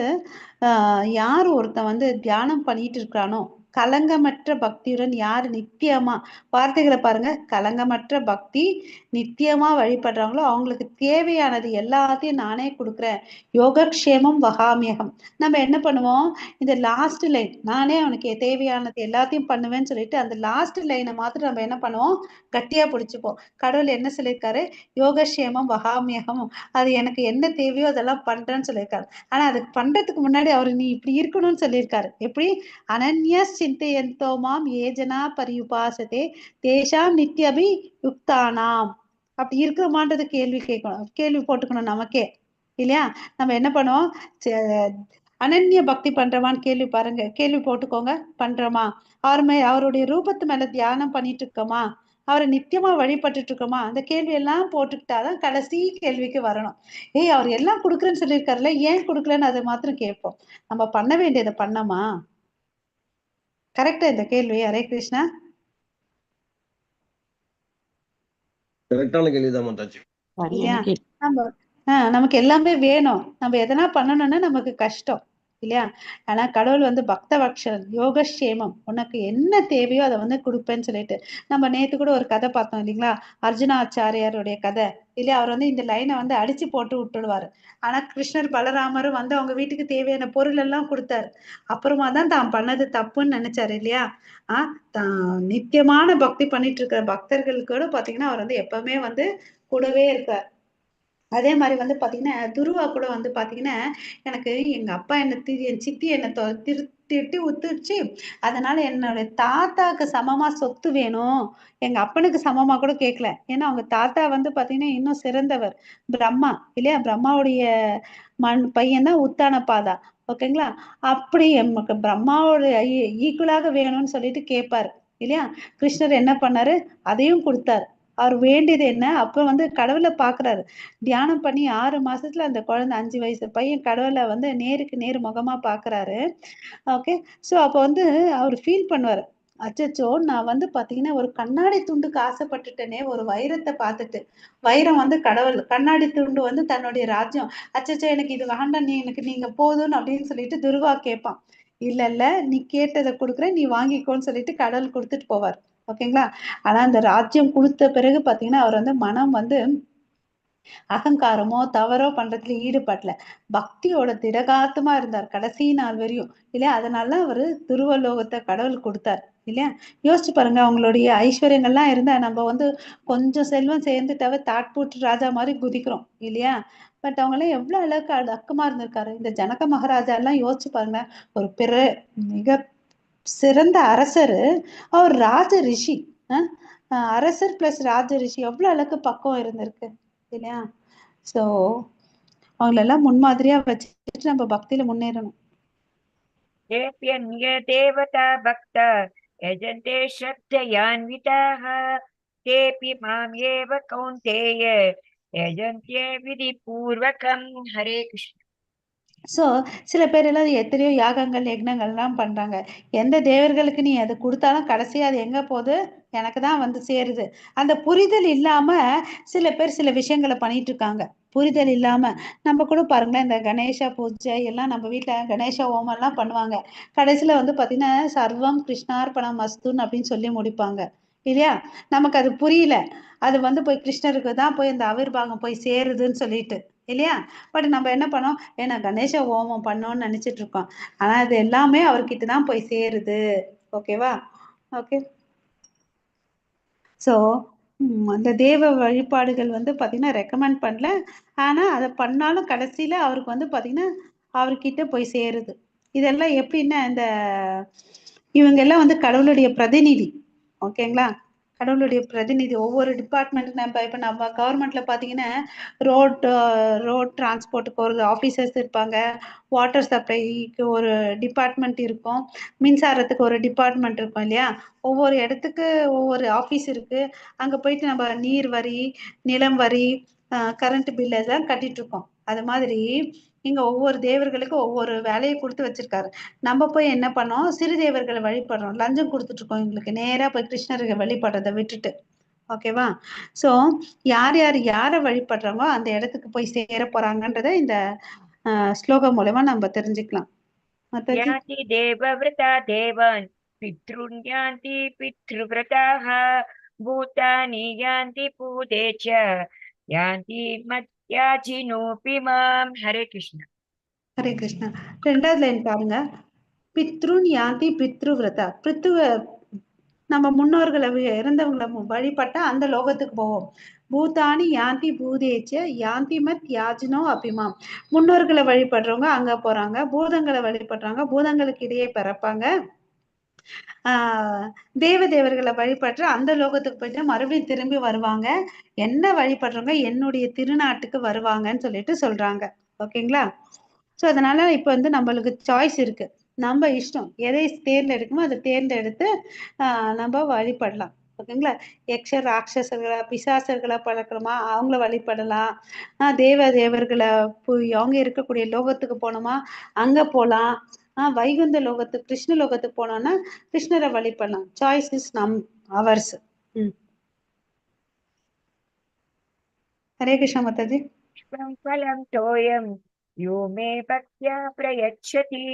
யார் ஒருத்தன் வந்து தியானம் பண்ணிட்டு இருக்கிறானோ, கலங்கமற்ற பக்தியுடன் யார் நித்தியமா, வார்த்தைகளை பாருங்க, கலங்கமற்ற பக்தி நித்தியமா வழிபடுறாங்களோ அவங்களுக்கு தேவையானது எல்லாத்தையும் நானே கொடுக்குறேன். யோகக்ஷேமம் வகாமியகம். நம்ம என்ன பண்ணுவோம், இந்த லாஸ்ட் லைன் நானே அவனுக்கு தேவையானது எல்லாத்தையும் பண்ணுவேன்னு சொல்லிட்டு அந்த லாஸ்ட் லைனை மாத்திரம் நம்ம என்ன பண்ணுவோம், கட்டியா பிடிச்சுப்போம். கடவுள் என்ன சொல்லியிருக்காரு, யோகக்ஷேமம் வகாமியகம், அது எனக்கு என்ன தேவையோ அதெல்லாம் பண்றேன்னு சொல்லியிருக்காரு. ஆனா அதுக்கு பண்றதுக்கு முன்னாடி அவரு நீ இப்படி இருக்கணும்னு சொல்லியிருக்காரு. எப்படி? அனன்ய சிந்தையந்தோ மாம் ஏஜனா பரியுபாசதே தேஷாம் நித்யபி யுக்தானாம். அப்படி இருக்கிறமான்றது கேள்வி கேட்கணும், கேள்வி போட்டுக்கணும் நமக்கே இல்லையா? நம்ம என்ன பண்ணுவோம், அனன்ய பக்தி பண்றமான்னு கேள்வி பாருங்க, கேள்வி போட்டுக்கோங்க. பண்றோமா? அவருடைய ரூபத்து மேல தியானம் பண்ணிட்டு இருக்கோமா? அவரை நித்தியமா வழிபட்டுட்டு இருக்கோமா? அந்த கேள்வி எல்லாம் போட்டுக்கிட்டாதான் கடைசி கேள்விக்கு வரணும். ஏய், அவர் எல்லாம் கொடுக்குறேன்னு சொல்லியிருக்காருல்ல, ஏன் கொடுக்கலன்னு அதை மாத்திரம் கேட்போம். நம்ம பண்ண வேண்டியதை பண்ணமா? கரெக்டா இந்த கேள்வி? ஹரே கிருஷ்ணா. கரெக்டான கேள்விதான் மாதாஜி. இல்லையா? நம்ம நமக்கு எல்லாமே வேணும். நம்ம எதனா பண்ணணும்னா நமக்கு கஷ்டம் இல்லையா? ஆனா கடவுள் வந்து பக்த வக்ஷன், யோகக்ஷேமம், உனக்கு என்ன தேவையோ அதை வந்து கொடுப்பேன்னு சொல்லிட்டு. நம்ம நேத்து கூட ஒரு கதை பார்த்தோம் இல்லைங்களா, அர்ஜுனாச்சாரியாருடைய கதை இல்லையா? அவர் வந்து இந்த லைனை வந்து அடிச்சு போட்டு விட்டுடுவாரு. ஆனா கிருஷ்ணர் பலராமரும் வந்து அவங்க வீட்டுக்கு தேவையான பொருள் எல்லாம் கொடுத்தாரு. அப்புறமா தான் தான் பண்ணது தப்புன்னு நினைச்சாரு இல்லையா? தான் நித்தியமான பக்தி பண்ணிட்டு இருக்கிற பக்தர்களுக்கு கூட பாத்தீங்கன்னா அவர் வந்து எப்பவுமே வந்து கூடவே இருக்கார். அதே மாதிரி வந்து பாத்தீங்கன்னா துருவா கூட வந்து பாத்தீங்கன்னா, எனக்கு எங்க அப்பா என்ன என் சித்தி என்னை திட்டி உத்துச்சு, அதனால என்னுடைய தாத்தாக்கு சமமா சொத்து வேணும், எங்க அப்பனுக்கு சமமா கூட கேட்கல. ஏன்னா அவங்க தாத்தா வந்து பாத்தீங்கன்னா இன்னும் சிறந்தவர், பிரம்மா இல்லையா? பிரம்மாவுடைய பையன் தான் உத்தான பாதா. ஓகேங்களா? அப்படி எமக்கு பிரம்மாவோட ஈக்குவலாக வேணும்னு சொல்லிட்டு கேட்பாரு இல்லையா? கிருஷ்ணர் என்ன பண்ணாரு, அதையும் கொடுத்தாரு. அவர் வேண்டியது என்ன, அப்ப வந்து கடவுளை பாக்குறாரு. தியானம் பண்ணி 6 மாசத்துல அந்த குழந்தை 5 வயசு பையன் கடவுளை வந்து நேருக்கு நேர் முகமா பாக்குறாரு. ஓகே, சோ அப்ப வந்து அவர் ஃபீல் பண்ணுவாரு, அச்சச்சோ நான் வந்து பாத்தீங்கன்னா ஒரு கண்ணாடி துண்டுக்கு ஆசைப்பட்டுட்டேனே, ஒரு வைரத்தை பார்த்துட்டு, வைரம் வந்து கடவுள், கண்ணாடி துண்டு வந்து தன்னுடைய ராஜ்யம், அச்சச்சோ எனக்கு இது வேண்டாம், நீ எனக்கு நீங்க போதும்னு அப்படின்னு சொல்லிட்டு துருவா கேட்பான். இல்ல இல்ல நீ கேட்டதை கொடுக்குறேன், நீ வாங்கிக்கோன்னு சொல்லிட்டு கடவுள் கொடுத்துட்டு போவார். ஓகேங்களா? ஆனா அந்த ராஜ்யம் கொடுத்த பிறகு பாத்தீங்கன்னா அவர் வந்து மனம் வந்து அகங்காரமோ தவறோ பண்றதுல ஈடுபடல, பக்தியோட திடகாத்தமா இருந்தார் கடைசி நாள் வரையும் இல்லையா? அதனால அவரு துருவலோகத்தை கடவுள் கொடுத்தார் இல்லையா? யோசிச்சு பாருங்க, அவங்களுடைய ஐஸ்வர்யங்கள்லாம் இருந்தா நம்ம வந்து கொஞ்சம் செல்வம் சேர்ந்துட்டாவே தாட்பூட்டு ராஜா மாதிரி குதிக்கிறோம் இல்லையா? பட் அவங்களாம் எவ்வளவு அளவுக்கு அடக்கமா இருந்திருக்காரு. இந்த ஜனக மகாராஜா எல்லாம் யோசிச்சு பாருங்க, ஒரு மிக சிறந்த அரசரு, அவர் ராஜ ரிஷி, அரசர் பிளஸ் ராஜ ரிஷி, எவ்வளவு அளவுக்கு பக்குவம் இருந்திருக்கு இல்லையா? சோ அவங்களெல்லாம் முன்மாதிரியா வச்சுட்டு நம்ம பக்தியில முன்னேறணும். தேவதா பக்தா யஜந்தே ஸ்ரத்தயான்விதாः தேபி மாம் ஏவ கௌந்தேய யஜந்தே விதிபூர்வகம். ஹரே கிருஷ்ண. சோ சில பேர் எல்லாம் எத்தனையோ யாகங்கள் யக்னங்கள்லாம் பண்றாங்க. எந்த தேவர்களுக்கு நீ அதை கொடுத்தாலும் கடைசியா அது எங்க போகுது, எனக்கு தான் வந்து சேருது. அந்த புரிதல் இல்லாம சில பேர் சில விஷயங்களை பண்ணிட்டு இருக்காங்க. புரிதல் இல்லாம நம்ம கூட பாருங்களேன், இந்த கணேச பூஜை எல்லாம் நம்ம வீட்டுல கணேச ஹோமம் எல்லாம் பண்ணுவாங்க. கடைசியில வந்து பாத்தீங்கன்னா சர்வம் கிருஷ்ணார்பணம் மஸ்துன்னு அப்படின்னு சொல்லி முடிப்பாங்க இல்லையா? நமக்கு அது புரியல, அது வந்து போய் கிருஷ்ணருக்கு தான் போய் அந்த அவிர்வாகம் போய் சேருதுன்னு சொல்லிட்டு இல்லையா? பட் நம்ம என்ன பண்ணோம், ஏன்னா கணேச ஹோமம் பண்ணோம்னு நினைச்சிட்டு இருக்கோம். ஆனா இது எல்லாமே அவர்கிட்ட தான் போய் சேருது. ஓகேவா? ஓகே. ஸோ அந்த தேவ வழிபாடுகள் வந்து பார்த்தீங்கன்னா ரெக்கமெண்ட் பண்ணல. ஆனா அதை பண்ணாலும் கடைசியில அவருக்கு வந்து பார்த்தீங்கன்னா அவர்கிட்ட போய் சேருது. இதெல்லாம் எப்படின்னா, இந்த இவங்க எல்லாம் வந்து கடவுளுடைய பிரதிநிதி. ஓகேங்களா? கடவுளுடைய பிரதிநிதி. ஒவ்வொரு டிபார்ட்மெண்ட், நம்ம இப்ப நம்ம கவர்மெண்ட்ல பாத்தீங்கன்னா ரோட் ரோட் டிரான்ஸ்போர்ட்டுக்கு ஒரு ஆஃபீஸர்ஸ் இருப்பாங்க, வாட்டர் சப்ளைக்கு ஒரு டிபார்ட்மெண்ட் இருக்கும், மின்சாரத்துக்கு ஒரு டிபார்ட்மெண்ட் இருக்கும் இல்லையா? ஒவ்வொரு இடத்துக்கு ஒவ்வொரு ஆஃபீஸ் இருக்கு. அங்க போயிட்டு நம்ம நீர் வரி, நிலம் வரி, கரண்ட் பில் எல்லாம் கட்டிட்டு இருக்கோம். அது மாதிரி இங்க ஒவ்வொரு தேவர்களுக்கும் ஒவ்வொரு வேலையை கொடுத்து வச்சிருக்காரு. நம்ம போய் என்ன பண்ணோம், சிறு தேவர்களை வழிபடுறோம், லஞ்சம் கொடுத்துட்டு இருக்கோம் எங்களுக்கு. நேரா போய் கிருஷ்ணருக்கு வழிபடுறதை விட்டுட்டு. ஓகேவா? சோ யார் யார் யாரை வழிபடுறாங்களோ அந்த இடத்துக்கு போய் சேர போறாங்கன்றத இந்த ஸ்லோகம் மூலமா நம்ம தெரிஞ்சுக்கலாம். மாதாஜி. யாந்தி தேவவ்ரதா தேவான் பித்ருன் யாந்தி பித்ருவ்ரதாः பூதானி யாந்தி பூதே ச யாந்தி மத்யாஜினோபி மாம். ஹரே கிருஷ்ணா. ஹரே கிருஷ்ணா. ரெண்டாவது லைன் பாருங்க. பித்ருன் யாந்தி பித்ருவிரதா. பித்ரு நம்ம முன்னோர்களை இறந்தவங்களை வழிபட்டா அந்த லோகத்துக்கு போவோம். பூதானி யாந்தி பூதேச்ச யாந்தி மத் யாஜினோ அபிமாம். முன்னோர்களை வழிபடுறவங்க அங்க போறாங்க, பூதங்களை வழிபடுறாங்க, பூதங்களுக்கு இடையே பிறப்பாங்க. தேவ தேவர்களை வழிபடுற அந்த லோகத்துக்கு போயிட்டு மறுபடியும் திரும்பி வருவாங்க. என்ன வழிபடுறவங்க என்னுடைய திருநாட்டுக்கு வருவாங்கன்னு சொல்லிட்டு சொல்றாங்க. ஓகேங்களா? ஸோ அதனால இப்ப வந்து நம்மளுக்கு சாய்ஸ் இருக்கு, நம்ம இஷ்டம் எதை தேர்ந்தெடுக்குமோ அதை தேர்ந்தெடுத்து நம்ம வழிபடலாம். ஓகேங்களா? யக்ஷ ராட்சசர்களா பிசாசர்களா பழக்கணுமா அவங்கள வழிபடலாம். தேவ தேவர்களை போய் அவங்க இருக்கக்கூடிய லோகத்துக்கு போனோமா அங்க போகலாம். வைகுந்த லோகத்துக்கு கிருஷ்ண லோகத்துக்கு போனோம்னா கிருஷ்ணரை வழிபடலாம். சாய்ஸ் is நம் அவர்ஸ். ஹரே கிருஷ்ணா மாதாஜி. புஷ்பம் ஃபலம் தோயம் யோ மே பக்த்யா பிரயச்சதி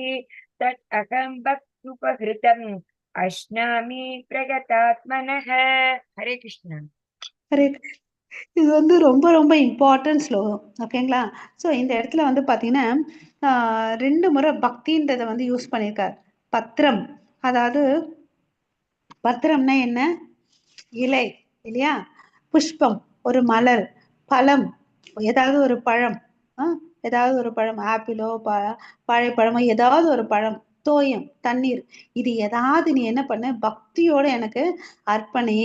தத் அகம் பக்துபஹிருதம் அஷ்னாமி பிரகதாத்மனஹ. ஹரே கிருஷ்ணா. ஹரே கிருஷ்ணா. இது வந்து ரொம்ப ரொம்ப இம்பார்ட்டன்ட் ஸ்லோகம். ஓகேங்களா? ஸோ இந்த இடத்துல வந்து பார்த்தீங்கன்னா 2 முறை பக்தின்றதை வந்து யூஸ் பண்ணியிருக்கார். பத்திரம், அதாவது பத்திரம்னா என்ன? இலை இல்லையா? புஷ்பம் ஒரு மலர், பழம் ஏதாவது ஒரு பழம், ஏதாவது ஒரு பழம், ஆப்பிளோ வாழைப்பழமோ ஏதாவது ஒரு பழம், தோயம் தண்ணீர், இது ஏதாவது நீ என்ன பண்ண, பக்தியோட எனக்கு அர்ப்பணி,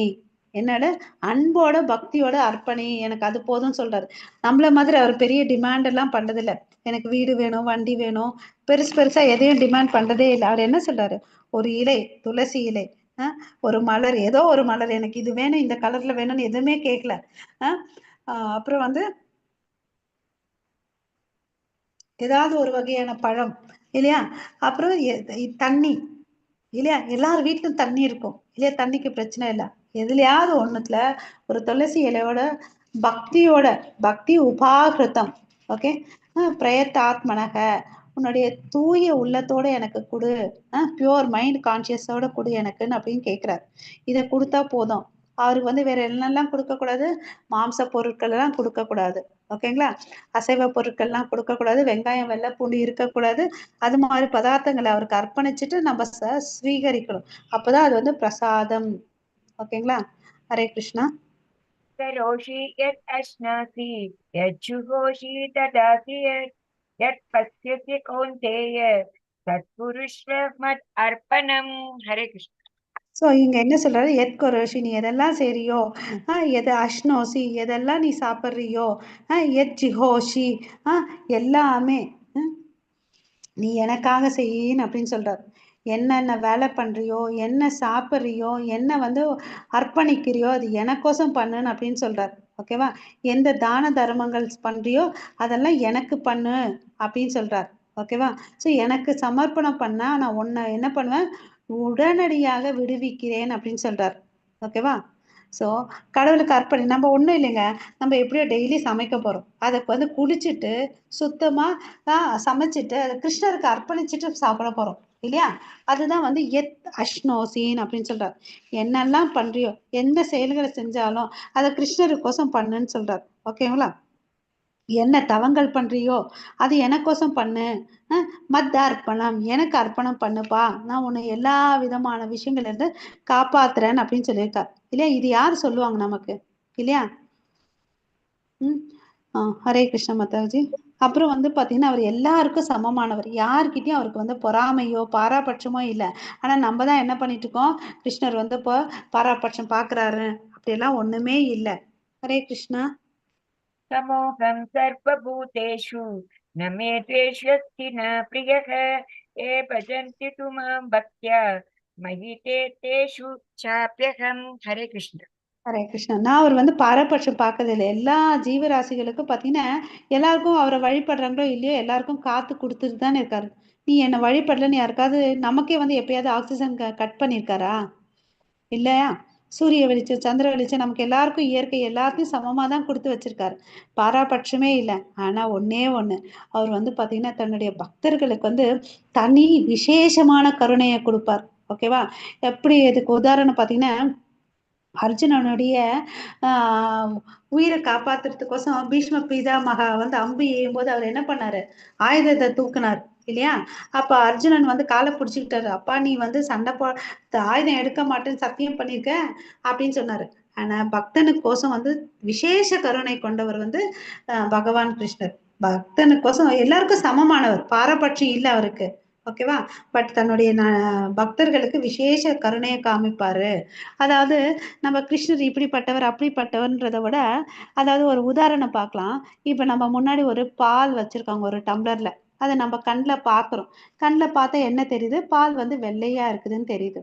என்னோட அன்போட பக்தியோட அர்ப்பணி, எனக்கு அது போதும்னு சொல்றாரு. நம்மள மாதிரி அவர் பெரிய டிமாண்ட் எல்லாம் பண்றதில்ல. எனக்கு வீடு வேணும், வண்டி வேணும், பெருசு பெருசா எதையும் டிமாண்ட் பண்றதே இல்லை. அவர் என்ன சொல்றாரு, ஒரு இலை, துளசி இலை, ஒரு மலர், ஏதோ ஒரு மலர், எனக்கு இது வேணும், இந்த கலர்ல வேணும்னு எதுவுமே கேட்கல. அப்புறம் வந்து ஏதாவது ஒரு வகையான பழம் இல்லையா? அப்புறம் தண்ணி இல்லையா? எல்லார் வீட்லயும் தண்ணி இருக்கும் இல்லையா? தண்ணிக்கு பிரச்சனை இல்லை. எதுலயாவது ஒண்ணுத்துல ஒரு துளசி இலையோட பக்தியோட, பக்தி உபாகிருத்தம், ஓகே, பிரயத்தாத்மனக, உன்னுடைய தூய உள்ளத்தோட எனக்கு கொடு, பியூர் மைண்ட் கான்சியஸோட கொடு எனக்குன்னு அப்படின்னு கேட்கிறார். இதை கொடுத்தா போதும். அவருக்கு வந்து வேற என்னெல்லாம் கொடுக்க கூடாது, மாம்ச பொருட்கள் எல்லாம் கொடுக்க கூடாது. ஓகேங்களா? அசைவ பொருட்கள்லாம் கொடுக்க கூடாது, வெங்காயம் வெள்ளை பூண்டு இருக்கக்கூடாது. அது மாதிரி பதார்த்தங்களை அவருக்கு அர்ப்பணிச்சுட்டு நம்ம ஸ்வீகரிக்கணும். அப்பதான் அது வந்து பிரசாதம். ஓகேங்களா? ஹரே கிருஷ்ணா. கரோஷி யத் அஸ்னாசி யஜ்ஜுஹோஷி ததாசி யத் யத் பஸ்யசி கௌந்தேய தத்புருஷ்வ மத் அர்ப்பணம். ஹரே கிருஷ்ணா. ஸோ இங்க என்ன சொல்றாரு, எத் கரோஷி, நீ எதெல்லாம் செய்றியோ, எது அஷ்னோசி, எதெல்லாம் நீ சாப்பிட்றியோ, எத் ஜிஹோஷி, எல்லாமே நீ எனக்காக செய்யின்னு அப்படின்னு சொல்றாரு. என்னென்ன வேலை பண்றியோ, என்ன சாப்பிட்றியோ, என்ன வந்து அர்ப்பணிக்கிறியோ, அது எனக்கோசம் பண்ணுன்னு அப்படின்னு சொல்றாரு. ஓகேவா? எந்த தான தர்மங்கள் பண்றியோ அதெல்லாம் எனக்கு பண்ணு அப்படின்னு சொல்றாரு. ஓகேவா? ஸோ எனக்கு சமர்ப்பணம் பண்ணா நான் உன்னை என்ன பண்ணுவேன், உடனடியாக விடுவிக்கிறேன் அப்படின்னு சொல்றாரு. ஓகேவா? ஸோ கடவுளுக்கு அர்ப்பணி. நம்ம ஒன்றும் இல்லைங்க, நம்ம எப்படியோ டெய்லி சமைக்க போறோம், அதை வந்து குளிச்சுட்டு சுத்தமா சமைச்சிட்டு அதை கிருஷ்ணருக்கு அர்ப்பணிச்சுட்டு சாப்பிட போறோம் இல்லையா? அதுதான் வந்து எத் அஷ்னோசின் அப்படின்னு சொல்றாரு. என்னெல்லாம் பண்றியோ, எந்த செயல்களை செஞ்சாலும் அதை கிருஷ்ணருக்கோசம் பண்ணுன்னு சொல்றாரு. ஓகேங்களா? என்ன தவங்கள் பண்றியோ அது எனக்கோசம் பண்ணு. மத்த அர்ப்பணம், எனக்கு அர்ப்பணம் பண்ணுப்பா, நான் உன்னை எல்லா விதமான விஷயங்கள்ல இருந்து காப்பாத்துறேன் அப்படின்னு சொல்லியிருக்கார் இல்லையா? இது யார் சொல்லுவாங்க நமக்கு இல்லையா? ம் ஹரே கிருஷ்ண மாதாஜி. அப்புறம் வந்து பாத்தீங்கன்னா அவர் எல்லாருக்கும் சமமானவர், யார்கிட்டயும் அவருக்கு வந்து பொறாமையோ பாராபட்சமோ இல்லை. ஆனா நம்ம தான் என்ன பண்ணிட்டு இருக்கோம், கிருஷ்ணர் வந்து இப்போ பாராபட்சம் பாக்குறாரு அப்படியெல்லாம் ஒண்ணுமே இல்லை. ஹரே கிருஷ்ணா. समोऽहं सर्वभूतेषु न मे द्वेष्यस्ति न प्रियः। ये भजन्ति तु मां भक्त्या मयि ते तेषु चाप्यहं। हरे कृष्ण. ஹரே கிருஷ்ணா. நான் அவர் வந்து பாரபட்சம் பார்க்கறது இல்லை. எல்லா ஜீவராசிகளுக்கும் பார்த்தீங்கன்னா எல்லாருக்கும் அவரை வழிபடுறாங்களோ இல்லையோ எல்லாருக்கும் காத்து கொடுத்துட்டு தானே இருக்காரு. நீ என்னை வழிபடலன்னு யாருக்காவது நமக்கே வந்து எப்பயாவது ஆக்சிஜன் கட் பண்ணியிருக்காரா? இல்லையா? சூரிய வெளிச்சம் சந்திர வெளிச்சம் நமக்கு எல்லாருக்கும் இயற்கை எல்லாத்தையும் சமமா தான் கொடுத்து வச்சிருக்காரு, பாராபட்சமே இல்லை. ஆனா ஒன்னே ஒண்ணு, அவர் வந்து பாத்தீங்கன்னா தன்னுடைய பக்தர்களுக்கு வந்து தனி விசேஷமான கருணையை கொடுப்பார். ஓகேவா? எப்படி இதுக்கு உதாரணம் பாத்தீங்கன்னா அர்ஜுனனுடைய உயிரை காப்பாத்துறதுக்கோசம் பீஷ்ம பிதாமகா வந்து அம்பு எய்யும் போது அவர் என்ன பண்ணாரு, ஆயுதத்தை தூக்குனார் இல்லையா? அப்ப அர்ஜுனன் வந்து காலை புடிச்சுக்கிட்டாரு, அப்பா நீ வந்து சண்டை போ ஆயுதம் எடுக்க மாட்டேன்னு சத்தியம் பண்ணிருக்க அப்படின்னு சொன்னாரு. ஆனா பக்தனுக்கோசம் வந்து விசேஷ கருணை கொண்டவர் வந்து பகவான் கிருஷ்ணர். பக்தனுக்கோசம் எல்லாருக்கும் சமமானவர், பாரபட்சம் இல்லை அவருக்கு. ஓகேவா? பட் தன்னுடைய பக்தர்களுக்கு விசேஷ கருணையை காமிப்பாரு. அதாவது நம்ம கிருஷ்ணர் இப்படிப்பட்டவர் அப்படிப்பட்டவர்ன்றதை விட, அதாவது ஒரு உதாரணம் பார்க்கலாம். இப்ப நம்ம முன்னாடி ஒரு பால் வச்சிருக்காங்க ஒரு டம்ளர்ல, அதை நம்ம கண்ணில் பார்க்குறோம். கண்ணில் பார்த்தா என்ன தெரியுது, பால் வந்து வெள்ளையா இருக்குதுன்னு தெரியுது.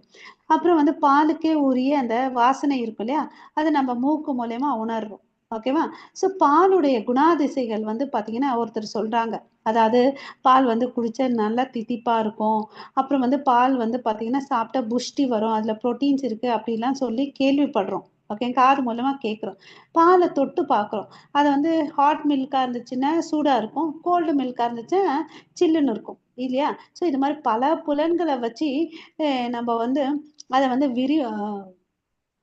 அப்புறம் வந்து பாலுக்கே உரிய அந்த வாசனை இருக்கும் இல்லையா, அதை நம்ம மூக்கு மூலயமா உணர்றோம். ஓகேவா? ஸோ பாலுடைய குணாதிசைகள் வந்து பார்த்தீங்கன்னா ஒருத்தர் சொல்றாங்க, அதாவது பால் வந்து குடிச்சா நல்லா தித்திப்பா இருக்கும், அப்புறம் வந்து பால் வந்து பார்த்தீங்கன்னா சாப்பிட்டா புஷ்டி வரும், அதுல புரோட்டீன்ஸ் இருக்கு அப்படிலாம் சொல்லி கேள்விப்படுறோம். ஓகே, காது மூலமா கேட்குறோம். பாலை தொட்டு பார்க்குறோம், அது வந்து ஹாட் மில்கா இருந்துச்சுன்னா சூடா இருக்கும், கோல்டு மில்கா இருந்துச்சுன்னா சில்லுன்னு இருக்கும் இல்லையா? ஸோ இது மாதிரி பல புலன்களை வச்சு நம்ம வந்து அதை வந்து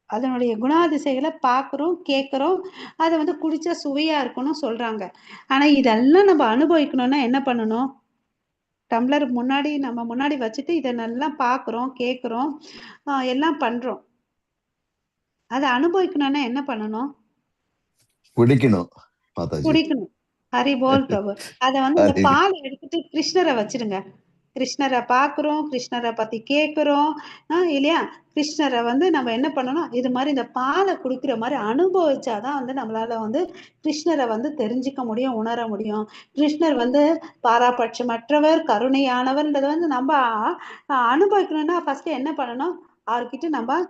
அதனுடைய குணாதிசைகளை பார்க்குறோம், கேட்குறோம், அதை வந்து குடிச்சா சுவையா இருக்கும்னு சொல்றாங்க. ஆனா இதெல்லாம் நம்ம அனுபவிக்கணும்னா என்ன பண்ணணும், டம்ளர் முன்னாடி நம்ம முன்னாடி வச்சுட்டு இதை நல்லா பார்க்குறோம், கேட்குறோம், எல்லாம் பண்றோம். அதை அனுபவிக்கணும்னா என்ன பண்ணணும், குடிக்கணும் மாதாஜி, குடிக்கணும். ஹரி போல் பிரபு. அதை வந்து இந்த பாலை எடுத்துட்டு கிருஷ்ணரை வச்சிருங்க. கிருஷ்ணரை பாக்குறோம், கிருஷ்ணரை பத்தி கேட்கிறோம் இல்லையா? கிருஷ்ணரை வந்து நம்ம என்ன பண்ணணும், இது மாதிரி இந்த பாலை குடிக்கிற மாதிரி அனுபவிச்சாதான் வந்து நம்மளால வந்து கிருஷ்ணரை வந்து தெரிஞ்சுக்க முடியும், உணர முடியும். கிருஷ்ணர் வந்து பாராபட்சமற்றவர், கருணையானவர்ன்றதை வந்து நம்ம அனுபவிக்கணும்னா ஃபர்ஸ்ட் என்ன பண்ணணும், அவர்கிட்ட நம்ம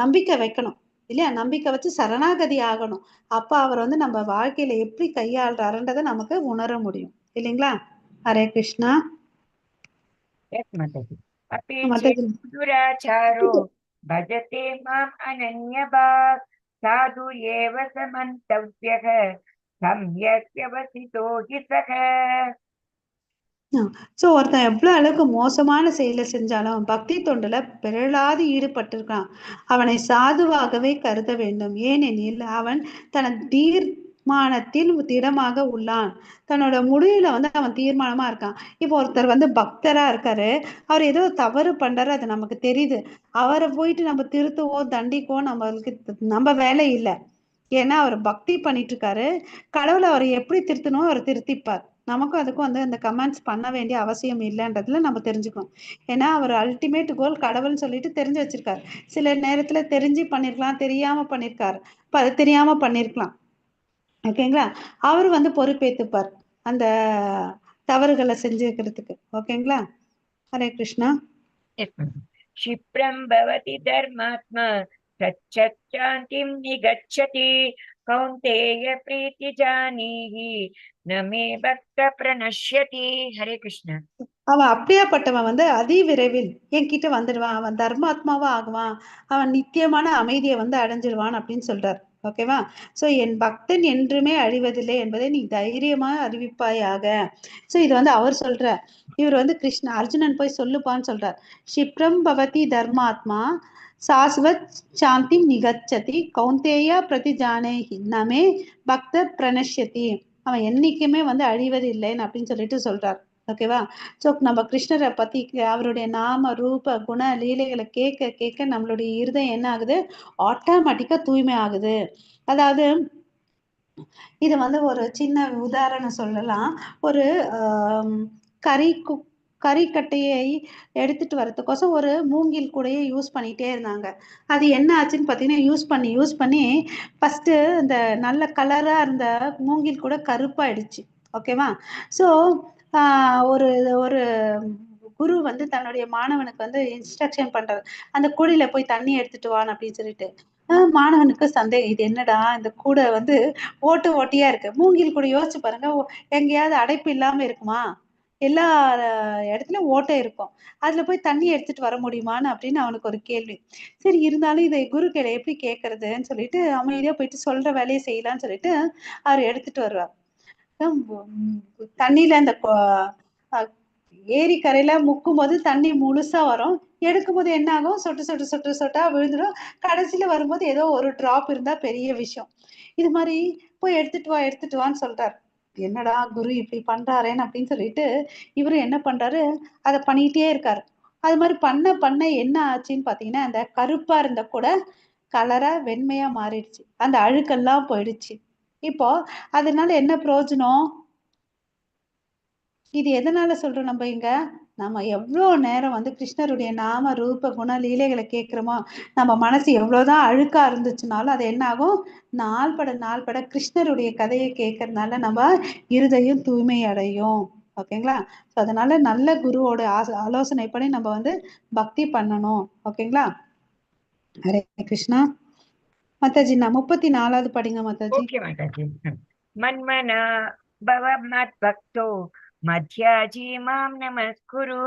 நம்பிக்கை வைக்கணும் இல்லையா? நம்பிக்கை வச்சு சரணாகதி ஆகணும். அப்ப அவர் வந்து நம்ம வாழ்க்கையில எப்படி கையாளுறாருன்றதை நமக்கு உணர முடியும் இல்லைங்களா? ஹரே கிருஷ்ணா. Yes, Mataji. अपि चेत् दुराचारो भजते माम् अनन्यभाक् साधु एव समन्तव्यः सम्यक् व्यवसितो हि सः. சோ ஒருத்தன் எவ்வளவு அளவுக்கு மோசமான செயலை செஞ்சாலும் பக்தி தொண்டுல பிறழாது ஈடுபட்டிருக்கான், அவனை சாதுவாகவே கருத வேண்டும். ஏனெனில் அவன் தனது தீர்மானத்தில் திடமாக உள்ளான். தன்னோட முடிவுல வந்து அவன் தீர்மானமா இருக்கான். இப்போ ஒருத்தர் வந்து பக்தரா இருக்காரு, அவர் ஏதோ தவறு பண்றாரு, அது நமக்கு தெரியுது. அவரை போயிட்டு நம்ம திருத்துவோ தண்டிக்கோ நம்மளுக்கு நம்ம வேலை இல்லை. ஏன்னா அவர் பக்தி பண்ணிட்டு இருக்காரு. கடவுளை அவரை எப்படி திருத்தணுமோ அவர் திருத்திப்பார். நமக்கும் அதுக்கும் வந்து அந்த கமெண்ட்ஸ் பண்ண வேண்டிய அவசியம் இல்லைன்றதுல நம்ம தெரிஞ்சுக்கணும். ஏன்னா அவர் அல்டிமேட் கோல் கடவுள்னு சொல்லிட்டு தெரிஞ்சு வச்சிருக்காரு. சில நேரத்துல தெரிஞ்சு பண்ணிருக்கலாம், தெரியாம பண்ணிருக்காரு, தெரியாம பண்ணிருக்கலாம். ஓகேங்களா? அவர் வந்து பொறுப்பேத்துப்பார் அந்த தவறுகளை செஞ்சுக்கிறதுக்கு. ஓகேங்களா? ஹரே கிருஷ்ணா. क्षिप्रं भवति धर्मात्मा तच्चान्तिं निगच्छति कौन्तेय प्रीति जानीहि न मे भक्त प्रणश्यति. ஹரே கிருஷ்ணா. அவன் அப்படியாப்பட்டவன் வந்து அதி விரைவில் என்கிட்ட வந்துடுவான், அவன் தர்மாத்மாவா ஆகுவான், அவன் நித்தியமான அமைதியை வந்து அடைஞ்சிடுவான் அப்படின்னு சொல்றார். ஓகேவா? சோ என் பக்தன் என்றுமே அழிவதில்லை என்பதை நீ தைரியமா அறிவிப்பாயாக. சோ இது வந்து அவர் சொல்ற, இவர் வந்து கிருஷ்ண அர்ஜுனன் போய் சொல்லுப்பான்னு சொல்றார். க்ஷிப்ரம் பவதி தர்மாத்மா சாஸ்வத் சாந்தி நிகச்சதி கௌந்தேயா பிரதிஜானேஹி நமே பக்த பிரணஷ்யதி. அவன் என்னைக்குமே வந்து அழிவது இல்லைன்னு அப்படின்னு சொல்லிட்டு சொல்றார். ஓகேவா? ஸோ நம்ம கிருஷ்ணரை பத்தி அவருடைய நாம ரூப குண லீலைகளை கேட்க கேட்க நம்மளுடைய இருதயம் என்ன ஆகுது? ஆட்டோமேட்டிக்கா தூய்மை ஆகுது. அதாவது இது வந்து ஒரு சின்ன உதாரணம் சொல்லலாம். ஒரு கறி கறிக்கட்டையை எடுத்துட்டு வரதுக்கோசம் ஒரு மூங்கில் கூடையை யூஸ் பண்ணிட்டே இருந்தாங்க. அது என்ன ஆச்சுன்னு பார்த்தீங்கன்னா, யூஸ் பண்ணி ஃபர்ஸ்ட் இந்த நல்ல கலரா இருந்த மூங்கில் கூட கருப்பாயிடுச்சு. ஓகேவா? ஸோ ஒரு ஒரு குரு வந்து தன்னுடைய மாணவனுக்கு வந்து இன்ஸ்ட்ரக்ஷன் பண்றாரு. அந்த கூடையில போய் தண்ணி எடுத்துட்டு வான்னு அப்படின்னு சொல்லிட்டு. மாணவனுக்கு சந்தேகம், இது என்னடா இந்த கூடை வந்து ஓட்டு ஓட்டியா இருக்கு. மூங்கில் கூடை யோசிச்சு பாருங்க, எங்கேயாவது அடைப்பு இல்லாம இருக்குமா? எல்லா இடத்துலயும் ஓட்டை இருக்கும். அதுல போய் தண்ணி எடுத்துட்டு வர முடியுமான்னு அப்படின்னு அவனுக்கு ஒரு கேள்வி. சரி, இருந்தாலும் இதை குரு கிட்ட எப்படி கேட்கறதுன்னு சொல்லிட்டு அமைதியா போயிட்டு சொல்ற வேலையை செய்யலாம்னு சொல்லிட்டு அவர் எடுத்துட்டு வருவார். தண்ணியில அந்த ஏரி கரையில முக்கும் போது தண்ணி முழுசா வரும். எடுக்கும் போது என்ன ஆகும்? சொட்டு சொட்டு சொட்டு சொட்டா விழுந்துடும். கடைசியில வரும்போது ஏதோ ஒரு டிராப் இருந்தா பெரிய விஷயம். இது மாதிரி போய் எடுத்துட்டு வா எடுத்துட்டு வான்னு சொல்றாரு. என்னடா குரு இப்படி பண்றாரேன்னு அப்படின்னு சொல்லிட்டு இவரு என்ன பண்றாரு, அதை பண்ணிட்டே இருக்காரு. அது மாதிரி பண்ண பண்ண என்ன ஆச்சுன்னு பாத்தீங்கன்னா, அந்த கருப்பா இருந்த கூட கலரா வெண்மையா மாறிடுச்சு. அந்த அழுக்கெல்லாம் போயிடுச்சு. இப்போ அதனால என்ன பிரயோஜனம்? இது எதனால சொல்றோம் நம்ம இங்க? நம்ம எவ்வளோ நேரம் வந்து கிருஷ்ணருடைய நாம ரூப குண லீலைகளை கேட்கிறோமோ, நம்ம மனசு எவ்வளவுதான் அழுக்கா இருந்துச்சுனாலும் அது என்ன ஆகும்? நாள்பட நாள்பட கிருஷ்ணருடைய கதையை கேட்கறதுனால நம்ம இருதயம் தூய்மை அடையும். ஓகேங்களா? ஸோ அதனால நல்ல குருவோட ஆலோசனைப்படி நம்ம வந்து பக்தி பண்ணணும். ஓகேங்களா? ஹரே கிருஷ்ணா. மாதாஜி, நான் 34வது படிங்க மாதாஜி. ஓகே மாதாஜி. மன்மனா பவ மத்பக்தோ மத்யாஜி மாம் நமஸ்குரு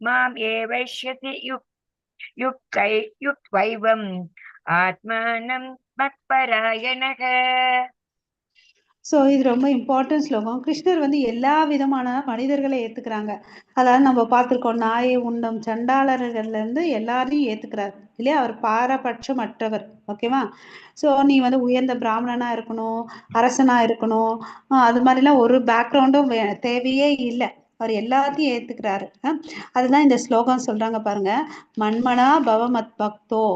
மாம் ஏவைஷ்யசி யுக்தை யுக்வைவம் ஆத்மானம் மத்பராயணக. ஸோ இது ரொம்ப இம்பார்ட்டன்ட் ஸ்லோகம். கிருஷ்ணர் வந்து எல்லா விதமான மனிதர்களை ஏத்துக்கிறாங்க. அதாவது நம்ம பார்த்திருக்கோம், நாயை உண்ணும் சண்டாளர்கள்ல இருந்து எல்லாரையும் ஏத்துக்கிறார் இல்லையா? அவர் பாரபட்சமற்றவர். ஓகேவா? ஸோ நீ வந்து உயர்ந்த பிராமணனா இருக்கணும், அரசனா இருக்கணும், அது மாதிரிலாம் ஒரு பேக்ரவுண்டும் தேவையே இல்லை. அவர் எல்லாத்தையும் ஏத்துக்கிறாரு. அதுதான் இந்த ஸ்லோகம் சொல்றாங்க பாருங்க. மன்மனா பவமத் பக்தோ,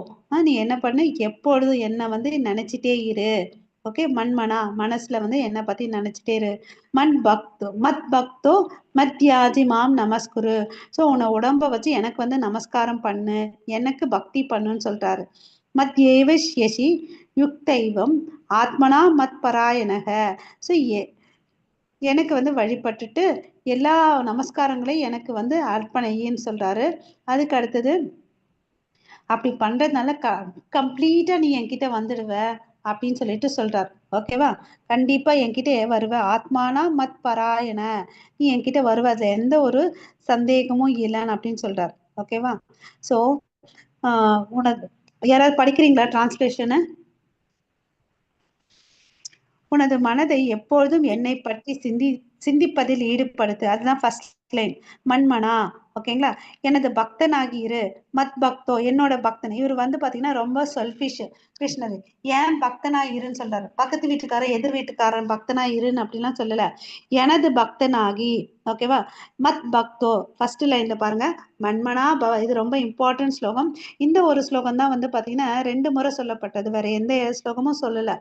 நீ என்ன பண்ணு, எப்பொழுதும் என்ன வந்து நினைச்சிட்டே இரு. ஓகே, மன்மனா மனசுல வந்து என்னை பத்தி நினைச்சிட்டே இரு. மண் பக்தோ மத் பக்தோ மத்யாஜி மாம் நமஸ்குரு. ஸோ உன்னை உடம்ப வச்சு எனக்கு வந்து நமஸ்காரம் பண்ணு, எனக்கு பக்தி பண்ணுன்னு சொல்றாரு. மத்யேவ யசி யுக்தைவம் ஆத்மனா மத் பராயணக. ஸோ எனக்கு வந்து வழிபட்டுட்டு எல்லா நமஸ்காரங்களையும் எனக்கு வந்து அர்ப்பணையின்னு சொல்றாரு. அதுக்கு அடுத்தது அப்படி பண்றதுனால கம்ப்ளீட்டா நீ என்கிட்ட வந்துடுவ அப்படின்னு சொல்லிட்டு சொல்றார். ஓகேவா? கண்டிப்பா என்கிட்ட வருவ. ஆத்மானா மத் பராயண, நீ என்கிட்ட வருவ, அதுல எந்த ஒரு சந்தேகமும் இல்லைன்னு அப்படின்னு சொல்றார். ஓகேவா? சோ உனது யாராவது படிக்கிறீங்களா டிரான்ஸ்லேஷனு? உனது மனதை எப்பொழுதும் என்னை பற்றி சிந்திப்பதில் ஈடுபடுத்து. அதுதான் ஃபர்ஸ்ட் லைன். மன்மனா, ஓகேங்களா? எனது பக்தனாகி இரு. மத் பக்தோ, என்னோட பக்தன். இவர் வந்து பாத்தீங்கன்னா ரொம்ப செல்ஃபிஷ் கிருஷ்ணர். ஏன் பக்தனா இருன்னு சொல்றாரு? பக்கத்து வீட்டுக்காரன் எதிர் வீட்டுக்காரன் பக்தனா இருன்னு அப்படின்லாம் சொல்லல. எனது பக்தனாகி, ஓகேவா? மத் பக்தோ ஃபர்ஸ்ட் லைன்ல பாருங்க, மன்மனா பவ. இது ரொம்ப இம்பார்ட்டன்ட் ஸ்லோகம். இந்த ஒரு ஸ்லோகம் தான் வந்து பாத்தீங்கன்னா 2 முறை சொல்லப்பட்டது, வேற எந்த ஸ்லோகமும் சொல்லல.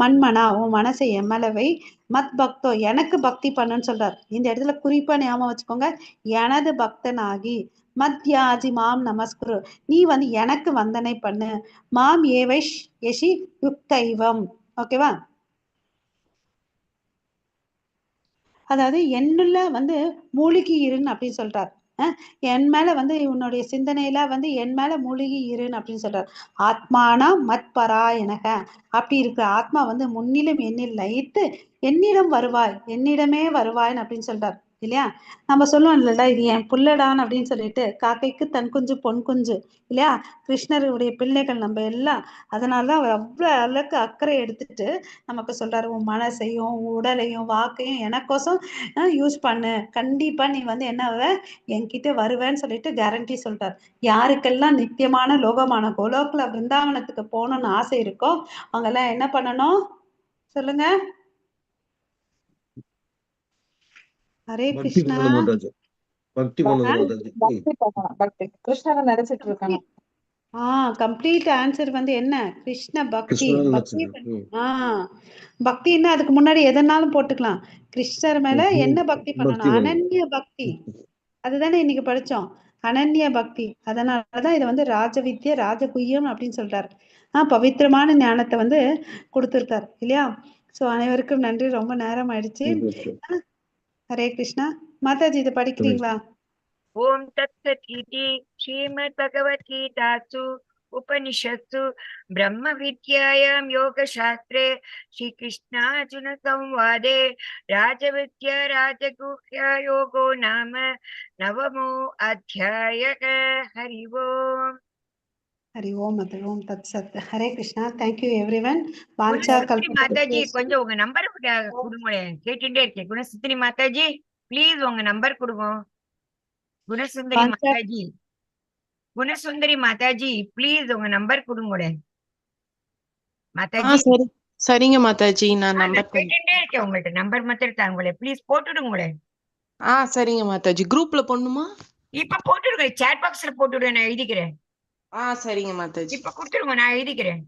மன்மனா, உன் மனசை எம்மளவை, மத் பக்தோ எனக்கு பக்தி பண்ணுன்னு சொல்றாரு. இந்த இடத்துல குறிப்பா ஞாபகம் வச்சுக்கோங்க, எனது பக்தனாகி மத்யாஜி மாம் நமஸ்குரு, நீ வந்து எனக்கு வந்தனை பண்ணு. மாம் ஏவைஷ் யஷி யுக்தைவம், ஓகேவா? அதாவது என்னுள்ள வந்து மூழ்கி இருன்னு அப்படின்னு சொல்றார். என் மேல வந்து உன்னுடைய சிந்தனையில வந்து என் மேல மூழ்கி இருன்னு அப்படின்னு சொல்றார். ஆத்மானா மத்பராயணக, அப்படி இருக்கிற ஆத்மா வந்து முன்னிலும் என்னில் லயித்து என்னிடம் வருவாய், என்னிடமே வருவாய்ன்னு அப்படின்னு சொல்றார் இல்லையா? நம்ம சொல்லுவோம் இல்லடா, இது என் புள்ளடான்னு அப்படின்னு சொல்லிட்டு, காக்கைக்கு தன் குஞ்சு பொன் குஞ்சு இல்லையா? கிருஷ்ணருடைய பிள்ளைகள் நம்ம எல்லாம். அதனாலதான் அவர் அவ்வளவு அளவுக்கு அக்கறை எடுத்துட்டு நமக்கு சொல்றாரு, உன் மனசையும் உடலையும் வாக்கையும் எனக்கோசம் யூஸ் பண்ணு, கண்டிப்பா நீ வந்து என்ன ஆவ, என்கிட்ட வருவேன்னு சொல்லிட்டு கேரண்டி சொல்றாரு. யாருக்கெல்லாம் நித்தியமான லோகமான கோலோக்ல பிருந்தாவனத்துக்கு போகணும்னு ஆசை இருக்கோ அவங்க எல்லாம் என்ன பண்ணணும் சொல்லுங்க? ஹரே பக்தி கிருஷ்ணா. பண்ணணும் மாதாஜி. பக்தி பண்ணணும் மாதாஜி. பக்தி பண்ணணும், பக்தி, கிருஷ்ணரை நினைச்சிட்டு இருக்கணும். கம்ப்ளீட் ஆன்சர் வந்து என்ன? கிருஷ்ண பக்தி. கிருஷ்ணனை பக்தி. நினைச்சிருக்கணும். பக்தின்னா அதுக்கு முன்னாடி எதனாலும் போட்டுக்கலாம். கிருஷ்ணர் மேல என்ன பக்தி பக்தி பண்ணணும்? பண்ணணும். அனன்ய பக்தி. அதுதானே இன்னைக்கு படிச்சோம், அனன்ய பக்தி. அதனாலதான் இதை வந்து ராஜவித்யா ராஜகுய்யம் அப்படின்னு சொல்றாரு. பவித்திரமான ஞானத்தை வந்து கொடுத்திருக்காரு இல்லையா? சோ அனைவருக்கும் நன்றி. ரொம்ப நேரம் ஆயிடுச்சு. ஹரே கிருஷ்ணா. மாதாஜி, இதை படிக்கிறீங்களா? ॐ तत्सत् इति श्रीमद्भगवद्गीतासु उपनिषत्सु ब्रह्मविद्यायां योगशास्त्रे श्रीकृष्णार्जुनसंवादे राजविद्या राजगुह्ययोगो नाम नवमो अध्यायः। हरि ओम्. ஹரி ஓம், அது ஓம் தத் சத். Hare Krishna. Thank you every one. வாஞ்சா Gunasundari Mataji, கொஞ்சம் உங்க நம்பர் கொடுங்களேன், கேட்டுட்டே இருக்கேன். குணசுந்தரி மாதாஜி, ப்ளீஸ் உங்க நம்பர் கொடுங்க. குணசுந்தரி மாதாஜி, குணசுந்தரி மாதாஜி, ப்ளீஸ் உங்க நம்பர் கொடுங்களேன் மாதாஜி. சரி, சரிங்க மாதாஜி, நான் நம்பர் கேட்டுட்டே இருக்கேன் உங்கள்ட்ட. நம்பர் மாத்திரம் தாங்களே ப்ளீஸ், போட்டுடுங்களேன். சரிங்க மாதாஜி. குரூப்ல போடணுமா? இப்ப போட்டுடுங்க, சாட் பாக்ஸ்ல போட்டுடுங்க, நான் எழுதிக்கிறேன். சரிங்க மாதாஜி. இப்ப கொடுத்துருங்க, நான் எழுதிக்கிறேன்.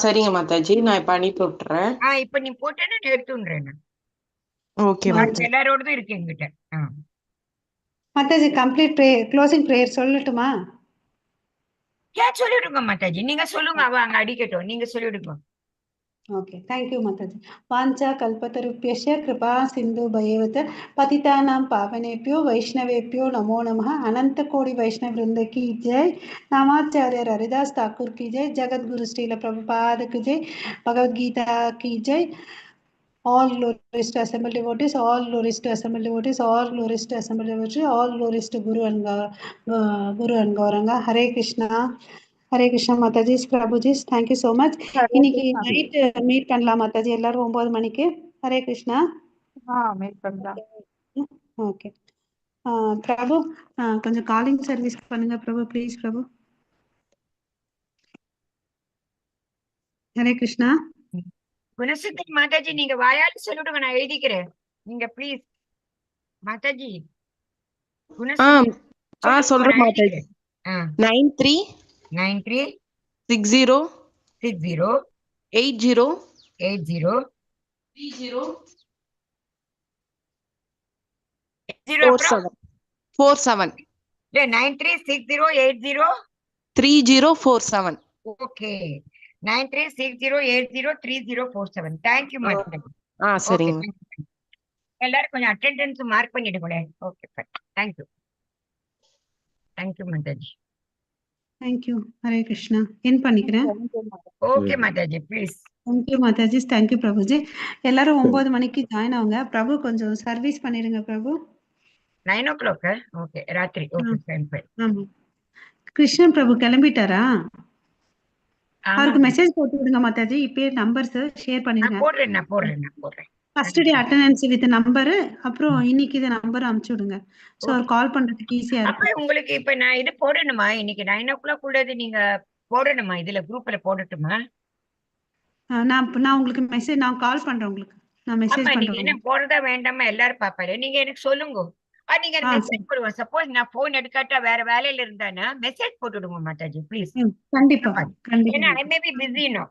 சரிங்க மாதாஜி, நான் இப்ப அனுப்பி விட்டுறேன். இப்ப நீ போட்டேன்னா நான் எடுத்துன்றேன். ஓகே மாதாஜி. எல்லாரோடதும் இருக்கு என்கிட்ட. மாதாஜி, கம்ப்ளீட் க்ளோசிங் ப்ரேயர் சொல்லட்டுமா? ஏன், சொல்லிடுங்க மாதாஜி, நீங்க சொல்லுங்க, அவ அங்க அடிக்கட்டும், நீங்க சொல்லிடுங்க. Okay, thank you Mataji. வாஞ்சா கல்பதருभ्यश्च Kripa சிந்து பயவத பதிதானாம் பாவனேभ्यो வைஷ்ணவேभ्यो நமோ நமः. அனந்த கோடி வைஷ்ணவ वृंद की जय. नामाचार्य हरिदास ठाकुर की जय. जगत गुरु श्रील प्रभुपाद की जय. भगवद गीता की जय. All glories to assembled devotees, all glories to assembled devotees, all glories to assembled devotees, all glories to Guru and Gauranga. Hare Krishna. Hare Krishna Mataji, Prabhuji, thank you so much. இன்னைக்கு night meet பண்ணலாம் மாதாஜி, எல்லாரும் 9 மணிக்கு. Hare Krishna. Meet பண்ணலாம். Okay பிரபு, கொஞ்சம் calling service பண்ணுங்க பிரபு, please பிரபு. ஹரே கிருஷ்ணா. குணசுந்தரி மாதாஜி, நீங்க வாயால சொல்லிடுங்க, நான் எழுதிக்கிறேன். நீங்க ப்ளீஸ் மாதாஜி. சொல்றேன் Mataji. 93 93 60 60 80 80 30 0 47 47. 936080 3047. Okay, 9360803047. Thank you Mataji. சரிங்க. எல்லாரும் கொஞ்சம் அட்டெண்டன்ஸ் மார்க் பண்ணிடுங்களேன். Okay, thank you, thank you Mataji. Thank you. Hare Krishna. என் பண்ணிக்கிறேன். Okay Mataji, please. Thank you Mataji, thank you Prabhuji. எல்லாரும் 9 மணிக்கு ஜாயின் ஆகுங்க. பிரபு, கொஞ்சம் சர்வீஸ் பண்ணிடுங்க பிரபு. 9 o'clock? Okay, ராத்திரி. Okay, fine fine. ஆமா. கிருஷ்ணன் பிரபு கிளம்பிட்டாரா? அவருக்கு மெசேஜ் போட்டு விடுங்க மாதாஜி, இப்பயே நம்பர்ஸ் ஷேர் பண்ணிடுங்க. போடுறேன், நான் போடுறேன், நான் போடுறேன். First day attendance with number, அப்புறம் இன்னைக்கு இது நம்பர் அனுப்பிச்சு விடுங்க. ஸோ அவர் கால் பண்றதுக்கு ஈஸியா அப்ப இருக்கும். உங்களுக்கு இப்ப நான் இது போடணுமா? இன்னைக்கு 9 o'clock உள்ளது நீங்க போடணுமா? இதுல குரூப்ல போடட்டுமா? நான் உங்களுக்கு மெசேஜ், நான் கால் பண்றேன் உங்களுக்கு. நான் மெசேஜ் ஆமா, நீங்க பண்றேன். என்ன போடுறதா வேண்டாமா எல்லாரும் பாப்பாரு. நீங்க எனக்கு சொல்லுங்க. நீங்க மெசேஜ் போடுவோம். சப்போஸ் நான் போன் எடுக்காட்டா வேற வேலையில இருந்தானா மெசேஜ் போட்டுடுங்க மாதாஜி, ப்ளீஸ். கண்டிப்பா கண்டிப்பா. ஏன்னா I may be busy no.